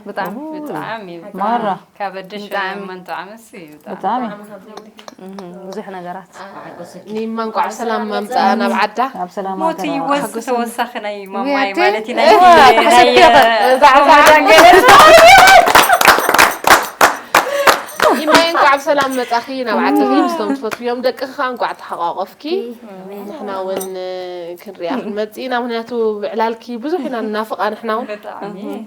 ብጣዕሚ ብጣዕሚ ማራ ካብ ኣደ ሸሞንተ ዓመት እዩ ብጣዕሚ ብጣዕሚ እህ፣ ብዙሕ ነገራት ኒማ እንኳዕ ብሰላም መምፃኣ ናብ ዓዳ ኣብ ሰላም ሞት ሃገራ። ይወስ ተወሳኺ ናይ ማማይ ውያቴ። ማለት እዩ ዛዕባ ኒማይ እንኳዕ ብሰላም መፃኺ ናብ ዓድኺ ምስቶም ትፈትውዮም ደቅኺ ከዓ እንኳዕ ተሓቋቆፍኪ ንሕና እውን ክንሪኣ ክንመፅእ ኢና ምክንያቱ ብዕላልኪ ብዙሕ ኢና ንናፍቓ ንሕና እውን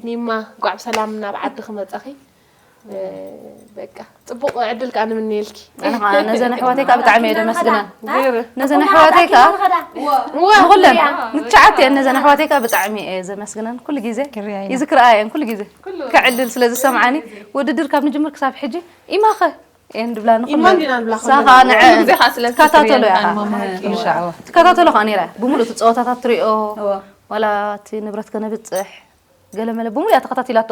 ኒማ እንኳዕ ብሰላም ናብ ዓድኺ መፃኺ በቃ ፅቡቅ ዕድል ከዓ ንምንየልኪ ኣነ ከዓ ነዘን ኣሕዋተይ ከዓ ብጣዕሚ እየ ደመስግነን ነዘን ኣሕዋተይ ከዓ ንኩለን ንትሽዓተ እየን ነዘን ኣሕዋተይ ከዓ ብጣዕሚ እየ ዘመስግነን ኩሉ ግዜ ይዝክርኣ እየን ኩሉ ግዜ ከዕልል ስለ ዝሰምዓኒ ውድድር ካብ ንጅምር ክሳብ ሕጂ ኢማኸ እየን ድብላ ንኩሉ ኢማን ዲና ንብላ ሳኻ ንዐ ግዜኻ ስለ ትከታተሎ እያ ምሻዕዋ ትከታተሎ ከዓ ነይራ ብምሉእ እቲ ፀወታታት ትሪኦ ዋላ እቲ ንብረት ከነብፅሕ ገለመለ ብምሉእ እያ ተኸታቲላቶ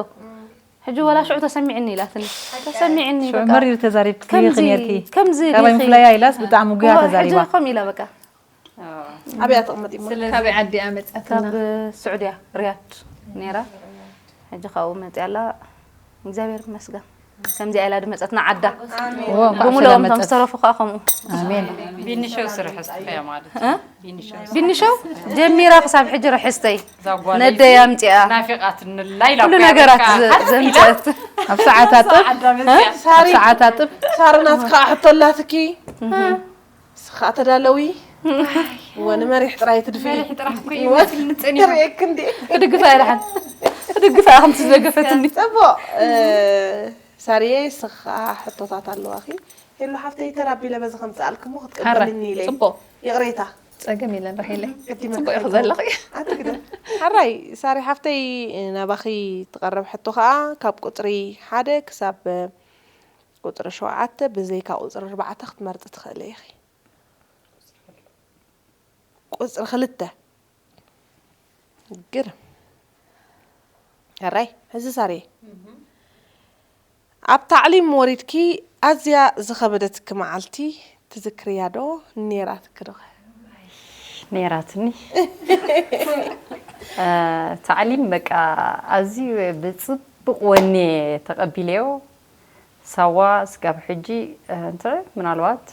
ሕጂ ወላ ሽዑ ተሰሚዕኒ ኢላትኒ ተሰሚዕኒ በቃ መሪር ተዛሪብኪ ከምዚ ክኔርኪ ከምዚ ካባይ ዲኺ? ምፍለያ ኢላስ ብጣዕሚ ጉያ እዋ፣ ተዛሪባ ሕጂ ከም ኢላ በቃ ኣብያ ተቕመጥ እሞ ካበይ ዓዲ እያ መፅኣትና ካብ ስዑድያ ሪያድ ነይራ ሕጂ ካብኡ መፅያ ኣላ እግዚኣብሔር ይመስገን ከምዚኣ ኢላ ድመፀትና ዓዳ እዎ፣ እንኳዕ ብምልኦም ሰላም ቶም መፀት። ዝተረፉ ከዓ ከምኡ ኣሜን ቢንሸው ስርሕስቲ እያ ማለት እ? ቢንሸው ቢንሸው ጀሚራ ክሳብ ሕጂ ርሕስተይ ዛጓለይቲ ነደይ ኣምፅኣ ናፊቓትንላ ኢላ ኩሉ እኮ ነገራት ያበቃ። ዘ- ዘምፀት ኣብ ሰዓት ኣጥብ ሳሪ ሰዓት ኣጥብ ሳሪ ናትካ ሕቶ ኣላትኪ ስኻ ተዳለዊ ወ ንመሪሕ ጥራይ ትድፊ መሪሕ ጥራሕ እኮ ይመስል ንፅን እዩ። ርእየክ እንዲ ክድግፋ እየ ደሓን ክድግፋ እያ ከምቲ ዝደገፈትኒ ፅቡቅ እ፣ ሳሪየ ስኻ ሕቶታት ኣለዋኺ ሄሉ ሓፍተይ ተራቢለ በዚ ከምፅኣልክሞ ሓራይ ክትቀበልኒ ኢለ ፅቡቅ ይቕሬታ ፀገም የለን ራሄለይ ቅድመ ፅቡቅ ኢኹ ዘለኺ ኣትግደ ሓራይ ሳሪ ሓፍተይ ናባኺ ትቐረብ ሕቶ ከዓ ካብ ቁፅሪ ሓደ ክሳብ ቁፅሪ ሸውዓተ ብዘይካ ቁፅሪ ኣርባዕተ ክትመርፂ ትኽእሊ ኢኺ ቁፅሪ ክልተ ግርም ሕራይ ሕዚ ሳሪ ኣብ ታዕሊም ወሪድኪ ኣዝያ ዝኸበደትኪ መዓልቲ ትዝክርያ ዶ? ነይራትኪ ዶ? ነይራትኒ። እ፣ ታዕሊም በቃ ኣዝዩ ብጽቡቕ ወኔ ተቐቢለዮ። ሳዋ ስጋብ ሕጂ፣ እ፣ እንተ ምናልባት፣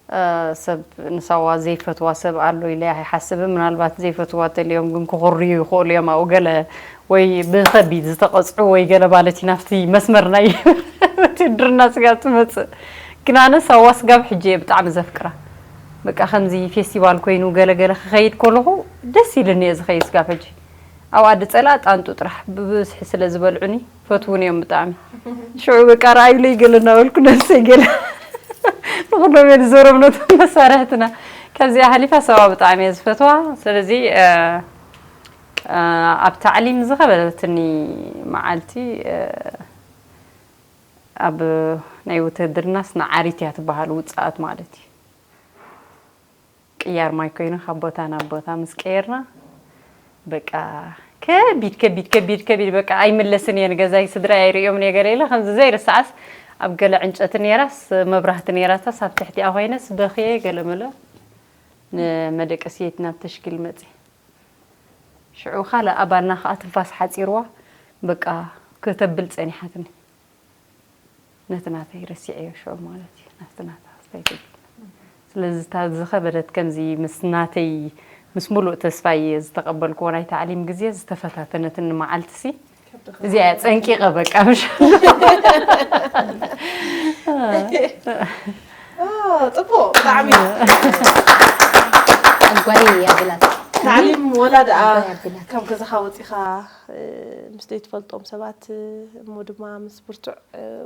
እ፣ ሰብ ንሳዋ ዘይፈትዋ ሰብ ኣሎ ኢለ ኣይሓስብን። ምናልባት ዘይፈትዋ ተልዮም ግን ክኹርዩ ይኽእሉ እዮም። ኣብኡ ገለ ወይ ብኸቢድ ዝተቐጽዑ ወይ ገለ ማለት እዩ ናብቲ መስመር ናይ ውትድርና ስጋብ ትመጽእ። ግን ኣነ ሳዋ ስጋብ ሕጂ እየ ብጣዕሚ ዘፍቅራ። በቃ ከምዚ ፌስቲቫል ኮይኑ ገለ ገለ ክኸይድ ከለኹ ደስ ኢልኒ እየ ዝኸይድ ስጋብ ሕጂ። ኣብኣ ድጸልኣ ጣንጡ ጥራሕ ብብዝሒ ስለ ዝበልዑኒ ፈትውን እዮም ብጣዕሚ። ሽዑ በቃ ረኣዩለይ ገለ እናበልኩ ነብሰይ ገለ ንኹሎም እየ ዝዞሮም ነቶም መሳርሕትና። ካብዚኣ ሓሊፋ ሳዋ ብጣዕሚ እየ ዝፈትዋ። ስለዚ፣ እ፣ እ፣ ኣብ ታዕሊም ዝኸበደትኒ መዓልቲ፣ እ፣ ኣብ ናይ ውትድርናስ ንዓሪት እያ ትበሃል ውፅኣት ማለት እዩ። ቅያር ማይ ኮይኑ ካብ ቦታ ናብ ቦታ ምስ ቀየርና በቃ ከቢድ ከቢድ ከቢድ ከቢድ በቃ ኣይምለስን እየ ንገዛይ ስድራ ኣይርእዮም እየ ገለ ኢለ ከምዚ ዘይርስዓስ ኣብ ገለ ዕንጨቲ ነይራስ መብራህቲ ነይራታስ ኣብ ትሕቲኣ ኮይነስ በኽየ ገለ መለ ንመደቀስየት ናብ ተሽኪል መፅየ። ሽዑ ካልእ ኣባልና ከዓ ትንፋስ ሓፂርዋ በቃ ከተብል ፀኒሓትኒ። ነቲ ናተይ ረሲዐዮ ሽዑ ማለት እዩ ናቲ ናታ ስታይ ትብል። ስለዚ እታ ዝኸበደት ከምዚ ምስ ናተይ ምስ ሙሉእ ተስፋይ ዝተቐበልክዎ ናይ ታዕሊም ግዜ ዝተፈታተነትኒ መዓልቲ ሲ እዚኣ እያ ፀንቂቐ በቃ ምሽ ጽቡቅ ብጣዕሚ ኣጓይ ያብላት ታዕሊም ወላ ደኣ ያብላት ካብ ገዛኻ ወፂኻ ምስ ዘይትፈልጦም ሰባት እሞ ድማ ምስ ብርቱዕ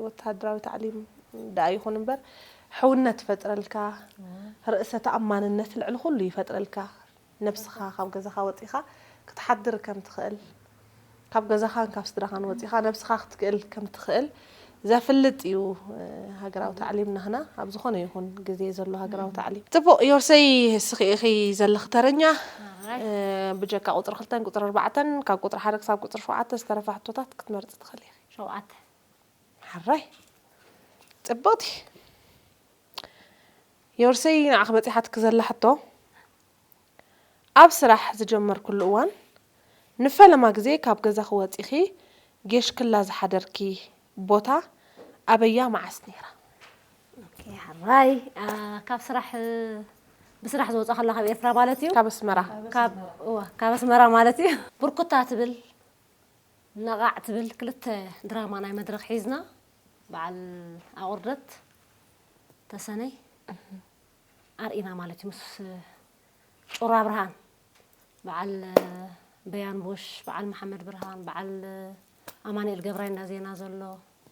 ወተሃደራዊ ታዕሊም ደኣ ይኹን እምበር ሕውነት ይፈጥረልካ፣ ርእሰ ተኣማንነት ልዕሊ ኩሉ ይፈጥረልካ። ነብስኻ ካብ ገዛኻ ወፂኻ ክትሓድር ከም ትኽእል ካብ ገዛኻን ካብ ስድራኻን ወፂኻ ነብስኻ ክትክእል ከም ትኽእል ዘፍልጥ እዩ። ሃገራዊ ታዕሊም ናህና ኣብ ዝኾነ ይኹን ግዜ ዘሎ ሃገራዊ ታዕሊም። ፅቡቕ ዮርሰይ እስኺ ኢኺ ዘለኺ ተረኛ። ብጀካ ቁፅሪ ክልተን ቁፅሪ ኣርባዕተን ካብ ቁፅሪ ሓደ ክሳብ ቁፅሪ ሸውዓተ ዝተረፋ ሕቶታት ክትመርፂ ትኽእሊ ኢኺ። ሸውዓተ ሓራይ ጽብቕቲ ዮርሰይ ንዓኺ በፂሓትኪ ዘላ ሕቶ ኣብ ስራሕ ዝጀመርኩሉ እዋን ንፈለማ ግዜ ካብ ገዛኺ ወፂኺ ጌሽክላ ዝሓደርኪ ቦታ ኣበያ መዓስ ነይራ? ሓራይ ካብ ስራሕ ብስራሕ ዝወፃ ከላ ካብ ኤርትራ ማለት እዩ ካብ ኣስመራ ካብ እዋ ካብ ኣስመራ ማለት እዩ ብርኩታ ትብል ነቓዕ ትብል ክልተ ድራማ ናይ መድረኽ ሒዝና በዓል ኣቑርደት ተሰነይ ኣርኢና ማለት እዩ ምስ ጩራ ብርሃን በዓል በያን ቡሽ በዓል መሓመድ ብርሃን በዓል ኣማኑኤል ገብራይ እንዳ ዜና ዘሎ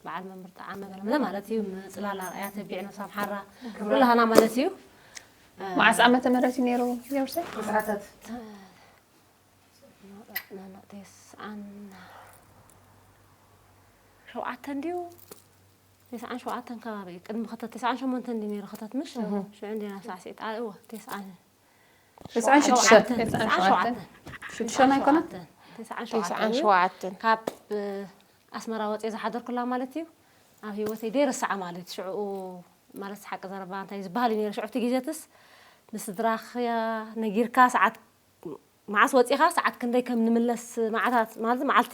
በዓል መምህር ጣዓመ ገለመለ ማለት እዩ ምፅላል ኣርኣያ ተቢዕና ሳምሓራ ኩላህና ማለት እዩ መዓስ ዓመተ ምህረት እዩ ነይሩ ዮርሰ? ተስዓን ሸውዓተን ድዩ ተስዓን ሸውዓተን ከባቢ እዩ ቅድሚ ክተት ተስዓን ሸሞንተን ድዩ ነይሩ ክተት ምሽ ሽዑ እንዲና ሳዕሲዕት እዎ ተስዓን ተስዓን ሽዱሽተ ተስዓን ሸውዓተን ሽዱሽተ ኣይኮነ ተስዓን ተስዓን ሸውዓተን እዩ ሸውዓተን ካብ ኣስመራ ወፅየ ዝሓደርኩላ ማለት እዩ ኣብ ህይወተይ ደይርስዓ ማለት ሽዕኡ ማለት ሓቂ ዘረባ እንታይ ዝበሃል እዩ ነይሩ ሽዑ እቲ ግዜትስ ንስድራኽያ ነጊርካ ሰዓት መዓስ ወፂኻ ሰዓት ክንደይ ከም ንምለስ መዓታት ማለት መዓልቲ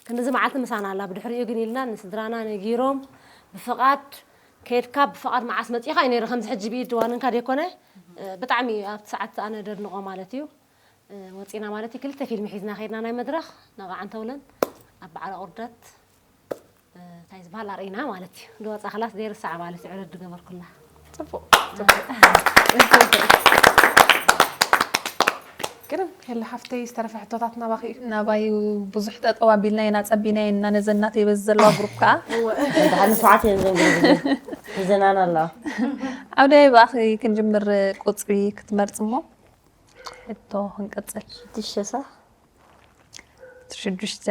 ክንድዚ መዓልቲ ምሳና ኣላ ብድሕሪኡ ግን ኢልና ንስድራና ነጊሮም ብፍቓድ ከድካ ብፍቓድ መዓስ መፂኻ እዩ ነይሩ ከምዚ ሕጂ ብኢድ ዋንንካ ደይኮነ ብጣዕሚ ኣብቲ ሰዓት ኣነ ደድንቆ ማለት እዩ ወፂና ማለት እዩ ክልተ ፊልም ሒዝና ከይድና ናይ መድረኽ ነቓ ዓንተውለን ኣብ በዓል ኣቑርደት እንታይ ዝበሃል ኣርእና ማለት እዩ ድወፃ ክላስ ዘይርሳዕ ማለት እዩ ዕረድ ዝገበርኩላ ጽቡቅ ግን ሄለ ሓፍተይ ዝተረፈ ሕቶታት ናባኺ እዩ ናባይ ብዙሕ ጠጠው ኣቢልና ኢና ፀቢና ኢና ነዘናተይ በዚ ዘለዋ ግሩፕ ከዓ እንድሓር ንሸውዓተ እየን ዘንግሉ ሒዘናና ኣለዋ ኣብ ደይ ብኣኺ ክንጅምር ቁፅሪ ክትመርፅ እሞ ሕቶ ክንቅፅል ትሸሳ ሽዱሽተ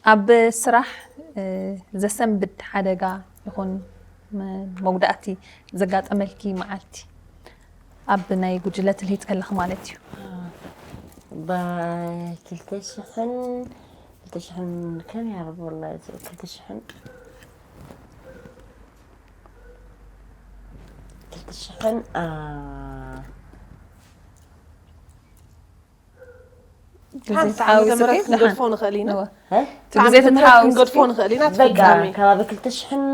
ኣብ ስራሕ ዘሰንብድ ሓደጋ ይኹን መጉዳእቲ ዘጋጠመልኪ መዓልቲ ኣብ ናይ ጉጅለ ትልሂ ከለኺ ማለት እዩ ብክልተ ሽሕን ክልተ ሽሕን ከም ያረብ ወላሂ፣ እዚ ክልተ ሽሕን፣ ክልተ ሽሕን፣ አ፣ ሓንቲ ዓመተ ምህረት ክንገድፎ ንኽእል ኢና። እ? እቲ ግዜ ተተሓዋዊሱ ክንገድፎ ንኽእል ኢና። በቃ፣ ትፍጸሚ። ከባቢ ክልተ ሽሕን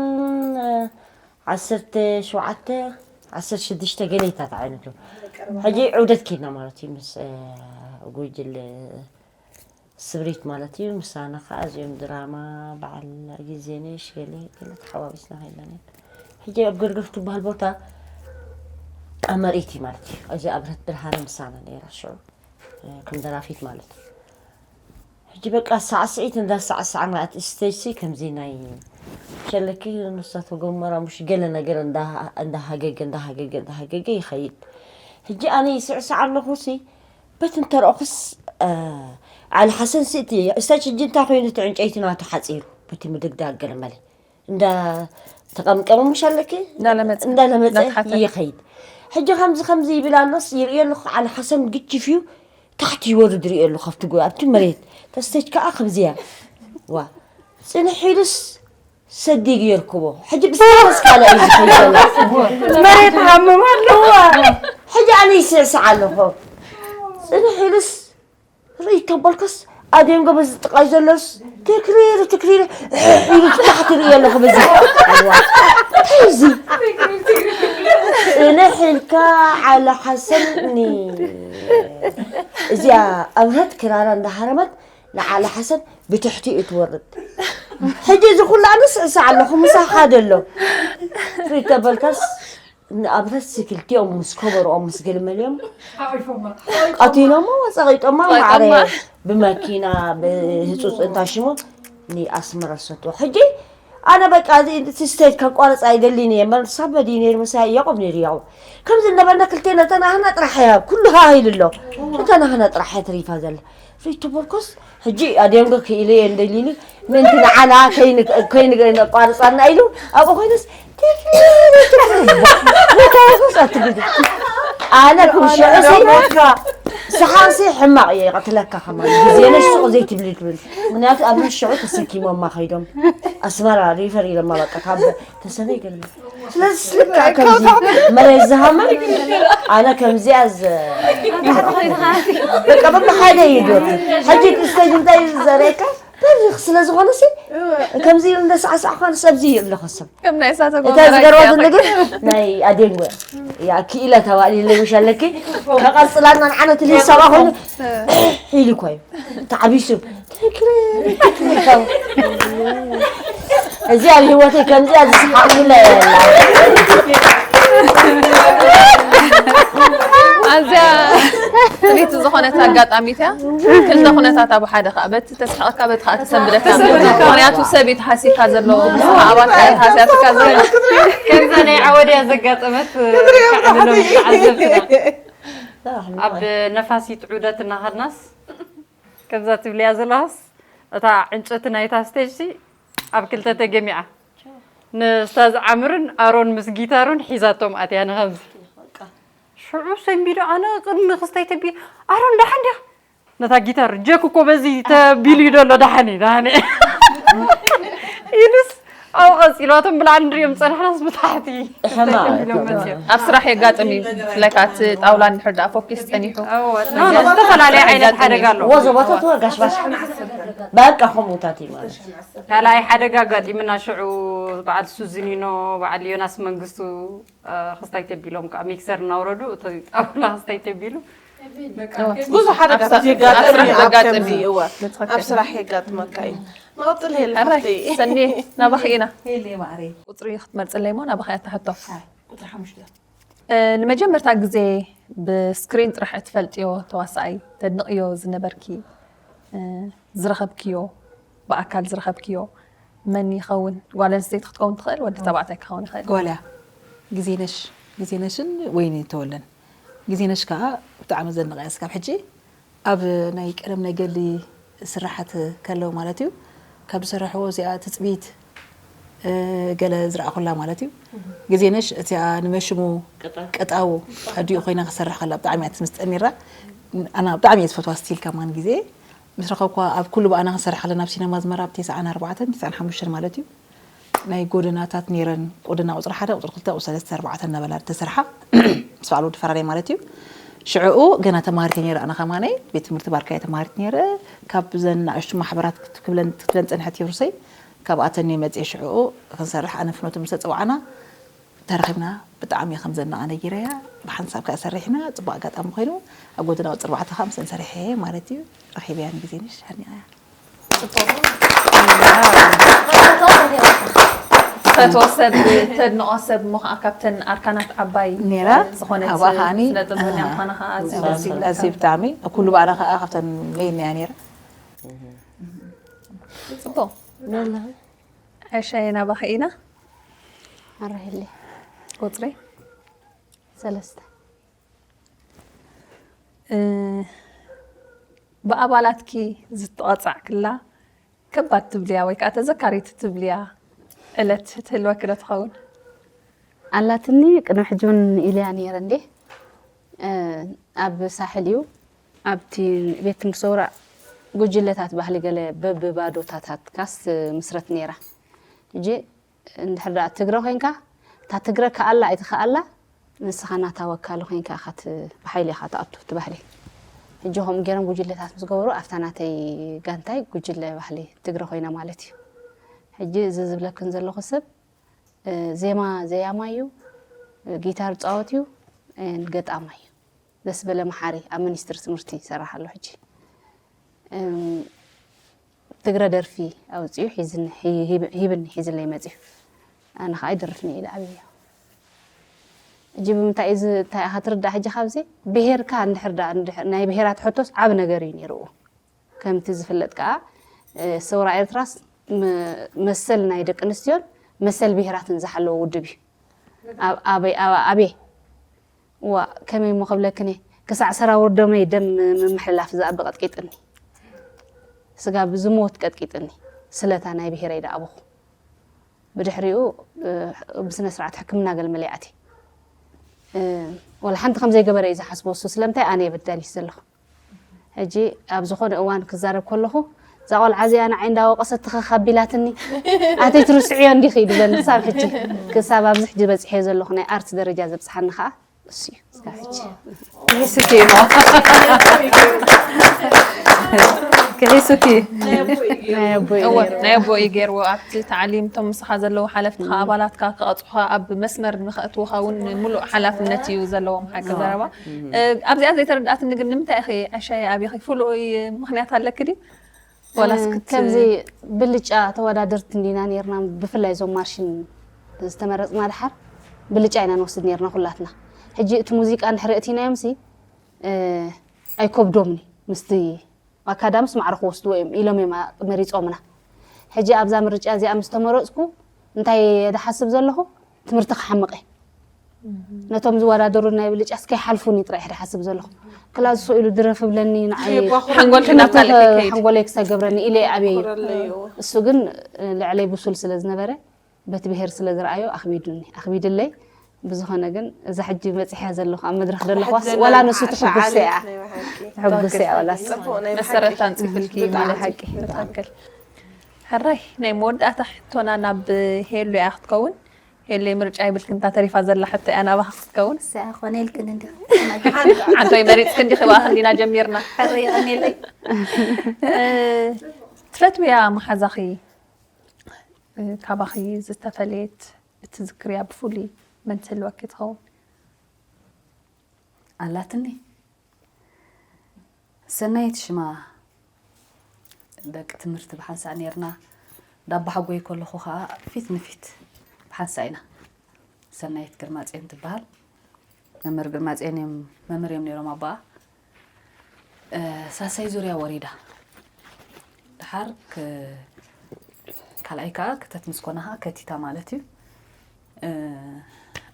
ዓሰርተ ሸውዓተ፣ ዓሰርተ ሽዱሽተ ገለ ይታት ዓይነቱ። ሕጂ ዑደት ኬድና ማለት እዩ፣ ምስ፣ እ፣ ጉጅል ስብሪት ማለት እዩ። ምሳና ከዓ እዚኦም ድራማ፣ በዓል ግዜነሽ፣ ገለ፣ ገለ ተሓዋዊስና ከይድና ነይርና። ሕጂ ኣብ ገርገፍ ትበሃል ቦታ ኣብ መርኢት እዩ ማለት እዩ። እዚ ኣብ ብረት ብርሃነ ምሳና ነይራ ሽዑ፣ እ፣ ከም ደራፊት ማለት እዩ። ሕጂ በቃ ሳዕስዒት እንዳሳዕሳዕና፣ እቲ ስቴጅ ሲ ከምዚ ናይ ሸለኪ፣ ንሳተ ጎመራ፣ ምሽ ገለ ነገር እንዳ-፣ እንዳሃገገ፣ እንዳሃገገ፣ እንዳሃገገ ይኸይድ። ሕጂ ኣነ ይስዕስዕ ኣለኹ ሲ፣ በቲ እንተረእኹስ፣ እ፣ ዓሊ ሓሰን ሲ እቲ ስቴጅ ሕጂ እንታይ ኮይኑ፣ እቲ ዕንጨይቲ ናቱ ሓፂሩ፣ በቲ ምድግዳግ ገለ መለ እንዳ ተቐምቀመ፣ ምሽ ኣለኪ? እንዳለመፀ። እንዳለመፀ እንዳተሓተ። ይኸይድ። ሕጂ ከምዚ ከምዚ ይብል ኣሎስ፣ ይርእዮ ኣለኹ፣ ዓሊ ሓሰን ግጭፍ እዩ፣ ታሕቲ ይወርድ ይርእዮ ኣለኹ፣ ኣብቲ ጎ-፣ ኣብቲ መሬት። እታ ስቴጅ ከዓ ከምዚ እያ። ዋ፣ ፅንሕ ኢሉስ ሰዲግ የርክቦ። ሕጂ ብስታወስ ካልእ እዩ ዝኸይድ ዘሎ። መሬት ሃምም ኣለዋ። ሕጂ ኣነ ይስዕስዕ ኣለኹ። ፅንሕ ኢሉስ ርእይ ተበልከስ፣ ኣደም ገበዝ ጥቃይ ዘሎስ ትክሪር፣ ትክሪር፣ ኢሉ ታሕቲ ርእዮ ኣለኹ በዚ። ኣዋ፣ እንታይ እዚ? ፅንሕ ኢልካ ዓሊ ሓሰን ኒ-፣ እዚኣ ኣብረት ክራራ እንዳሃረመት ንዓሊ ሓሰን ብትሕቲኡ ትወርድ። ሕጂ እዚ ኩሉ ኣነ ስዕስዕ ኣለኹ፣ ምሳኻ ደሎ። ርእይ ተበልከስ፣ ንኣብነት ክልቲኦም ምስ ከበርኦም ምስ ገልመልዮም ሓቂፎማ። ቀቲሎሞ፣ ጸቒጦማ፣ ጸቒጦማ። ማዕረ ብመኪና፣ ብህጹጽ እንታሽሞ ንኣስመራ ሰጥዎ። ሕጂ ኣነ በቃ እዚ፣ እቲ ስቴጅ ከቋርጽ ኣይደልን እየ። መን ሳበዲ ነይሩ፣ ምሳይ ያዕቆብ ነይሩ፣ ያዕቆብ። ከምዚ እናበልና ክልቴና ተናህና ጥራሕ እያ፣ ኩሉ ሃ ኢሉ ኣሎ። ተናህና ጥራሕ እያ ተሪፋ ዘላ። ሪቱ ቦርኮስ ሕጂ ኣደንጎ ክኢለ እየ እንደሊኒ ምንቲ ንዓና ከይን-፣ ከይን-፣ ነቋርጻና ኢሉ ኣብኡ ኮይነስ ትርፍርፍ ኣትግዲ። ኣነ ክውሸዑ ሰይሞትካ ስሓንሲ ሕማቕ እየ ይቐትለካ ከማን ግዜ ነሽ ሱቕ ዘይትብሊ ትብል። ምክንያቱ ኣብ ነሽ ሽዑ ተሰኪሞማ ከይዶም ኣስመራ ሪፈር ኢሎማ በቃ ካብ ተሰበይ ገለ ስለዚ ስልካ ከምዚ መሬት ዝሃመ ኣነ ከምዚኣ ዝ-፣ በቃ በብሓደ እዩ ዶ። ሕጂ እቲ ስቴጅ እንታይ እዩ ዘርእየካ? በሪኽ ስለ ዝኾነ ሲ ከምዚ ኢሉ እንደ ሳዕሳዕ ኳን ሰብዚ ይብለኸ ሰብ። ከም ናይ እሳተ እታ ጎመራ ዝገርማ እዩ ዘሎ ግን ናይ ኣዴንጎ ያ ክኢላ ተባሊ ለምሽ ኣለኪ ከቐጽላና ንዓነት ልሂሰባ ኮይኑ ኢሉ እኮ እዩ ተዓቢሱ። እዚ ኣብ ህይወተይ ከምዚኣ ዝስሓቕኩላ የላ። ኣዝያ ፍልይቲ ዝኾነት ኣጋጣሚት እያ። ክልተ ኩነታት ኣብ ሓደ ከዓ፣ በቲ ተስሕቐካ፣ በቲ ከዓ ተሰንብደካ። ምኽንያቱ ሰብ እዩ ተሃሲካ ዘሎ፣ ንስኻ ኣባትካ እያ ተሃስያትካ ዘሎ። ከምዛ ናይ ዓወድያ ዘጋጠመት፣ ክትሪኦ ተዓዘብትና። ኣብ ነፋሲት ዑደት እናኸድናስ፣ ከምዛ ትብልያ ዘለኻስ፣ እታ ዕንጨቲ ናይታ ስቴጅ ሲ ኣብ ክልተ ተገሚዓ። ንስታዝ ዓምርን ኣሮን ምስ ጊታሩን ሒዛቶም ኣትያ ንኸምዚ። ሽዑ ሰንቢደ ኣነ ቅድሚ ክስታይ ተቢለ፣ ኣሮን ደሓን ዲኻ? ነታ ጊታር ጀክ እኮ በዚ ተቢሉ እዩ ዘሎ፣ ደሓን እዩ፣ ደሓን እዩ። ኢሉስ ኣብኡ ቀጺልዋ፣ እቶም ብላዕሊ ንሪኦም ዝጸናሕናስ ብታሕቲ ሕማቕ። ተቢሎም መጺኦም። ኣብ ስራሕ የጋጥም እዩ። ለካ እቲ ጣውላ እንድሕር ደኣ ፎኪስ ጸኒሑ። እወ፣ ኖ፣ ኖ፣ ዝተፈላለየ ዓይነት ሓደጋ ኣለዎ። ወ ዞባታት ወ ጋሽ ባሽ። በቃ ከምኡታት እዩ ማለት። ካልኣይ ሓደጋ ኣጋጢምና ሽዑ በዓል ሱዚኒኖ፣ በዓል ዮናስ መንግስቱ፣ እ፣ ክስታይ ተቢሎም ከዓ ሚክሰር እናውረዱ፣ እቲ ጣውላ ክስታይ ተቢሉ። ብዙሕ ሓደጋታት ኣብ ስራሕ የጋጥም እዩ፣ ኣብ ዘጋጥም ከምዚ፣ እዩ። እወ። ብትኽክል። ኣብ ስራሕ የጋጥመካ እዩ። ንቐጽል ሄለ ሕራይ፣ ሓፍተይ። ሰኒ፣ ናባኺ ኢና። ሄሌ ማዕረይ። ቁፅሪ ክትመርፅለይ እሞ ናባኺ እያ እታ ሕቶ። ቁፅሪ ሓሙሽተ። እ፣ ንመጀመርታ ግዜ ብስክሪን ጥራሕ እትፈልጥዮ ተዋሳኣይ ተድንቕዮ ዝነበርኪ፣ እ፣ ዝረኸብክዮ፣ ብኣካል ዝረኸብክዮ መን ይኸውን? ጓል ኣንስተይቲ ክትከውን ትኽእል፣ ወዲ ተባዕታይ ክኸውን ይኽእል። ጓል እያ። ግዜነሽ፣ ግዜነሽን ወይኒ ተወልደን። ግዜነሽ ከዓ ብጣዕሚ ዘድንቓ እያ። እስካብ ሕጂ ኣብ ናይ ቀደም ናይ ገድሊ ስራሓት ከለዉ ማለት እዩ፣ ካብ ዝሰረሕዎ እዚኣ ትፅቢት፣ እ፣ ገለ ዝረኣኹላ ማለት እዩ። ግዜነሽ እቲኣ ንመሽሙ ቅጣው ኣዲኡ ኮይና ክሰርሕ ከላ ብጣዕሚ እያ ትምስጠኒራ። ኣና ብጣዕሚ እየ ዝፈትዋ ስቲል ከማን ግዜ ምስ ረኸብኳ ኣብ ኩሉ ብኣና ክንሰርሕ ከለና ኣብ ሲነማ ኣዝመራ ኣብ ተስዓን ኣርባዕተን ተስዓን ሓሙሽተን ማለት እዩ ናይ ጎደናታት ነይረን። ጎደና ቁፅሪ ሓደ፣ ቁፅሪ ክልተ፣ ቁፅሪ ሰለስተ፣ ኣርባዕተ እናበላ ተሰርሓ ምስ በዓል ወዲ ፈራዳይ ማለት እዩ። ሽዕኡ ገና ተማሃሪት ነይረ ኣነ ከማነይ ቤት ትምህርቲ ባርካየ ተማሃሪት ነይረ። ካብ ዘን ንኣሽቱ ማሕበራት ክትክብለን ክትክብለን ፀንሐት የሩሰይ ካብኣተን መፅየ ሽዕኡ ክንሰርሕ ኣነ ፍኖት ምስ ተፀዋዕና ተረኺብና። ብጣዕሚ ከም ዘናቐነ ጊረያ ብሓንሳብ ከኣ ሰሪሕና። ጽቡቕ ኣጋጣሚ ኮይኑ ኣብ ጎደና ቁፅሪ ኣርባዕተ ከዓ ምስን ሰሪሐ ማለት እዩ። ረኺበያ ንግዜንሽ ሃኒኣያ። ፈትዎ ሰብ ተድንቆ ሰብ እሞ ከዓ ካብተን ኣርካናት ዓባይ ነይራ። ዝኾነት ኣብኣ ከዓኒ ስነ ጥበበኛ ምዃና ከዓ ኣዝዩ ደስ ይብል። ኣዝዩ ብጣዕሚ ኩሉ ባዕላ ከዓ ካብተን ለይነያ ነይራ። ፅቡቅ። ዕሻይ ናባኺ ኢና። ኣረህሊ ቁፅሪ ሰለስተ እ፣ ብኣባላትኪ ዝተቐፃዕክላ ከባድ ትብልያ ወይ ከዓ ተዘካሪት ትብልያ ዕለት ትህልወኪ ዶ ትኸውን? ኣላትኒ። ቅድሚ ሕጂ እውን ኢለያ ነይረ እንዴ። እ፣ ኣብ ሳሕል እዩ ኣብቲ ቤት ትምህርቲ ሰውራ ጉጅለታት ባህሊ ገለ በብባዶታታት ካስ ምስረት ነይራ። ሕጂ እንድሕር ደኣ ትግረ ኮይንካ እታ ትግረ ከኣላ ኣይትኸኣላ ንስኻ ናታ ወካሊ ኮይንካ ኢኻ ት- ብሓይሊ ኢኻ ትኣቱ እቲ ባህሊ። ሕጂ ከምኡ ገይሮም ጉጅለታት ምስ ገበሩ ኣብታ ናተይ ጋንታይ ጉጅለ ባህሊ ትግረ ኮይነ ማለት እዩ። ሕጂ እዚ ዝብለክን ዘለኹ ሰብ እ፣ ዜማ ዘያማይ እዩ፣ ጊታር ፃወት እዩ፣ and ገጣማይ እዩ። ደስ በለ መሓሪ ኣብ ሚኒስትሪ ትምህርቲ ይሰርሕ ኣሎ ሕጂ። እም፣ ትግረ ደርፊ ኣውፅኡ ሒዝኒ ሂ- ሂብ- ሂብኒ ሒዝለይ መፅዩ። ኣነ ከዓ ይደርፍኒ ኢለ ኣብዮ። ሕጂ ብምንታይ እዚ እንታይ ኢኻ ትርዳእ ሕጂ ካብዚ ብሄርካ እንድሕር ደኣ እንድሕር ናይ ብሄራት ሕቶስ ዓብ ነገር እዩ ነይርዎ። ከምቲ ዝፍለጥ ከዓ እ፣ ሰውራ ኤርትራስ ም- መሰል ናይ ደቂ ኣንስትዮን መሰል ብሄራትን ዝሓለወ ውድብ እዩ። ኣብ- ኣበይ- ኣብ- ኣበይ ዋ ከመይ እሞ ክብለክን እየ ክሳዕ ሰራውር ደመይ ደም ምምሕልላፍ ዝኣቢ ቀጥቂጥኒ ስጋ ብዝሞት ቀጥቂጥኒ ስለታ ናይ ብሄረይ ደኣበኹ ብድሕሪኡ ብስነ ስርዓት ሕክምና ገልመለይ ኣትየ ወላ ሓንቲ ከም ዘይገበረ እዩ ዝሓስቦ እሱ ስለምንታይ ኣነ እየ በዳሊት ዘለኹ ሕጂ ኣብ ዝኾነ እዋን ክዛረብ ከለኹ እዛ ቆልዓ እዚኣ ንዓይ እንዳወቀሰት ትኸኽ ኣቢላትኒ ኣተይ ትርስዕዮ እንዲኺ ይብለኒ ክሳብ ሕጂ ክሳብ ኣብዚ ሕጂ በፂሐ ዘለኹ ናይ ኣርት ደረጃ ዘብፅሓኒ ከዓ እሱ እዩ ክሳብ ሕጂ ክሒሱኪ እሞ ክሒሱኪ ናይ ኣቦይ እወ ናይ ኣቦ እዩ ገይርዎ ኣብቲ ታዕሊም እቶም ምሳኻ ዘለዉ ሓለፍትኻ ኣባላትካ ክቐፅሑኻ ኣብ መስመር ንኸእትዉኻ እውን ሙሉእ ሓላፍነት እዩ ዘለዎም ሓቂ ዘረባ ኣብዚኣ ዘይተረድኣትኒ ግን ንምንታይ ኢኺ ዕሻይ ኣብኺ ፍሉይ ምኽንያት ኣለኪ ድዩ ዋላስ ክት- ከምዚ ብልጫ ተወዳደርቲ እንዲና ነርና ብፍላይ እዞም ማርሽን ዝተመረፅና ድሓር ብልጫ ኢና ንወስድ ነርና ኩላትና ሕጂ እቲ ሙዚቃ እንድሕር እቲናዮም ሲ ኣይከብዶምኒ ምስቲ ኣካዳምስ ማዕረ ክወስድዎ እዮም ኢሎም እዮም መሪፆምና ሕጂ ኣብዛ ምርጫ እዚኣ ምስ ተመረፅኩ እንታይ እየ ዝሓስብ ዘለኹ ትምህርቲ ክሓምቕ እየ ነቶም ዝወዳደሩ ናይ ብልጫስ ከይሓልፉኒ ጥራሕ እየ ዝሓስብ ዘለኹ ክላ ዝስኢሉ ድረፍ ብለኒ ንዓይ ሓንጎልኪ ናብ ካልእ ከይከይድ ሓንጎለይ ክሰገብረኒ ኢለ ኣብየ እዩ እሱ ግን ልዕለይ ብሱል ስለ ዝነበረ በቲ ብሄር ስለ ዝረኣዮ ኣኽቢዱኒ ኣኽቢድለይ ብዝኾነ ግን እዛ ሕጂ በፂሐያ ዘለኹ ኣብ መድረኽ ዘለኹዋስ ወላ ንሱ ትሕጉስ እያ ትሕጉስ እያ ወላስ መሰረት ኣንፅፍልኪ ማለት እዩ ትኽክል ሕራይ ናይ መወዳእታ ሕቶና ናብ ሄሉ እያ ክትከውን ሄሉ ምርጫ ይብልክ እንታ ተሪፋ ዘላ ሕቶ እያ ናባኻ ክትከውን ሰኣ ኮነ ኢልክን እንዲ ሓንቶይ መሪፅክ እንዲኺ ብኣኽ እንዲና ጀሚርና ሕሪ ይቐኒለይ ትፈትውያ መሓዛኺ ካባኺ ዝተፈለየት እትዝክርያ ብፍሉይ መን ትህልወኪ ትኸውን ኣላትኒ ሰናይት ሽማ ደቂ ትምህርቲ ብሓንሳእ ነርና ዳባሓጎይ ከለኹ ከዓ ፊት ንፊት ብሓንሳእ ኢና ሰናይት ግርማፅዮን ትበሃል መምህር ግርማፅዮን እዮም መምህር እዮም ነይሮም ኣቦኣ ሳሳይ ዙርያ ወሪዳ ድሓር ካልኣይ ከዓ ክተት ምስ ኮና ከዓ ከቲታ ማለት እዩ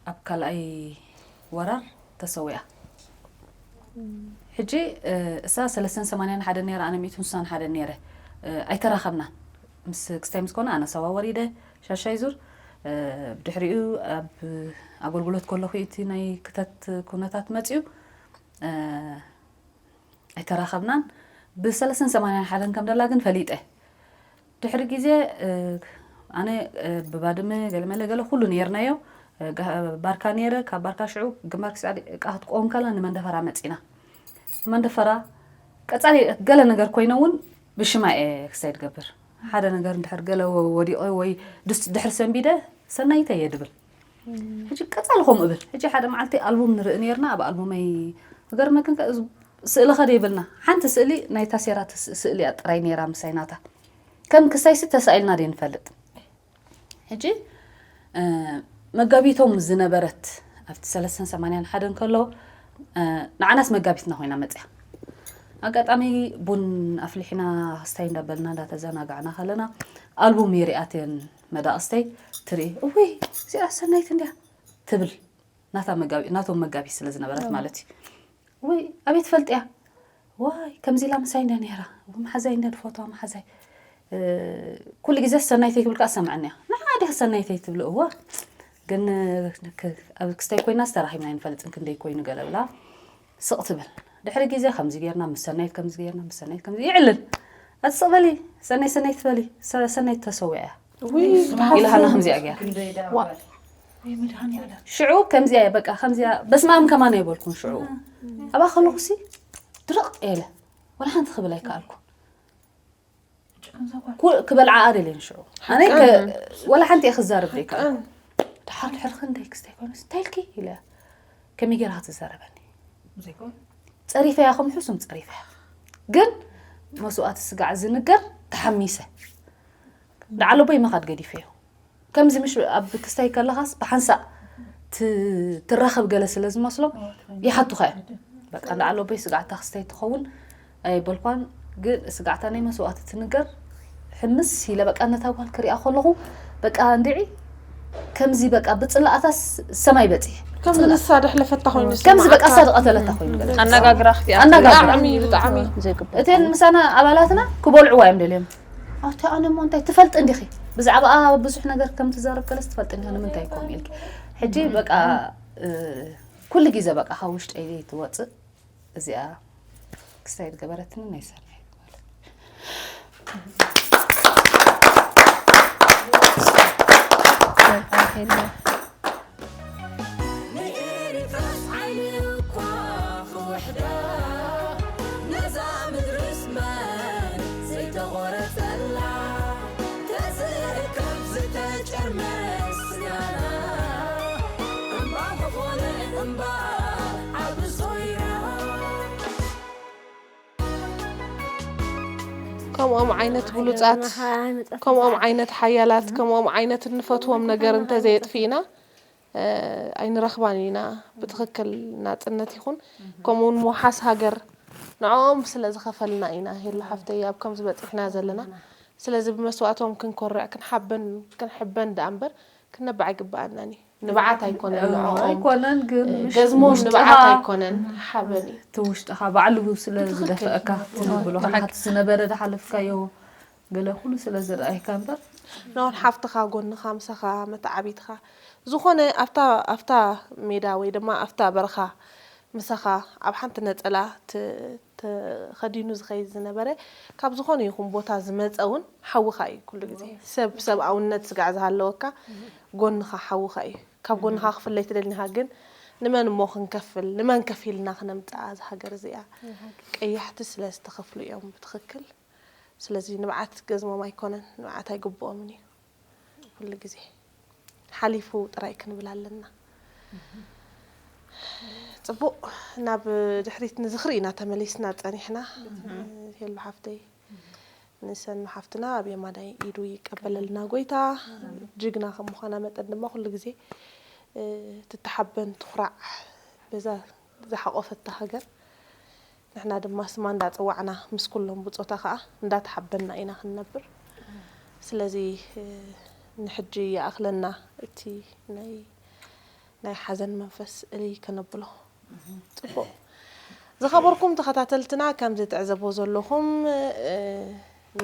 ኣብ ካልኣይ ወራር ተሰዊኣ ሕጂ እሳ ሰለስተን ሰማንያን ሓደ ነይራ ኣነ ሚእቱን ስሳን ሓደ ነይረ ኣይተራኸብናን ምስ ክስታይ ምስ ኮነ ኣነ ሳዋ ወሪደ ሻሻይ ዙር ብድሕሪኡ ኣብ ኣገልግሎት ከለኹ እቲ ናይ ክተት ኩነታት መፅዩ ኣይተራኸብናን ብሰለስን ሰማንያን ሓደን ከም ደላ ግን ፈሊጠ። ድሕሪ ግዜ ኣነ ብባድመ ገለመለ ገለ ኩሉ ነርናዮ። ባርካ ነረ፣ ካብ ባርካ ሽዑ ግንባር ክሳድ እቃ ክትቆም ከላ ንመንደፈራ መፂና። መንደፈራ ቀፃሊ ገለ ነገር ኮይነ እውን ብሽማ እየ ክሳይ ትገብር። ሓደ ነገር እንድሕር ገለ ወዲቐ ወይ ድሕር ሰንቢደ ሰናይተ እየ ድብል። ሕጂ ቀፃሊ ከምኡ እብል። ሕጂ ሓደ መዓልቲ ኣልቡም ንርኢ ነርና። ኣብ ኣልቡመይ ክገርመክን ስእሊ ከደ ይብልና ሓንቲ ስእሊ ናይ ታሴራ ስእሊ ጥራይ ነራ ምሳይ ናታ። ከም ክሳይሲ ተሳኢልና ደይ ንፈልጥ። ሕጂ መጋቢቶም ዝነበረት ኣብቲ ሰለስትን ሰማንያን ሓደን ከሎ ንዓናስ መጋቢትና ኮይና መፅያ። ኣጋጣሚ ቡን ኣፍሊሕና ክስታይ እንዳበልና እንዳተዘናጋዕና ከለና ኣልቡም ይሪኣትን መዳቕስተይ ትርኢ። እወይ እዚኣ ሰናይት እንድያ ትብል። ናታ መጋቢ ናቶም መጋቢ ስለ ዝነበረት ማለት እዩ። ወይ ኣቤት ፈልጥያ ዋይ ከምዚ ኢላ ምሳይ እንዳ ነራ። መሓዛይ እንዳ ድፈትዋ መሓዛይ ኩሉ ግዜ ሰናይተይ ክብልካ ኣሰምዐኒ እያ። ንዓ ዲኻ ሰናይተይ ትብሎ እዋ ግን ኣብ ክስታይ ኮይና ዝተራኺብና ይንፈልጥን ክንደይ ኮይኑ ገለ ብላ ስቕ ትብል። ድሕሪ ግዜ ከምዚ ጌርና ምስ ሰናይት ከምዚ ጌርና ምስ ሰናይት ከምዚ ይዕልል። ኣትስቕ በሊ ሰናይ ሰናይት በሊ ሰናይት ተሰዊዐ እያ። ኢልሃና ከምዚኣ ገይራ። ሽዑ ከምዚኣ እየ በቃ ከምዚኣ በስማም ከማን ኣይበልኩን ሽዑ። ኣብኣ ከለኹሲ ድርቕ ኢለ ወላ ሓንቲ ክብል ኣይከኣልኩን። ክበልዓ ኣደልየን ሽዑ ኣነ ወላ ሓንቲ እየ ክዛረብ ዘይከኣልኩ። ድሓር ድሕር ክንደይ ክስታይ ኮነስ እንታይ ኢልኪ ኢለ ከመይ ገይራ ክትዛረበኒ? ጸሪፈያ ከም ሕሱም ጸሪፈያ ግን መስዋእቲ ስጋዕ ዝንገር ተሓሚሰ። ዳዕሎ ቦይ ምኻድ ገዲፈዮ። ከምዚ ምሽ ኣብ ክስታይ ከለኻስ ብሓንሳእ ትራኸብ ገለ ስለ ዝመስሎም ይሓቱኻ እዮም። በቃ ዳዕሎ ቦይ ስጋዕታ ክስታይ ትኸውን ኣይበልኳን። ግን ስጋዕታ ናይ መስዋእቲ ትንገር ሕምስ ኢለ በቃ ነታ ጓል ክሪኣ ከለኹ በቃ እንድዒ ከምዚ በቃ ብጽላእታስ ሰማይ በጺሕ። ከምዚ ንሳ ደሕለፈታ ኮይኑ ከምዚ በቃ እሳ ዝቐተለታ ኮይኑ ገለ ኣነጋግራ ክቲኣ ኣነጋግራ። ብጣዕሚ ብጣዕሚ እተን ምሳና ኣባላትና ክበልዕዋ እዮም ደልዮም። ኣቲ ኣነ እሞ እንታይ ትፈልጥ እንዲኺ ብዛዕባኣ ብዙሕ ነገር ከም ትዛረብ ከለስ ትፈልጥ እንዲኺ ንምንታይ ኮም ኢልኪ ሕጂ በቃ ኩሉ ግዜ በቃ ካብ ውሽጠይ ትወፅእ። እዚኣ ክስታይ ዝገበረትኒ ናይ ሰናይት ማለት ንኤሪትራስ ዓይኒ እኳ ክውሕዳ ነዛ ምድርስ መን ዘይተቖረጸላ ተዝእከብ ዝተጨርመረ ስጋና እምባ ዝኾነ እምባ ዓቢ ሶይራ። ከምኦም ዓይነት ብሉጻት ከምኦም ዓይነት ሓያላት ከምኦም ዓይነት እንፈትዎም ነገር እንተዘየጥፊእና ኣይንረኽባን ኢና። ብትኽክል ናጽነት ይኹን ከምኡውን ምውሓስ ሃገር ንዕኦም ስለ ዝኸፈልና ኢና ሄሉ ሓፍተይ ኣብ ከምዚ በጺሕና ዘለና። ስለዚ ብመስዋእቶም ክንኮርዕ ክንሓበን ክንሕበን ደኣ እምበር ክነብዕ ኣይግብኣናን እዩ። ንብዓት ኣይኮነን ንዕኦም ኣይኮነን ግን ምሽ- ገዝሞም ውሽጥኻ- ንብዓት ኣይኮነን ሓበን እዩ። እቲ ውሽጥኻ ባዕሉ ስለ ብትኽክል። ዝደፍአካ ትብል ብሎ ብሓቂ። ሓንቲ ዝነበረ ዝሓለፍካዮ ገለ ኩሉ ስለ ዝረኣይካ እምበር ንውን ሓፍትኻ ጎንኻ ምሳኻ መተዓቢትኻ ዝኾነ ኣብታ ኣብታ ሜዳ ወይ ድማ ኣብታ በረኻ ምሳኻ ኣብ ሓንቲ ነጸላ ት- ተኸዲኑ ዝኸይድ ዝነበረ ካብ ዝኾነ ይኹን ቦታ ዝመጸ እውን ሓውኻ እዩ ኩሉ ግዜ ሰብ ሰብኣውነት ስጋዕ ዝሃለወካ ጎንኻ ሓውኻ እዩ ካብ ጎንኻ ክፍለይ ትደልኒኻ ግን ንመን እሞ ክንከፍል ንመን ከፊልና ክነምጽኣ እዛ ሃገር እዚኣ ቀያሕቲ ስለ ዝተኸፍሉ እዮም ብትኽክል ስለዚ ንብዓት ገዝሞም ኣይኮነን ንብዓት ኣይግብኦምን እዩ ኩሉ ግዜ ሓሊፉ ጥራይ ክንብል ኣለና። ጽቡቕ ናብ ድሕሪት ንዝኽሪ ኢና ተመሊስና ጸኒሕና። ሄሉ ሓፍተይ ንሰኑ ሓፍትና ኣብ የማናይ ኢዱ ይቀበለልና ጎይታ። ጅግና ከም ምዃና መጠን ድማ ኩሉ ግዜ ትተሓበን ትኹራዕ በዛ ዝሓቆፈታ ሃገር ንሕና ድማ ስማ እንዳጸዋዕና ምስ ኩሎም ብጾታ ከኣ እንዳተሓበና ኢና ክንነብር። ስለዚ ንሕጂ ይኣኽለና እቲ ናይ ናይ ሓዘን መንፈስ እልይ ከነብሎ። ጽቡቕ ዝኸበርኩም ተኸታተልትና ከም ዝትዕዘቦ ዘለኹም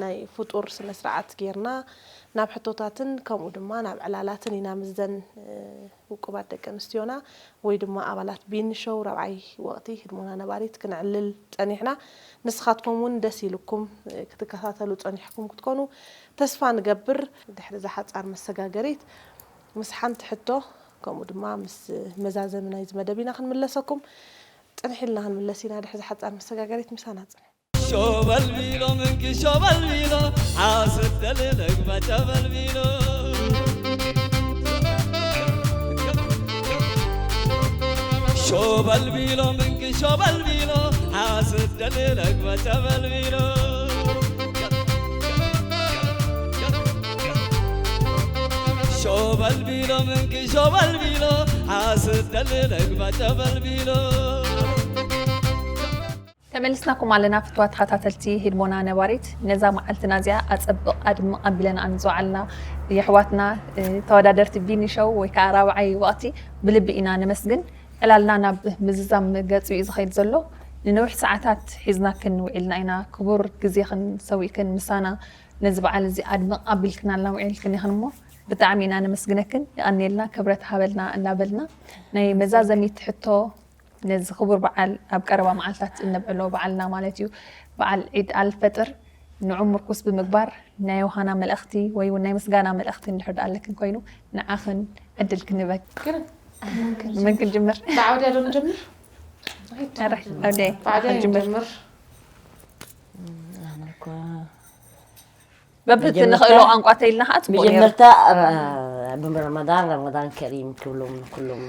ናይ ፍጡር ስነ ስርዓት ጌርና ናብ ሕቶታትን ከምኡ ድማ ናብ ዕላላትን ኢና ምዘን ውቁባት ደቂ ኣንስትዮና ወይ ድማ ኣባላት ቢኒ ሾው ራብዓይ ወቕቲ ህድሞና ነባሪት ክነዕልል ጸኒሕና። ንስኻትኩም እውን ደስ ኢልኩም ክትከታተሉ ጸኒሕኩም ክትኮኑ ተስፋ ንገብር። ድሕሪ እዛ ሓጻር መሰጋገሪት ምስ ሓንቲ ሕቶ ከምኡ ድማ ምስ መዛዘሚ ናይዚ መደብ ኢና ክንምለሰኩም። ጽንሕ ኢልና ክንምለስ ኢና። ድሕሪ እዛ ሓጻር መሰጋገሪት ምሳና ጽንሑ። ሾበል ቢሎ ምንኪ ሾበል ቢሎ ሓሰት ደልለግ መጨበል ቢሎ ሾበል ቢሎ ምንኪ ሾበል ቢሎ ሓሰት ደልለግ መጨበል ቢሎ ሾበል ቢሎ ምንኪ ሾበል ቢሎ ሓሰት ደልለግ መጨበል ቢሎ ተመሊስናኩም ኣለና ፍትዋ ተኸታተልቲ ህድሞና ነባሪት። ነዛ መዓልትና እዚኣ ኣጸብቕ ኣድምቕ ኣቢለና ንዝወዓልና የሕዋትና ተወዳደርቲ ቢኒ ሾው ወይ ከዓ ራብዓይ ወቕቲ ብልቢ ኢና ነመስግን። ዕላልና ናብ ምዝዛም ገጹ እዩ ዝኸይድ ዘሎ። ንነዊሕ ሰዓታት ሒዝናክን ውዒልና ኢና። ክቡር ግዜኽን ሰዊእክን ምሳና ነዚ በዓል እዚ ኣድምቕ ኣቢልክናልና ውዒልክን ኢኽን እሞ ብጣዕሚ ኢና ነመስግነክን። የቐንየልና፣ ክብረት ሃበልና እናበልና ናይ መዛዘሚት ሕቶ ነዚ ክቡር በዓል ኣብ ቀረባ መዓልታት እነብዕሎ በዓልና ማለት እዩ። በዓል ዒድ ኣልፈጥር ንዑ ምርኩስ ብምግባር ናይ ዮሃና መልእኽቲ ወይ እውን ናይ ምስጋና መልእኽቲ እንድሕር ኣለክን ኮይኑ ንዓኽን ዕድል ክንበክ። መን ክንጅምር? ብዓውድያ ዶ ንጀምር? ኣውደ ብዓውድያ ጅምር። ንጀምር። በብቲ ንኽእሎ ቋንቋ ተይልና ከዓ ጽቡቕ ነይሩ። መጀመርታ ብረመዳን ረመዳን ከሪም ክብሎም ንኩሎም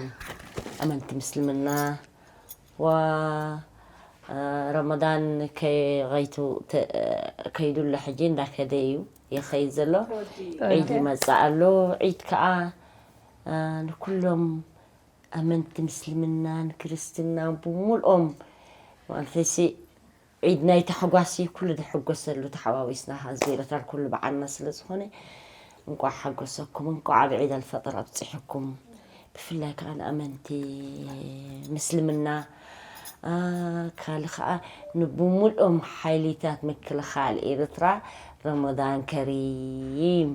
ኣመንቲ ምስልምና ዋ ረመዳን ከይቱ ከይዱሎ ሕጂ እንዳከደ እዩ ይኸይድ ዘሎ። ዒድ ይመፅእ ኣሎ። ዒድ ከዓ ንኩሎም ኣመንቲ ምስልምናን ክርስትናን ብምልኦም ማለት ሲ ዒድ ናይ ታሕጓስ እዩ፣ ኩሉ ዝሕጎሰሉ ተሓዋዊስና ህዝቢ ኤርትራን ኩሉ በዓልና ስለ ዝኾነ እንቋዕ ሓጎሰኩም፣ እንቋዕ ኣብ ዒድ ኣልፈጥር ኣብፅሐኩም። ብፍላይ ከዓ ንኣመንቲ ምስልምና ካል ከዓ ንብሙልኦም ሓይሊታት ምክልኻል ኤርትራ ረመዳን ከሪም።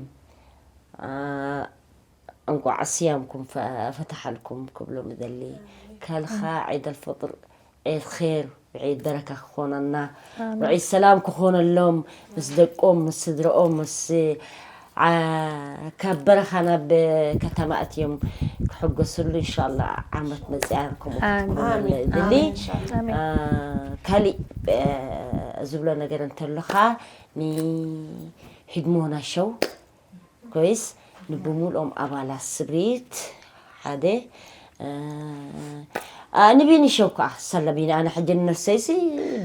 እንቋዕ ስያምኩም ፈታሓልኩም ክብሎም እደሊ። ካልኻ ዒድ ኣልፈጥር ዒድ ኼር ዒድ በረካ ክኾነና ዒድ ሰላም ክኾነሎም ምስ ደቆም ምስ ስድረኦም ምስ ካብ በረኻ ናብ ከተማ ኣትዮም ክሕገስሉ እንሻላ ዓመት መፅያ ከምኡ ክትኮነና እደሊ። ካሊእ ዝብሎ ነገር እንተሎኻ ንሂድሞና ሸው ኮይስ ንብሙልኦም ኣባላት ስብሪት ሓደ ንቢኒ ሸው ከዓ ሰላ ቢኒ ኣነ ሕጂ ንነፍሰይሲ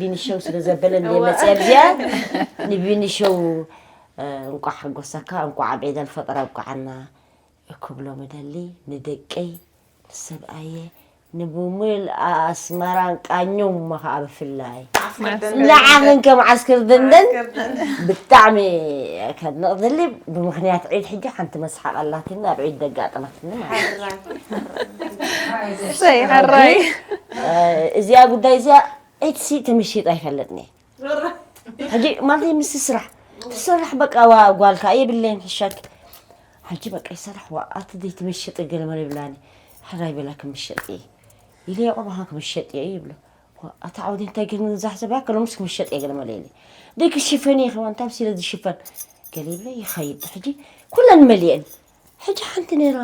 ቢኒ ሸው ስለ ዘበለ እንደ መፅያ ብዚኣ ንቢኒ ሸው እንቋዕ ሓጎሰካ እንቋዕ ኣብ ዒድ ኣልፈጥር ኣብቃዓና ክብሎም እደሊ ንደቀይ ንሰብኣየ ንብሙል ኣስመራን ቃኞም እሞ ከዓ ብፍላይ ንዓኽን ከም ዓስክር ደንደን ብጣዕሚ ከድንቕ ዝሊ ብምኽንያት ዒድ ሕጂ ሓንቲ መስሓቕ ኣላትኒ ኣብ ዒድ ደጋጠመትኒ ማለት ሰይ ሓራይ እዚኣ ጉዳይ እዚኣ ዒድሲ ተመሺጡ ኣይፈለጥኒ ሕጂ ማለት ምስ ስራሕ ትሰራሕ በቃ ዋ ጓልካ የብለይን ሕሻክ ሕጂ በቃ ይሰራሕ ዋ ኣቲ ዘይትመሸጢ ገለመለ ይብላኒ ሕራይ በላ ክምሸጥ እየ ኢለ የቆባኻ ክምሸጥ እየ ይብሎ ኣታ ዓውዲ እንታይ ግን ዛሕዘባ ከሎምስ ክምሸጥ እየ ገለመለ ኢለ ደይ ክሽፈን እየ ከማን ታብ ሲለ ዝሽፈን ገለ ይብለ ይኸይድ ሕጂ ኩለን መሊአን ሕጂ ሓንቲ ነይራ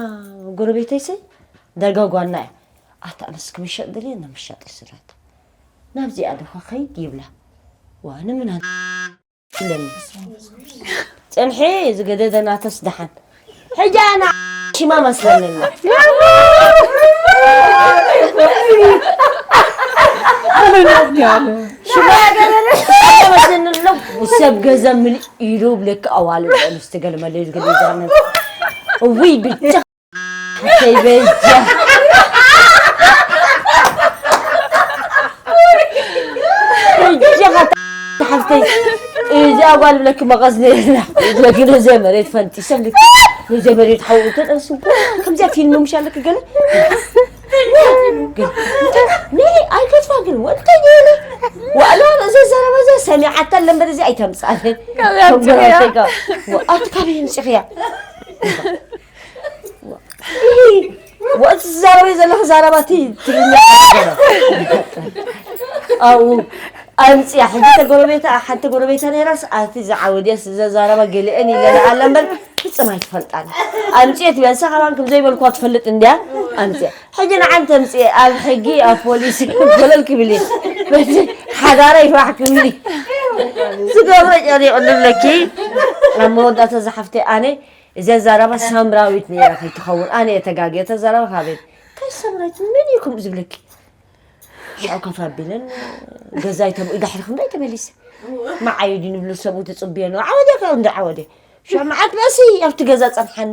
ጎረቤተይሰይ ዳርጋ ጓና እያ ኣታ ኣነስ ክምሸጥ ደልየ እና ምሻጥ ይስራት ናብዚኣ ዶ ከኸይድ ይብላ ዋ ንምና ኢለኒ ፀንሐ ዝገደደ ናተስ ደሓን ሕጂ ኣነ ሽማ መስለኒ ኣሎ ሽማ መስለኒ ኣሎ ሰብ ገዛ ምልእ ኢሉ ብለክ ኣዋልድ ኣንስቲ ገለመለ ዝገደደ እውይ ብቻ ሓፍተይ በጃ በጃኻ ሓፍተይ እዛ ጓል ብለኪ መቐዝ ነርና ብለኪ ነዘ መሬት ፈንጢሰ ብለኪ ነዘ መሬት ሓውተን እንስንኩ ከምዚያ ፊልም ምሽ ኣለኪ ገለ ኣይከትፋ ግን ወልቀ ገለ ዋዕላ በዘ ዘረበዘ ሰሚዓታ ለምበር እዚ ኣይተምጻልን። ካብያ ኣምጺኽያ? ኣቲ ካበይ ኣምጺኽያ? ወ-፣ እቲ ትዛረበ ዘለኺ ዛረባ እቲ ትግርኛ ሓንቲ ዘረባ። ኣብኡ ኣምጽያ። ሕጂ ተጎረቤታ፣ ሓንቲ ጎረቤታ ነይራስ፣ ኣቲ ዝዓወድያስ ዘዛረባ ገሊአን ኢለና ኣላ እምበር፣ ፍጽም ኣይትፈልጣን። ኣምጽየ ትብያ፣ ንሳ ከማን ከም ዘይበልኳ ትፈልጥ እንድያ፣ ኣምጽየ። ሕጂ ንዓን ተምጽየ፣ ኣብ ሕጊ፣ ኣብ ፖሊስ፣ ኮለል ክብል እየ። በዚ ሓዳራ ይፍራሕ ክብል እየ። ዝገብሮ ጨሪቑ ኣለኪ። ኣብ መወዳእታ ዝሓፍተይ ኣነ፣ እዚኣ ዛረባ ሳምራዊት ነይራ ከይትኸውን። ኣነ እየ ተጋግየ። እታ ዛረባ ካበይ? እንታይ ሳምራዊት? መን እዩ ከምኡ ዝብለኪ? ሽዑ ከፍ ኣቢለን ገዛይ ተብኡ ዳሕሪ ክንደይ ተመሊሰ። መዓዩ ድዩ ንብሉ ሰብኡ ትጽብዮ ነው። ዓወደ ካብ እንደ ዓወደ። ሽዑ መዓት ባእሲ ኣብቲ ገዛ ጸንሓኒ።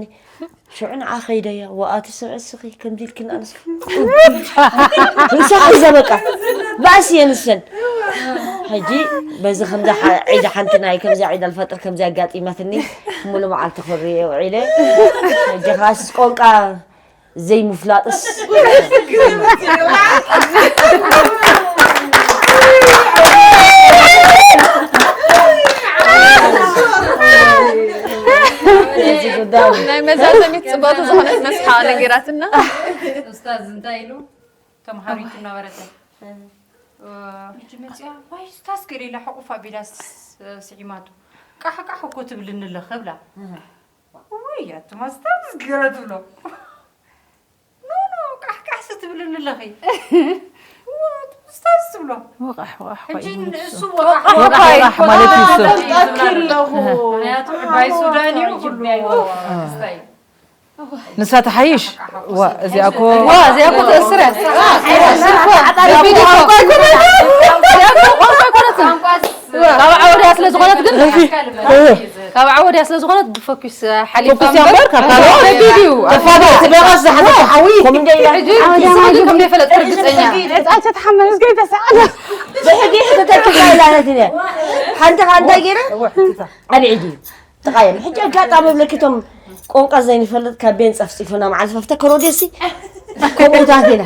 ሽዑ ንዓ ከይደያ፣ ወኣቲ ስምዒ እስኺ ከምዚ ኢልኪ ንኣንስ። ንሳ ከይዛ በቃ። ባእሲ እየ ንሰን። ሕጂ በዚ ከምዛ ሓ-፣ ዒድ ሓንቲ ናይ ከምዚኣ ዒድ ኣልፈጥር ከምዚኣ ኣጋጢማትኒ። ሙሉ መዓልቲ ክርኢ ውዒለ። ሕጂ ኻስ ቆንቃ ዘይምፍላጥስ። ናይ መዛዘሚት ጽብቕቲ ዝኾነት መስሓቕ ነጊራትና። ኡስታዝ እንታይ ኢሉ? ተምሃሪቱ እናበረተ። እ፣ ሕጂ መጺኣ፣ "ዋይ ኡስታዝ" ገለ ኢላ ሕቑፍ ኣቢላ ስ-፣ ስዒማቶ። "ቃሕ ቃሕ እኮ ትብልኒ ኣለኺ" ብላ። "ወይ ኣቱም ኡስታዝ" ገለ ትብሎ። "ኖ፣ ኖ፣ ቃሕ ቃሕ ስትብልኒ ኣለኺ?" "ዋ፣ ኣቱም ኡስታዝ" ትብሎ። ወቃሕ፣ ወቃሕ፣ ሕጂ ወቃሕ። ንእሱ ወቃሕ፣ ወቃሕ፣ ወቃሕ ወቃሕ ማለት እዩ እሱ። ይፈልጣኪ ኣለኹ። ምኽንያቱ ዕባይ ሱዳን እዩ፣ ኩሉ። ኡስታይ። ንሳ ትሓይሽ። ዋ፣ እዚኣ እኮ ዋ፣ እዚኣ እኮ ተእስር እያ። ተእስር እኮ። ቋንቋ ኣይኮነትን። እዚኣ እኮ ቋንቋ ኣይኮነትን። ካብ ዓወድያ ስለ ዝኾነት ግን፣ ካብ ዓወድያ ስለ ዝኾነት ብፎኪስ ሓሊፋ ፎኪስ እያ እምበር፣ ካብ ካልኦ ከቢድ እዩ። ተፋዶ፣ እቲ ደቓስ ዝሓዘ ሓዊ፣ ከምኡ እንደ ኢላ። ሕጂ፣ ሕጂ ግን ከም ዘይፈለጥ ርግጸኛ። ሕጻቸው ተሓመስ ግን ተሰዓለ። ብሕጊ ሕተተኪ ኢላ ኢላትኒ። ሓንቲ ከ እንታይ ገይረ? ኣብ ዕዲ እዩ። ተቓየም። ሕጂ ኣጋጣሚ እብለኪ እቶም ቋንቋ ዘይንፈልጥ ካብ ቤን ጸፍጺፉና መዓልቲ ኣብቲ ከሮዴሲ ከምኡታት ኢና።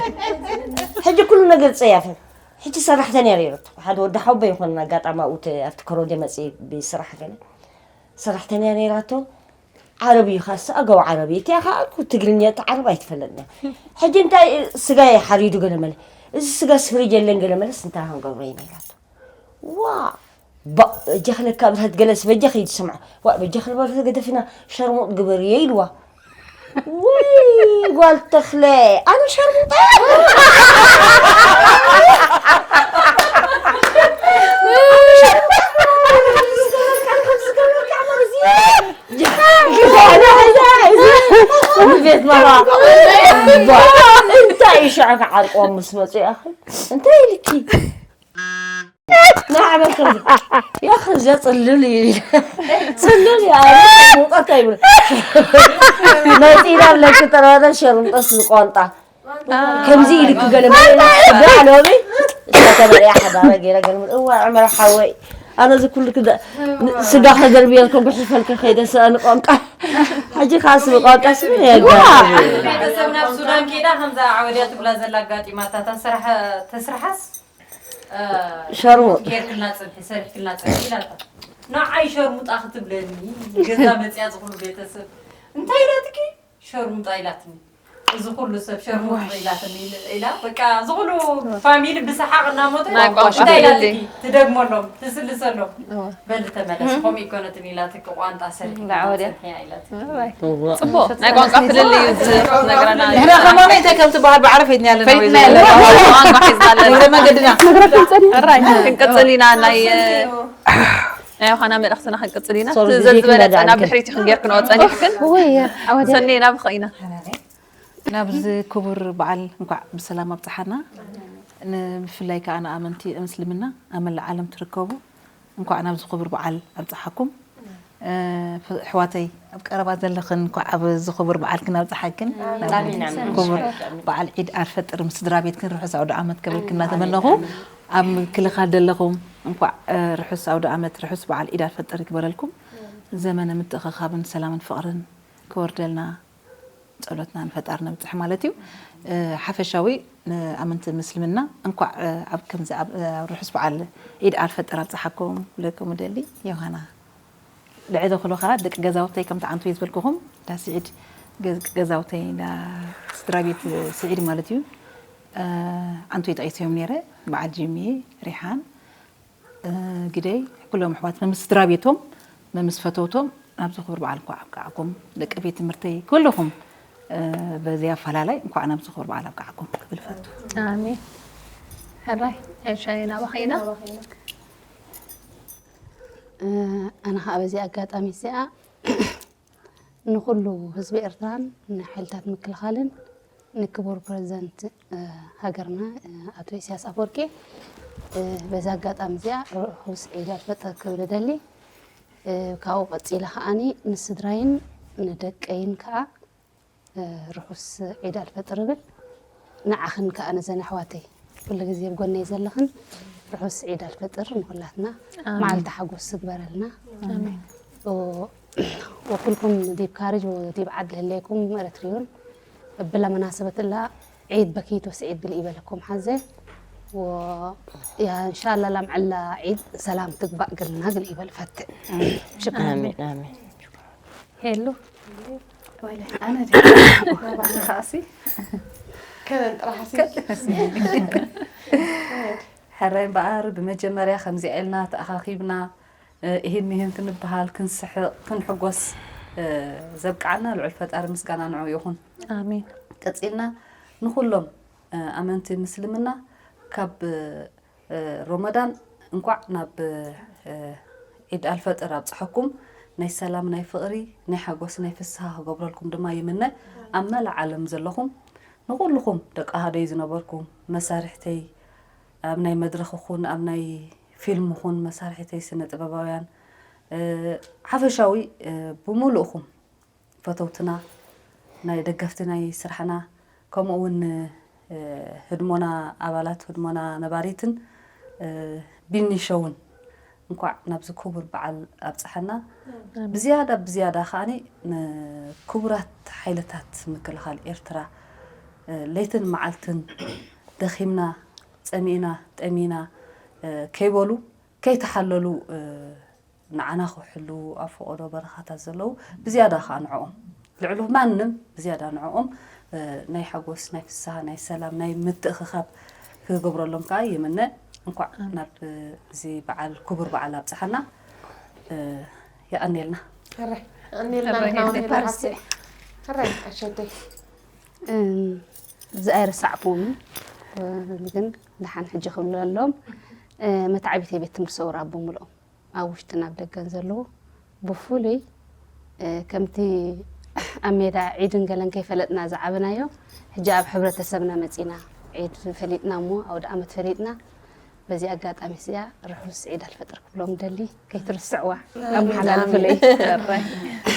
ሕጂ ኩሉ ነገር ጸያፍ እዩ። ሕጂ ሰራሕተኛ ነይሩ። ሓደ ወዲ ሓወቦይ ይኾን ኣጋጣሚ ኣብኡ ተ-፣ ኣብቲ ከሮዴ መጺ ብስራሕ ገለ ሰራሕተኛ ነይራቶ። ዓረብ እዩ ኻስ ኣገው ዓረብ እዩ። እቲኣ ኸኣ እኮ ትግርኛ እቲ ዓረብ ኣይትፈለጥን እያ። ሕጂ እንታይ ስጋ እዩ ሓሪዱ ገለ መለ። እዚ ስጋስ ፍሪጅ የለን ገለ መለስ እንታይ ክንገብሮ እዩ ነይራቶ። ዋ! ባ-፣ በጃኺ ለካ ብርሀት ገለስ በጃኺ ይትሰምዖ። ዋ፣ በጃኺ ልበርሀት ገደፊና ሸርሙጥ ግበርዮ ኢልዋ። ውይ፣ ጓል ተኽለ፣ ኣነ ሸርሙጣ? ቤት መራ። ባ-፣ እንታይ እዩ ሽዑ ክዓርቅዎም ምስ መጹ፣ ያኺ? እንታይ ኢልኪ? ንዓመት ከምዚ። ያኺ፣ እዚኣ ጽልል እዩ። ጽልል እዩ። ኣነ ሸርሙጣ እንታይ ይብሉ? መጺና ኣለኪ፣ ጥራና ሸርሙጣ ዝቋንጣ። ከምዚ ኢልኪ ገለ መለ ብላዕሊ ወቢ። እዛ ተበልያ ሓዳራ ገይራ ገለ መለ። እዋ፣ ዕመር ሓወይ። ኣነ እዚ ኩሉ ክደ-፣ ን-፣ ስጋ ከደርብየልኩም ብሒፈልከ ከይደ ሰኣን ቋንቋ። ሕጂ ካስ ብቋንቋ ስለ የጋ። ቤተሰብ ናብ ሱዳን ከይዳ ከምዛ ዓወድያ ትብላ ዘላ ኣጋጢማታ፣ እታ ስራሕ ተስርሓስ፣ እ፣ ሸርሙጥ። ጌርክልና ጽንሒ፣ ሰሪሕክልና ጽንሒ ኢላታ። ንዓይ ሸርሙጣ ክትብለኒ፣ ገዛ መጽያ ዝኹሉ ቤተሰብ። እንታይ ኢላትኪ? ሸርሙጣ ኢላትኒ። እዚ ኩሉ ሰብ ሸርሙጣ ኢላትኒ ኢላ፣ በቃ፣ እዚ ኩሉ ፋሚሊ ብሰሓቕ እናሞተ፣ ናይ ቋንቋ እንታይ ኢላትኪ? ፍልልይ። ትደግመሎም፣ ትስልሰሎም። እወ። በል ተመለስ፣ ከምኡ ይኮነትን ኢላትኪ፣ ቋንጣ ሰሪሕክልና ጽንሒ ኢላትኒ። እወ። ጽቡቕ። ናይ ቋንቋ ፍልልይ እዩ ዝነግረና። ንሕና ከማና እንታይ ከም ትበሃል ብዓረብ ፈይትና ኣለና ፈይትና ወይ ኣለና። ዘለና። ቋንቋ ሒዝና ኣለና። እግረ መንገድና። ሕራይ፣ ክንቅጽል ኢና። ናይ፣ ናይ ዮሃና መልእኽትና ክንቅጽል ኢና። ሶሪ፣ እቲ ዲጄ ዘዝበለጸ ክመዳ ናብ ኣልከ። ድሕሪት ይኹን ጌርክንኦ ጸኒሕክን። ወይ፣ ዓወደ። ሰኔ ናብኺ ኢና። ናብዚ ክቡር በዓል እንኳዕ ብሰላም ኣብጽሓና። ን-፣ ብፍላይ ከኣ ንኣመንቲ ምስልምና ኣብ መላእ ዓለም ትርከቡ እንኳዕ ናብዚ ክቡር በዓል ኣብጽሓኩም። እ፣ ኣሕዋተይ ኣብ ቀረባ ዘለኽን እንኳዕ ኣብዚ ክቡር በዓልክን ኣብጽሓክን። ኣሜን፣ ኣሜን። ክቡር በዓል ዒድ ኣልፈጥር ምስ ስድራ ቤትክን ርሑስ ኣውደ ዓመት ከብልክን እናተመነኹ፣ ኣብ ምክልኻል ዘለኹም እንኳዕ፣ እ፣ ርሑስ ኣውደ ዓመት፣ ርሑስ በዓል ዒድ ኣልፈጥር ይግበረልኩም። ዘመነ ምትእኽኻብን ሰላምን ፍቕርን ክወርደልና ጸሎትና ንፈጣሪ ነብጽሕ ማለት እዩ። እ፣ ሓፈሻዊ ንኣመንቲ ምስልምና እንኳዕ፣ እ፣ ኣብ ከምዚ ኣብ፣ እ፣ ርሑስ በዓል ዒድ ኣልፈጥር ኣብጽሓኩም ክብለኩም እደሊ። ዮሃና ልዕሊ ኩሉ ኸኣ ደቂ ገዛውተይ ከምቲ ዓንቶይ ዝበልኩኹም፣ እንዳ ስዒድ ገዝ-፣ ገዛውተይ፣ እንዳ ስድራ ቤት ስዒድ ማለት እዩ። እ፣ ዓንቶይ ጠቒሰዮም ነይረ፣ በዓል ጂሚ፣ ሪሓን፣ እ፣ ግደይ፣ ኩሎም ኣሕዋት መምስ ስድራ ቤቶም፣ መምስ ፈተውቶም፣ ናብዚ ክቡር በዓል እንኳዕ ኣብቅዓኩም። ደቂ ቤት ትምህርተይ፣ ኩልኹም፣ እ፣ በዚ ኣፈላላይ እንኳዕ ናብዚ ክቡር በዓል ኣብቅዓኩም ክብል እፈቱ። ኣሜን። ሕራይ፣ ሕሻይ ናባኺ ኢና። እ፣ ኣነ ኸኣ በዚ ኣጋጣሚ እዚኣ ንኹሉ ህዝቢ ኤርትራን ንሓይልታት ምክልኻልን ንክቡር ፕረዚደንት፣ እ፣ ሃገርና፣ እ፣ ኣቶ ኢሳያስ ኣፈወርቂ፣ እ፣ በዚ ኣጋጣሚ እዚኣ ርሑስ ዒድ ኣልፈጥር ክብል እደሊ። እ፣ ካብኡ ቀጺለ ከኣኒ ንስድራይን ንደቀይን ከኣ፣ እ፣ ርሑስ ዒድ ኣልፈጥር እብል። ንዓኽን ከኣ ነዘን ኣሕዋተይ ኩሉ ግዜ ኣብ ጎነይ ዘለኽን ርሑስ ዒድ ኣልፈጥር ንኹላትና ኣሜን። መዓልቲ ሓጎስ ዝግበረልና። ኣሜን። و-، وكلكم ذيب خارج وذيب عدل ليكم مرتريون. بلا مناسبة إلا عيد بكيت وسعيد بالإبل لكم حزة. و يا إن شاء الله لم علا عيد سلام تقبع قلنا قل إبل فتح. شكرا. ኣሜን ኣሜን። ሄሉ ولا أنا خاصي. ከነን ጥራሕ ሲ ሕራይ እምበኣር ብመጀመርያ ከምዚ ኢልና ተኣኻኺብና፣ እ፣ እሂን ምሂን ክንበሃል፣ ክንስሕቕ፣ ክንሕጎስ፣ እ፣ ዘብቅዓና ልዑል ፈጣሪ ምስጋና ንዑ ይኹን። ኣሜን። ቀጺልና ንኹሎም፣ እ፣ ኣመንቲ ምስልምና ካብ፣ እ፣ ሮመዳን እንኳዕ ናብ፣ እ፣ ዒድ ኣልፈጥር ኣብጽሐኩም። ናይ ሰላም፣ ናይ ፍቕሪ፣ ናይ ሓጎስ፣ ናይ ፍስሃ ክገብረልኩም ድማ ይምነ። ኣብ መላእ ዓለም ዘለኹም ንኹልኹም ደቂ ኣሃደይ ዝነበርኩም መሳርሕተይ፣ ኣብ ናይ መድረኽ ኹን ኣብ ናይ ፊልም ኹን መሳርሕተይ ስነ ጥበባውያን፣ እ፣ ሓፈሻዊ፣ እ፣ ብምሉእኹም ፈተውትና፣ ናይ ደገፍቲ ናይ ስራሕና፣ ከምኡ እውን፣ እ፣ ህድሞና ኣባላት ህድሞና ነባሪትን፣ እ፣ ቢኒሸ እውን እንኳዕ ናብዚ ክቡር በዓል ኣብፀሐና። ብዝያዳ ብዝያዳ ከዓኒ ንክቡራት ሓይልታት ምክልኻል ኤርትራ፣ እ፣ ለይትን መዓልትን ደኺምና፣ ጸሚእና፣ ጠሚና፣ እ፣ ከይበሉ፣ ከይተሓለሉ፣ እ፣ ንዓና ክሕሉ ኣብ ፈቐዶ በረኻታት ዘለዉ ብዝያዳ ከኣ ንዕኦም ልዕሉ ማንም ብዝያዳ ንዕኦም፣ እ፣ ናይ ሓጎስ፣ ናይ ፍስሃ፣ ናይ ሰላም፣ ናይ ምትእኽኻብ ክገብረሎም ከኣ ይምነ። እንኳዕ ናብ እዚ በዓል፣ ክቡር በዓል ኣብጽሓና። እ፣ የቐንየልና። ሕራይ ኣኔልና ሕራይ ንሕና እውን ሕራይ የለዓሲ። ሕራይ ኣሸተይ። እዚ ኣይረሳዕኩምን፣ ግን ደሓን ሕጂ ክብለሎም። መትዓቢተይ ቤት ትምህርቲ ሰውራ ብምልኦም ኣብ ውሽጥን ኣብ ደገን ዘለዉ ብፍሉይ፣ ከምቲ ኣብ ሜዳ ዒድን ገለን ከይፈለጥና ዝዓበናዮ፣ ሕጂ ኣብ ሕብረተሰብና መጺና ዒድ ፈሊጥና እሞ ኣውደ ዓመት ፈሊጥና፣ በዚ ኣጋጣሚ እዚኣ ርሑስ ዒድ ኣልፈጥር ክብሎም ደሊ፣ ከይትርስዕዋ ኣመሓላልፍለይ።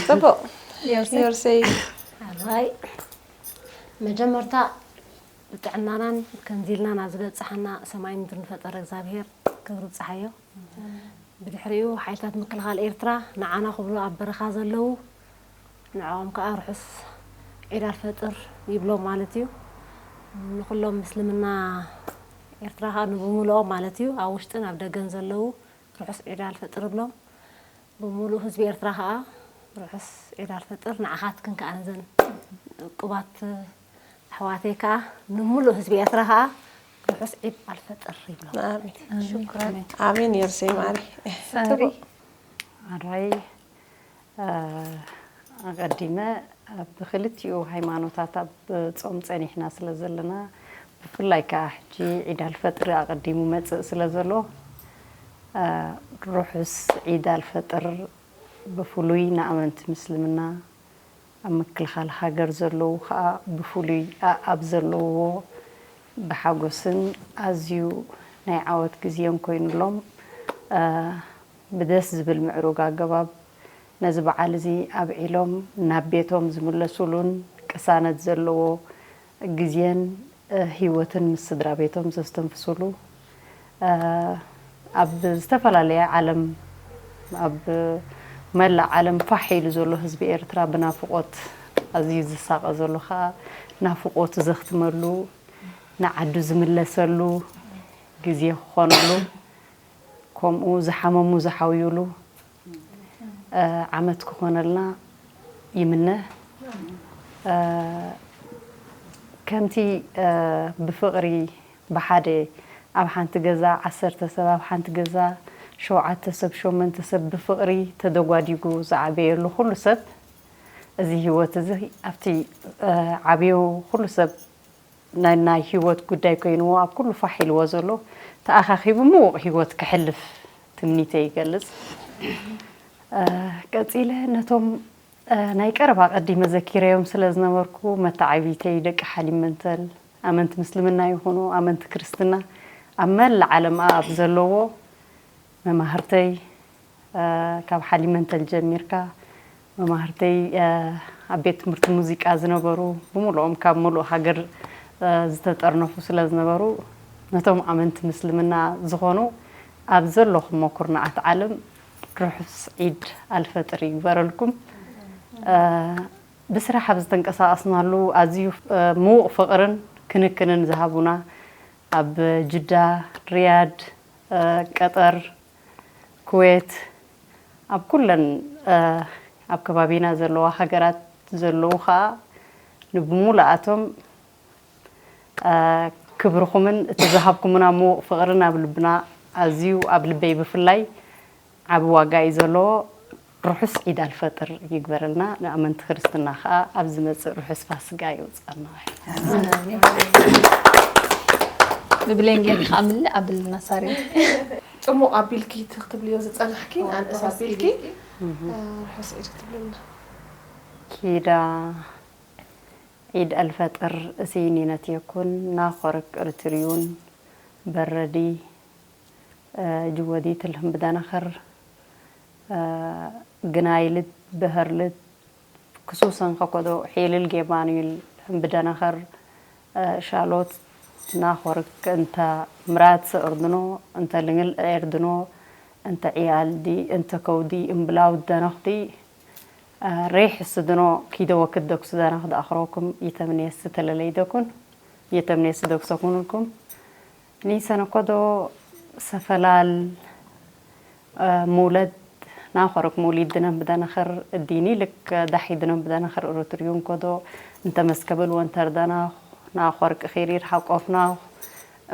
ጽቡቅ። ዮርሰይ። ኣራይ መጀመርታ ብጥዕናናን ከምዚ ኢልና ናብ ዝበጽሓና ሰማይ ምድሪ ንፈጠረ እግዚኣብሔር ክብሪ ብጽሓዮ። ብድሕሪኡ ሓይልታት ምክልኻል ኤርትራ ንዓና ክብሉ ኣብ በረኻ ዘለዉ ንዕኦም ከዓ ርሑስ ዒድ ኣልፈጥር ይብሎም ማለት እዩ። ንኩሎም ምስልምና ኤርትራ ከዓ ንብምልኦም ማለት እዩ ኣብ ውሽጥን ኣብ ደገን ዘለዉ ርሑስ ዒድ ኣልፈጥር ይብሎም። ብምሉእ ህዝቢ ኤርትራ ከዓ ርሑስ ዒድ ኣልፈጥር። ንዓኻትክን ከዓ ነዘን ዕቁባት ኣሕዋተይ ከዓ ንምሉእ ህዝቢ ኤርትራ ከዓ ርሑስ ዒድ ኣልፈጥር ይብሎም። ኣሜን። ኣሜን ዮርሰይ ማሪ። ሳሪ ኣራይ፣ እ፣ ኣቐዲመ ኣብ ክልቲኡ ሃይማኖታት ኣብ ጾም ጸኒሕና ስለ ዘለና፣ ብፍላይ ከኣ ሕጂ ዒድ ኣልፈጥሪ ኣቐዲሙ መጽእ ስለ ዘሎ፣ እ፣ ርሑስ ዒድ ኣልፈጥር ብፍሉይ ንኣመንቲ ምስልምና፣ ኣብ ምክልኻል ሃገር ዘለዉ ከኣ ብፍሉይ ኣኣብ ዘለውዎ ብሓጎስን ኣዝዩ ናይ ዓወት ግዜን ኮይኑሎም፣ እ፣ ብደስ ዝብል ምዕሩግ ኣገባብ ነዚ በዓል እዚ ኣብዒሎም ናብ ቤቶም ዝምለሱሉን ቅሳነት ዘለዎ ግዜን፣ እ፣ ህይወትን ምስ ስድራ ቤቶም ዘስተንፍሱሉ፣ እ፣ ኣብ ዝተፈላለየ ዓለም፣ ኣብ መላእ ዓለም ፋሕ ኢሉ ዘሎ ህዝቢ ኤርትራ ብናፍቖት ኣዝዩ ዝሳቐ ዘሎ ኸኣ ናፍቖቱ ዘኽትመሉ፣ ንዓዱ ዝምለሰሉ ግዜ ክኾነሉ፣ ከምኡ ዝሓመሙ ዝሓውዩሉ፣ እ፣ ዓመት ክኾነልና ይምነ። እ፣ ከምቲ፣ እ፣ ብፍቕሪ ብሓደ ኣብ ሓንቲ ገዛ ዓሰርተ ሰብ፣ ኣብ ሓንቲ ገዛ ሸውዓተ ሰብ፣ ሸሞንተ ሰብ ብፍቕሪ ተደጓዲጉ ዝዓበየሉ ኩሉ ሰብ፣ እዚ ህይወት እዚ ኣብቲ፣ እ፣ ዓብዩ ኩሉ ሰብ ናይ፣ ናይ ህይወት ጉዳይ ኮይንዎ ኣብ ኩሉ ፋሕ ኢልዎ ዘሎ ተኣኻኺቡ ምዉቕ ህይወት ከሕልፍ ትምኒተይ ይገልጽ። እ፣ ቀጺለ ነቶም፣ እ፣ ናይ ቀረባ ቀዲመ ዘኪረዮም ስለ ዝነበርኩ መተዓቢተይ ደቂ ሓሊብ መንተል፣ ኣመንቲ ምስልምና ይኹኑ ኣመንቲ ክርስትና ኣብ መላእ ዓለም ኣብ ዘለዎ መማህርተይ፣ እ፣ ካብ ሓሊብ መንተል ጀሚርካ መማህርተይ፣ እ፣ ኣብ ቤት ትምህርቲ ሙዚቃ ዝነበሩ ብምሉኦም ካብ ምሉእ ሃገር፣ እ፣ ዝተጠርነፉ ስለ ዝነበሩ ነቶም ኣመንቲ ምስልምና ዝኾኑ ኣብ ዘለኹሞ ኩርናዓት ዓለም ርሑስ ዒድ ኣልፈጥር ይግበረልኩም። እ፣ ብስራሕ ኣብ ዝተንቀሳቐስናሉ ኣዝዩ፣ እ፣ ምዉቕ ፍቕርን ክንክንን ዝሃቡና ኣብ ጅዳ፣ ሪያድ፣ እ፣ ቀጠር፣ ኩዌት፣ ኣብ ኩለን፣ እ፣ ኣብ ከባቢና ዘለዋ ሃገራት ዘለዉ ኸኣ ንብሙሉኣቶም፣ እ፣ ክብርኹምን እቲ ዝሃብኩምና ምዉቕ ፍቕርን ኣብ ልብና ኣዝዩ ኣብ ልበይ ብፍላይ ዓቢ ዋጋ እዩ ዘለዎ። ርሑስ ዒድ ኣልፈጥር ይግበረልና። ንኣመንቲ ክርስትና ኸኣ ኣብ ዝመጽእ ርሑስ ፋስጋ ይውጽኣና። ብብሌን ጌርካ ምልእ ኣብልና ሳሪ። ጽሙቕ ኣቢልኪ እቲ ክትብልዮ ዝጸናሕኪ፣ ኣንእስ ኣቢልኪ፣ ርሑስ ዒድ ክትብልና። ኪዳ ዒድ ኣልፈጥር እሲኒ ነትየኩን ናኾርክ እርትርዩን በረዲ፣ እ፣ ጅወዲ ትልህም ብደነኸር፣ እ፣ ግናይልት በኸርልት ክሱሰን ኸኮዶ ሒልል ጌባኑይል ህም ብደነኸር፣ እ፣ ሻሎት ናኾርክ እንተ ምራት ሰእርድኖ፣ እንተ ልንግል ኤርድኖ፣ እንተ ዕያልዲ፣ እንተ ከውዲ እምብላው ደነኽዲ፣ እ፣ ሬሕ ስድኖ ኪደ ወክድ ደኩስ ደነኽ ደኣኽሮኩም ይተምኔስ ተለለይደኩን፣ ይተምኔስ ደኩሰኩንልኩም። ኒሰነኮዶ ሰፈላል፣ እ፣ ሙለድ ናኾርክ ሙሊድ ድነም ብደነኸር እዲኒ ልክ ዳሒ ድነም ብደነኸር እሩትርዩን ኮዶ እንተ መስከብል ወንተር ደናኹ ናኾርክ ኺሪር ሓቆፍናኹ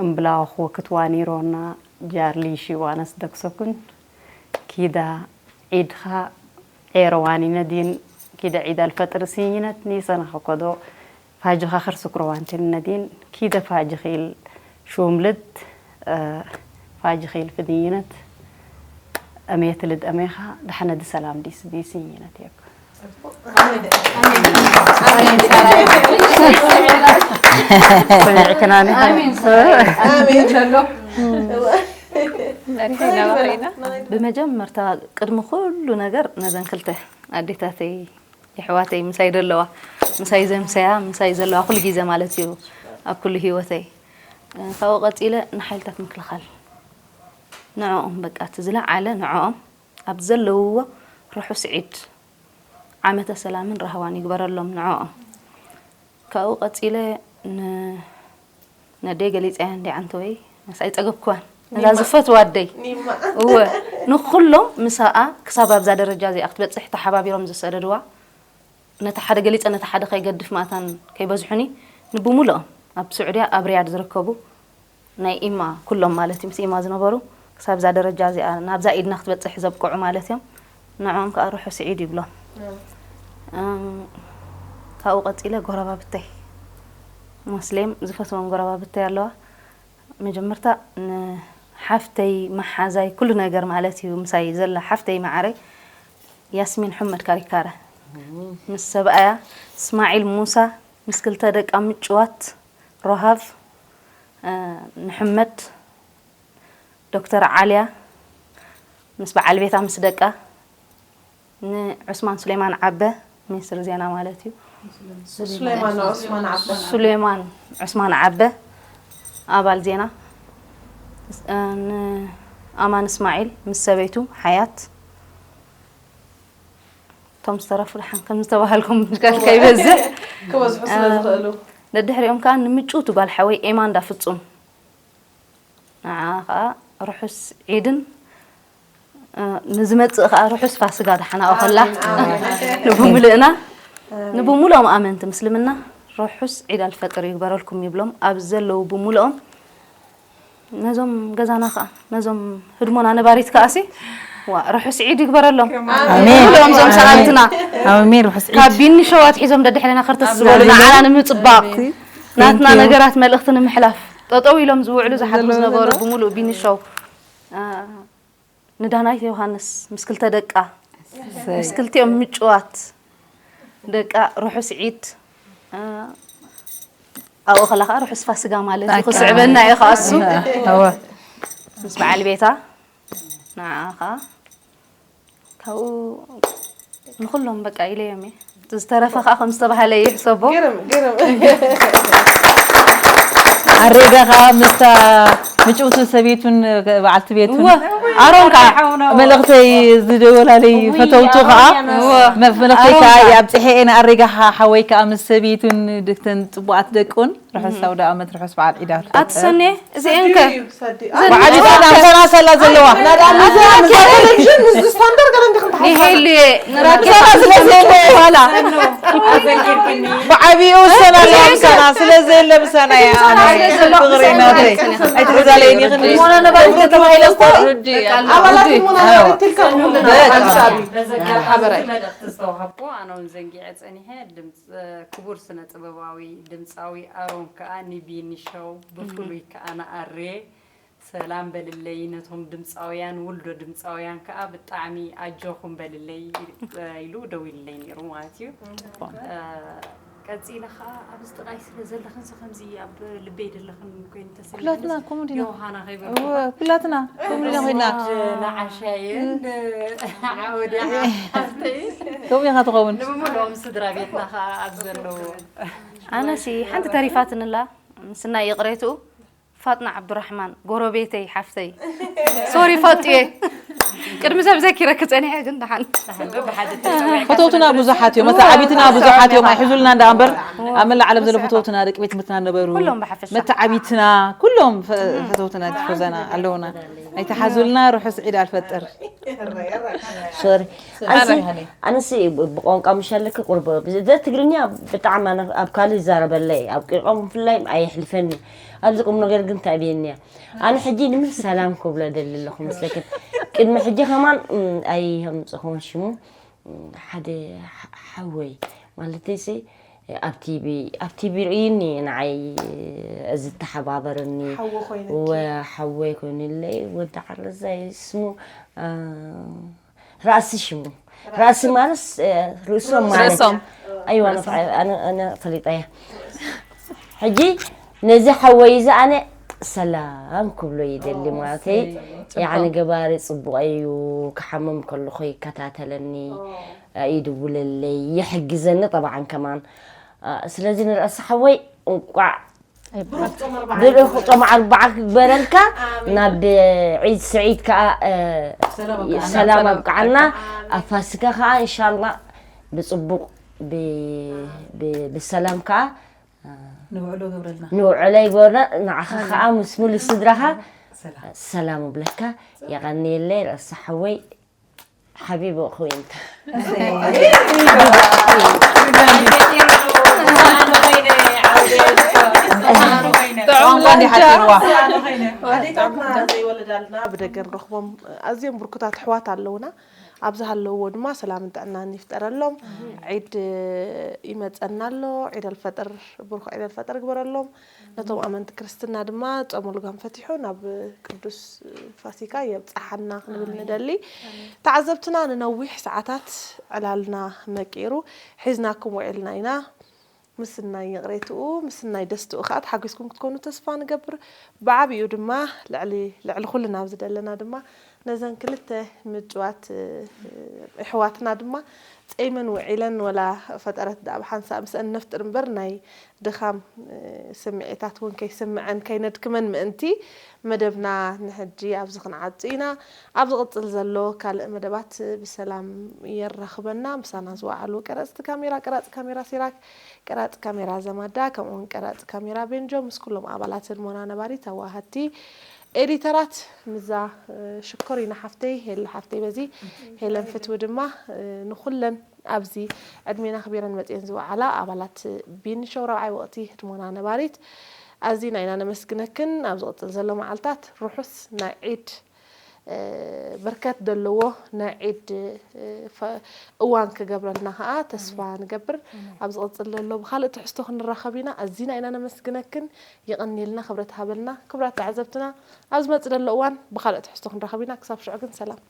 እምብላኹ ወክትዋኒሮና ጃርሊ ሺዋነስ ደክሰኩን ኪዳ ዒድኻ ዔረዋኒነ ዲን ኪደ ዒድ ኣልፈጥር ሲኝነት ኒሰነኸ ኮዶ ፋጅኻ ኽር ስኩረዋንትን ነዲን ኪደ ፋጅኺል ሹምልት፣ እ፣ ፋጅኺል ፍድይነት እሜት ልድ እሜኻ ዳሕነ ድሰላም ዲስ ዲስይነት የኩ። ሰሚዕክናኒ? ኣሜን ዘሎ። መሪሕና መሪሕና። ብመጀመርታ ቅድሚ ኩሉ ነገር ነዘን ክልተ ኣዴታተይ የሕዋተይ ምሳይ ደለዋ፣ ምሳይ ዘምሰያ፣ ምሳይ ዘለዋ ኩሉ ግዜ ማለት እዩ ኣብ ኩሉ ህይወተይ። እ፣ ካብኡ ቀጺለ ንሓይልታት ምክልኻል ንዕኦም በቃ እቲ ዝለዓለ ንዕኦም ኣብ ዘለውዎ ርሑስ ዒድ ዓመተ ሰላምን ራህዋን ይግበረሎም ንዕኦም። ካብኡ ቀጺለ ን-፣ ነደይ ገሊጸያ እንዲ ዓንተወይ፣ መሳይ ጸገብክዋን። ነዛ ኒማ። ዝፈትዋ ኣደይ። ኒማ። እወ፣ ንኹሎም ምሳኣ ክሳብ ኣብዛ ደረጃ እዚኣ ክትበጽሕ ተሓባቢሮም ዝሰደድዋ፣ ነታ ሓደ ገሊጸ ነታ ሓደ ከይገድፍ ማእታን ከይበዝሑኒ፣ ንብሙሉኦም ኣብ ስዑድያ ኣብ ሪያድ ዝርከቡ ናይ ኢማ ኩሎም ማለት እዩ፣ ምስ ኢማ ዝነበሩ ክሳብ እዛ ደረጃ እዚኣ ናብዛ ኢድና ክትበጽሕ ዘብቅዑ ማለት እዮም። ንዕኦም ከኣ ርሑስ ዒድ ይብሎም። እም። እም፣ ካብኡ ቀጺለ ጎረባብተይ ሙስሊም ዝፈትዎም ጎረባብተይ ኣለዋ። መጀመርታ ንሓፍተይ መሓዛይ ኩሉ ነገር ማለት እዩ፣ ምሳይ ዘላ ሓፍተይ መዓረይ ያስሚን ሑመድ ካሪካረ ምስ ሰብኣያ እስማዒል ሙሳ ምስ ክልተ ደቃ ምጭዋት ሮሃብ፣ እ፣ ንሕመድ፣ ዶክተር ዓልያ ምስ በዓል ቤታ ምስ ደቃ፣ ንዑስማን ሱሌማን ዓበ፣ ሚኒስትር ዜና ማለት እዩ። ሱሌማን ዑስማን ዓበ። ሱሌማን ዑስማን ዓበ፣ ኣባል ዜና። እ፣ ንኣማን እስማዒል ምስ ሰበይቱ ሓያት። እቶም ዝተረፉ ደሓን ከም ዝተባሃልኩም ምሽካል ከይበዝሕ ክበዝሑ ስለ ዝኽእሉ ደድሕሪኦም ከዓ ንምጭውቲ ጓል ሓወይ ኤማንዳ ፍጹም ንዓ ከዓ ርሑስ ዒድን ንዝመፅእ ከዓ ርሑስ ፋስጋ ደሓና ከላ ንብምልእና ንብምልኦም ኣመንቲ ምስልምና ርሑስ ዒድ ኣልፈጥር ይግበረልኩም ይብሎም ኣብ ዘለዉ ብምልኦም ነዞም ገዛና ከዓ ነዞም ህድሞና ነባሪት ከዓሲ ዋ ርሑስ ዒድ ይግበረሎም ኣሜን። ብምልኦም ዞም ሰዓብትና ኣሜን። ርሑስ ዒድ። ካብ ቢኒ ሾው ኣትሒዞም ደድሕረና ከርተስ ዝበሉ ንዓና ንምፅባቕ ናትና you። ነገራት መልእኽቲ ንምሕላፍ ጠጠው ኢሎም ዝውዕሉ ዝሓድሩ ዝነበሩ ብምሉእ ቢኒ ሾው ንዳናይት ዮሃንስ ምስ ክልተ ደቃ ምስ ክልቲኦም ምጭዋት ደቃ ርሑስ ዒድ ኣብኡ ከላ ከዓ ርሑስ ፋስጋ ማለት እዩ ክስዕበና እዩ ከዓ እሱ እወ ምስ በዓል ቤታ ንዓ ከዓ ካብኡ ንኩሎም በቃ ኢለዮም እየ ዝተረፈ ከዓ ከም ዝተባሃለ ይሕሰቦ ግርም ግርም ኣሬጋ ከዓ ምስታ ምጭውትን ሰበይቱን በዓልቲ ቤቱን እወ ኣሮን ከዓ መልእኽተይ ዝደወላለይ ፈተውቱ ከዓ እወ መልእኽተይ ከዓ ኣብፅሐ እየ ንኣሬጋ ሓወይ ከዓ ምስ ሰበይቱን ድክተን ፅቡቃት ደቅን ርሑስ ኣውደ ዓመት ርሑስ በዓል ዒዳት ኣትሰኔ እዚኤን ከ ሰዲ በዓል ይፈና ምሳና ሰላ ዘለዋ ቴሌቪዥን ምስ ስታንዳርድ ገለ እንዲኹም ይሄሉ ንራኬብ ምሳና ስለ ዘየለ በኋላ ብዓቢኡ ሰና ኣለዋ ምሳና ስለ ዘየለ ምሳና እያ ፍቕሪ ናተይ ኣይትሕዛለይኒ ይኽእል ሞና ነባሪ ተባሂለ እኮ ኣባላት ሞና ትልካ ኩልና ሓበራይ መልእኽቲ ዝተዋሃብኩ ኣነ እውን ዘንጊዐ ፀኒሐ ድምፂ ክቡር ስነ ጥበባዊ ድምፃዊ ኣሮን ከዓ ንቢኒ ሾው ብፍሉይ ከዓ ንኣሬ ሰላም በልለይ ነቶም ድምፃውያን ውልዶ ድምፃውያን ከዓ ብጣዕሚ ኣጆኹም በልለይ ኢሉ ደዊሉለይ ነይሩ ማለት እዩ ቀፂለ ከዓ ኣብዚ ጥቃይ ስለ ዘለኽን ስ ከምዚ ኣብ ልበይ ዘለኽን ኮይኑ ተሰሚዑኒ ኩላትና ከምኡ ዲና ዮሃና ከይበልኩ ኩላትና ከምኡ ዲና ኮይና ንዓሻየን ዓወዲ ሓፍተይ ከምኡ ኢኻ ትኸውን ንምሉኦም ስድራ ቤትና ከዓ ኣብ ዘለዎ ኣነሲ ሓንቲ ተሪፋትንላ ምስናይ ይቕሬትኡ ፋጥና ዓብዱራሕማን ጎረቤተይ ሓፍተይ ሶሪ ፋጡየ ቅድሚ ሰብ ዘኪረክ ፀኒሐ ግን ደሓን ፈተውትና ብዙሓት እዮም መተዓቢትና ብዙሓት እዮም ኣይሕዙልና እንዳ እምበር ኣብ መላእ ዓለም ዘሎ ፈተውትና ደቂ ቤት ትምህርትና ነበሩ ኩሎም ብሓፈሻ መተዓቢትና ኩሎም ፈተውትና ቲፎዘና ኣለውና ኣይተሓዙልና ርሑስ ዒድ ኣልፈጥር ሶሪ ኣንሲ ኣነሲ ብቋንቋ ምሻለክ ቁርብ ዘ ትግርኛ ብጣዕሚ ኣነ ኣብ ካልእ ይዛረበለይ ኣብ ቂቆም ብፍላይ ኣየሕልፈኒ ኣብዚ ቁም ነገር ግን ተዕብየኒ እያ ኣነ ሕጂ ንምስ ሰላም ክብሎ ደሊ ኣለኹ ምስለክን ቅድሚ ሕጂ ከማን ኣይምፅኹን ሽሙ ሓደ ሓወይ ማለተይሲ ኣብ ቲቪ ኣብ ቲቪ ርእዩኒ ንዓይ ዝተሓባበረኒ ሓወይ ኮይኑለይ ወዲ ዓረዛይ ስሙ ራእሲ ሽሙ ራእሲ ማለት ርእሶም ማለት ኣይዋ ኣነ ፈሊጠያ ሕጂ ነዚ ሓወይ እዚ ኣነ ሰላም ክብሎ ይደሊ ማለተይ ያኒ ገባሪ ፅቡቅ እዩ ክሓምም ከለኹ ይከታተለኒ ይድውለለይ ይሕግዘኒ ጠብዓን ከማን ስለዚ ንርእሲ ሓወይ እንቋዕ ብልእኹ ጾም ኣርባዓ ክግበረልካ ናብ ዒድ ስዒድ ከዓ ሰላም ኣብቅዓና ኣብ ፋሲካ ከዓ እንሻላ ብፅቡቅ ብሰላም ከዓ ንውዕሎ ገብረልና ንውዕሎ ይገብረልና ንዓኻ ከዓ ምስ ሙሉ ስድራኻ ሰላም እብለካ የቐንየለይ ርእሲ ሓወይ ሓቢበ እኹ እንተ ቋንቋ እንዲሓቲርዋ ኣዴታትና ዘይወለዳልና ብደገ ንረኽቦም ኣዝዮም ብርኩታት ኣሕዋት ኣለውና ኣብ ዝሃለውዎ ድማ ሰላምን ጥዕናን ይፍጠረሎም ዒድ ይመፀና ኣሎ ዒድ ኣልፈጥር ብሩክ ዒድ ኣልፈጥር ግበረሎም ነቶም ኣመንቲ ክርስትና ድማ ጾመ ልጓም ፈቲሑ ናብ ቅዱስ ፋሲካ የብጽሓና ክንብል ንደሊ። ተዓዘብትና ንነዊሕ ሰዓታት ዕላልና መቂሩ ሒዝናኩም ውዒልና ኢና። ምስናይ ይቕሬትኡ ምስናይ ደስትኡ ከኣ ተሓጒስኩም ክትኮኑ ተስፋ ንገብር። ብዓቢኡ ድማ ልዕሊ ልዕሊ ኩልና ኣብዚ ደለና ድማ ነዘን ክልተ ምጭዋት ኣሕዋትና ድማ ጸይመን ውዒለን ወላ ፈጠረት ደኣ ብሓንሳእ ምስአን ነፍጥር እምበር ናይ ድኻም ስምዒታት እውን ከይስምዐን ከይነድክመን ምእንቲ መደብና ንሕጂ ኣብዚ ክንዓጹ ኢና። ኣብ ዝቕጽል ዘሎ ካልእ መደባት ብሰላም የራኽበና። ምሳና ዝወዓሉ ቀረጽቲ ካሜራ፣ ቀራጺ ካሜራ ሲራክ፣ ቀራጺ ካሜራ ዘማዳ፣ ከምኡውን ቀራጺ ካሜራ ቤንጆ ምስ ኩሎም ኣባላት ህድሞና ነባሪት ኣዋሃድቲ ኤዲተራት ምዛ ሽኮሪና ሓፍተይ፣ ሄሉ ሓፍተይ በዚ ሄለን ፍትዊ ድማ ንኹለን ኣብዚ ዕድሜና ኣኽቢረን መጺኤን ዝወዓላ ኣባላት ቢኒ ሾው ራብዓይ ወቕቲ ህድሞና ነባሪት ኣዚና ኢና ነመስግነክን። ኣብ ዝቕጽል ዘሎ መዓልታት ርሑስ ናይ ዒድ በርከት ዘለዎ ናይ ዒድ እዋን ክገብረልና ከዓ ተስፋ ንገብር። ኣብ ዝቕጽል ዘሎ ብኻልእ ትሕዝቶ ክንራኸብ ኢና። ኣዚና ኢና ነመስግነክን። የቐንየልና፣ ክብረት ሃበልና። ክብራት ተዓዘብትና፣ ኣብ ዝመጽእ ዘሎ እዋን ብኻልእ ትሕዝቶ ክንራኸብ ኢና። ክሳብ ሽዑ ግን ሰላም።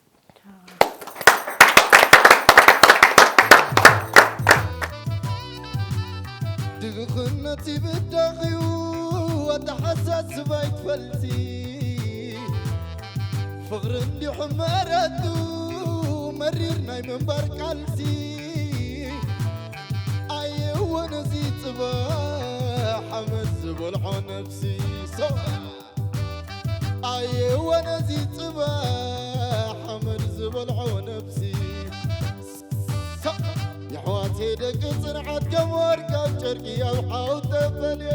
ድኽነት ይብዳኽዩ ኣተሓሳስባ ይትፈልሲ ፍቕሪ እንዲሑ መረቱ መሪር ናይ ምንባር ቃልሲ ኣየወ ነዚ ጽባሕ ሓመድ ዝበልዖ ነፍሲ ሰው ኣየወ ነዚ ጽባሕ ሓመድ ዝበልዖ ነፍሲ የሕዋተይ ደቂ ጽንዓት ከም ወርቂ ኣብ ጨርቂ ኣብ ሓው ተፈልየ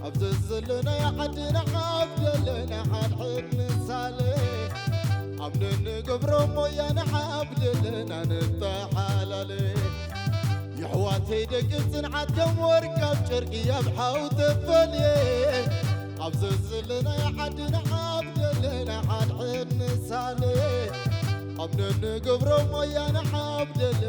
ኣብ ዘዘለናይ ዓድና ዓብደለና ሓድሕድ ንሳለ ኣብ ንንገብሮ ሞያ ንዓብደለና ንጠሓላለ የሕዋተይ ደቂ ጽንዓት ከም ወርቂ ኣብ ጨርቂ ኣብ ሓው ተፈልየ ኣብ ዘዘለናይ ዓድና ዓብደለና ሓድሕድ ንሳለ ኣብ ንንገብሮ ሞያ ንዓብደለ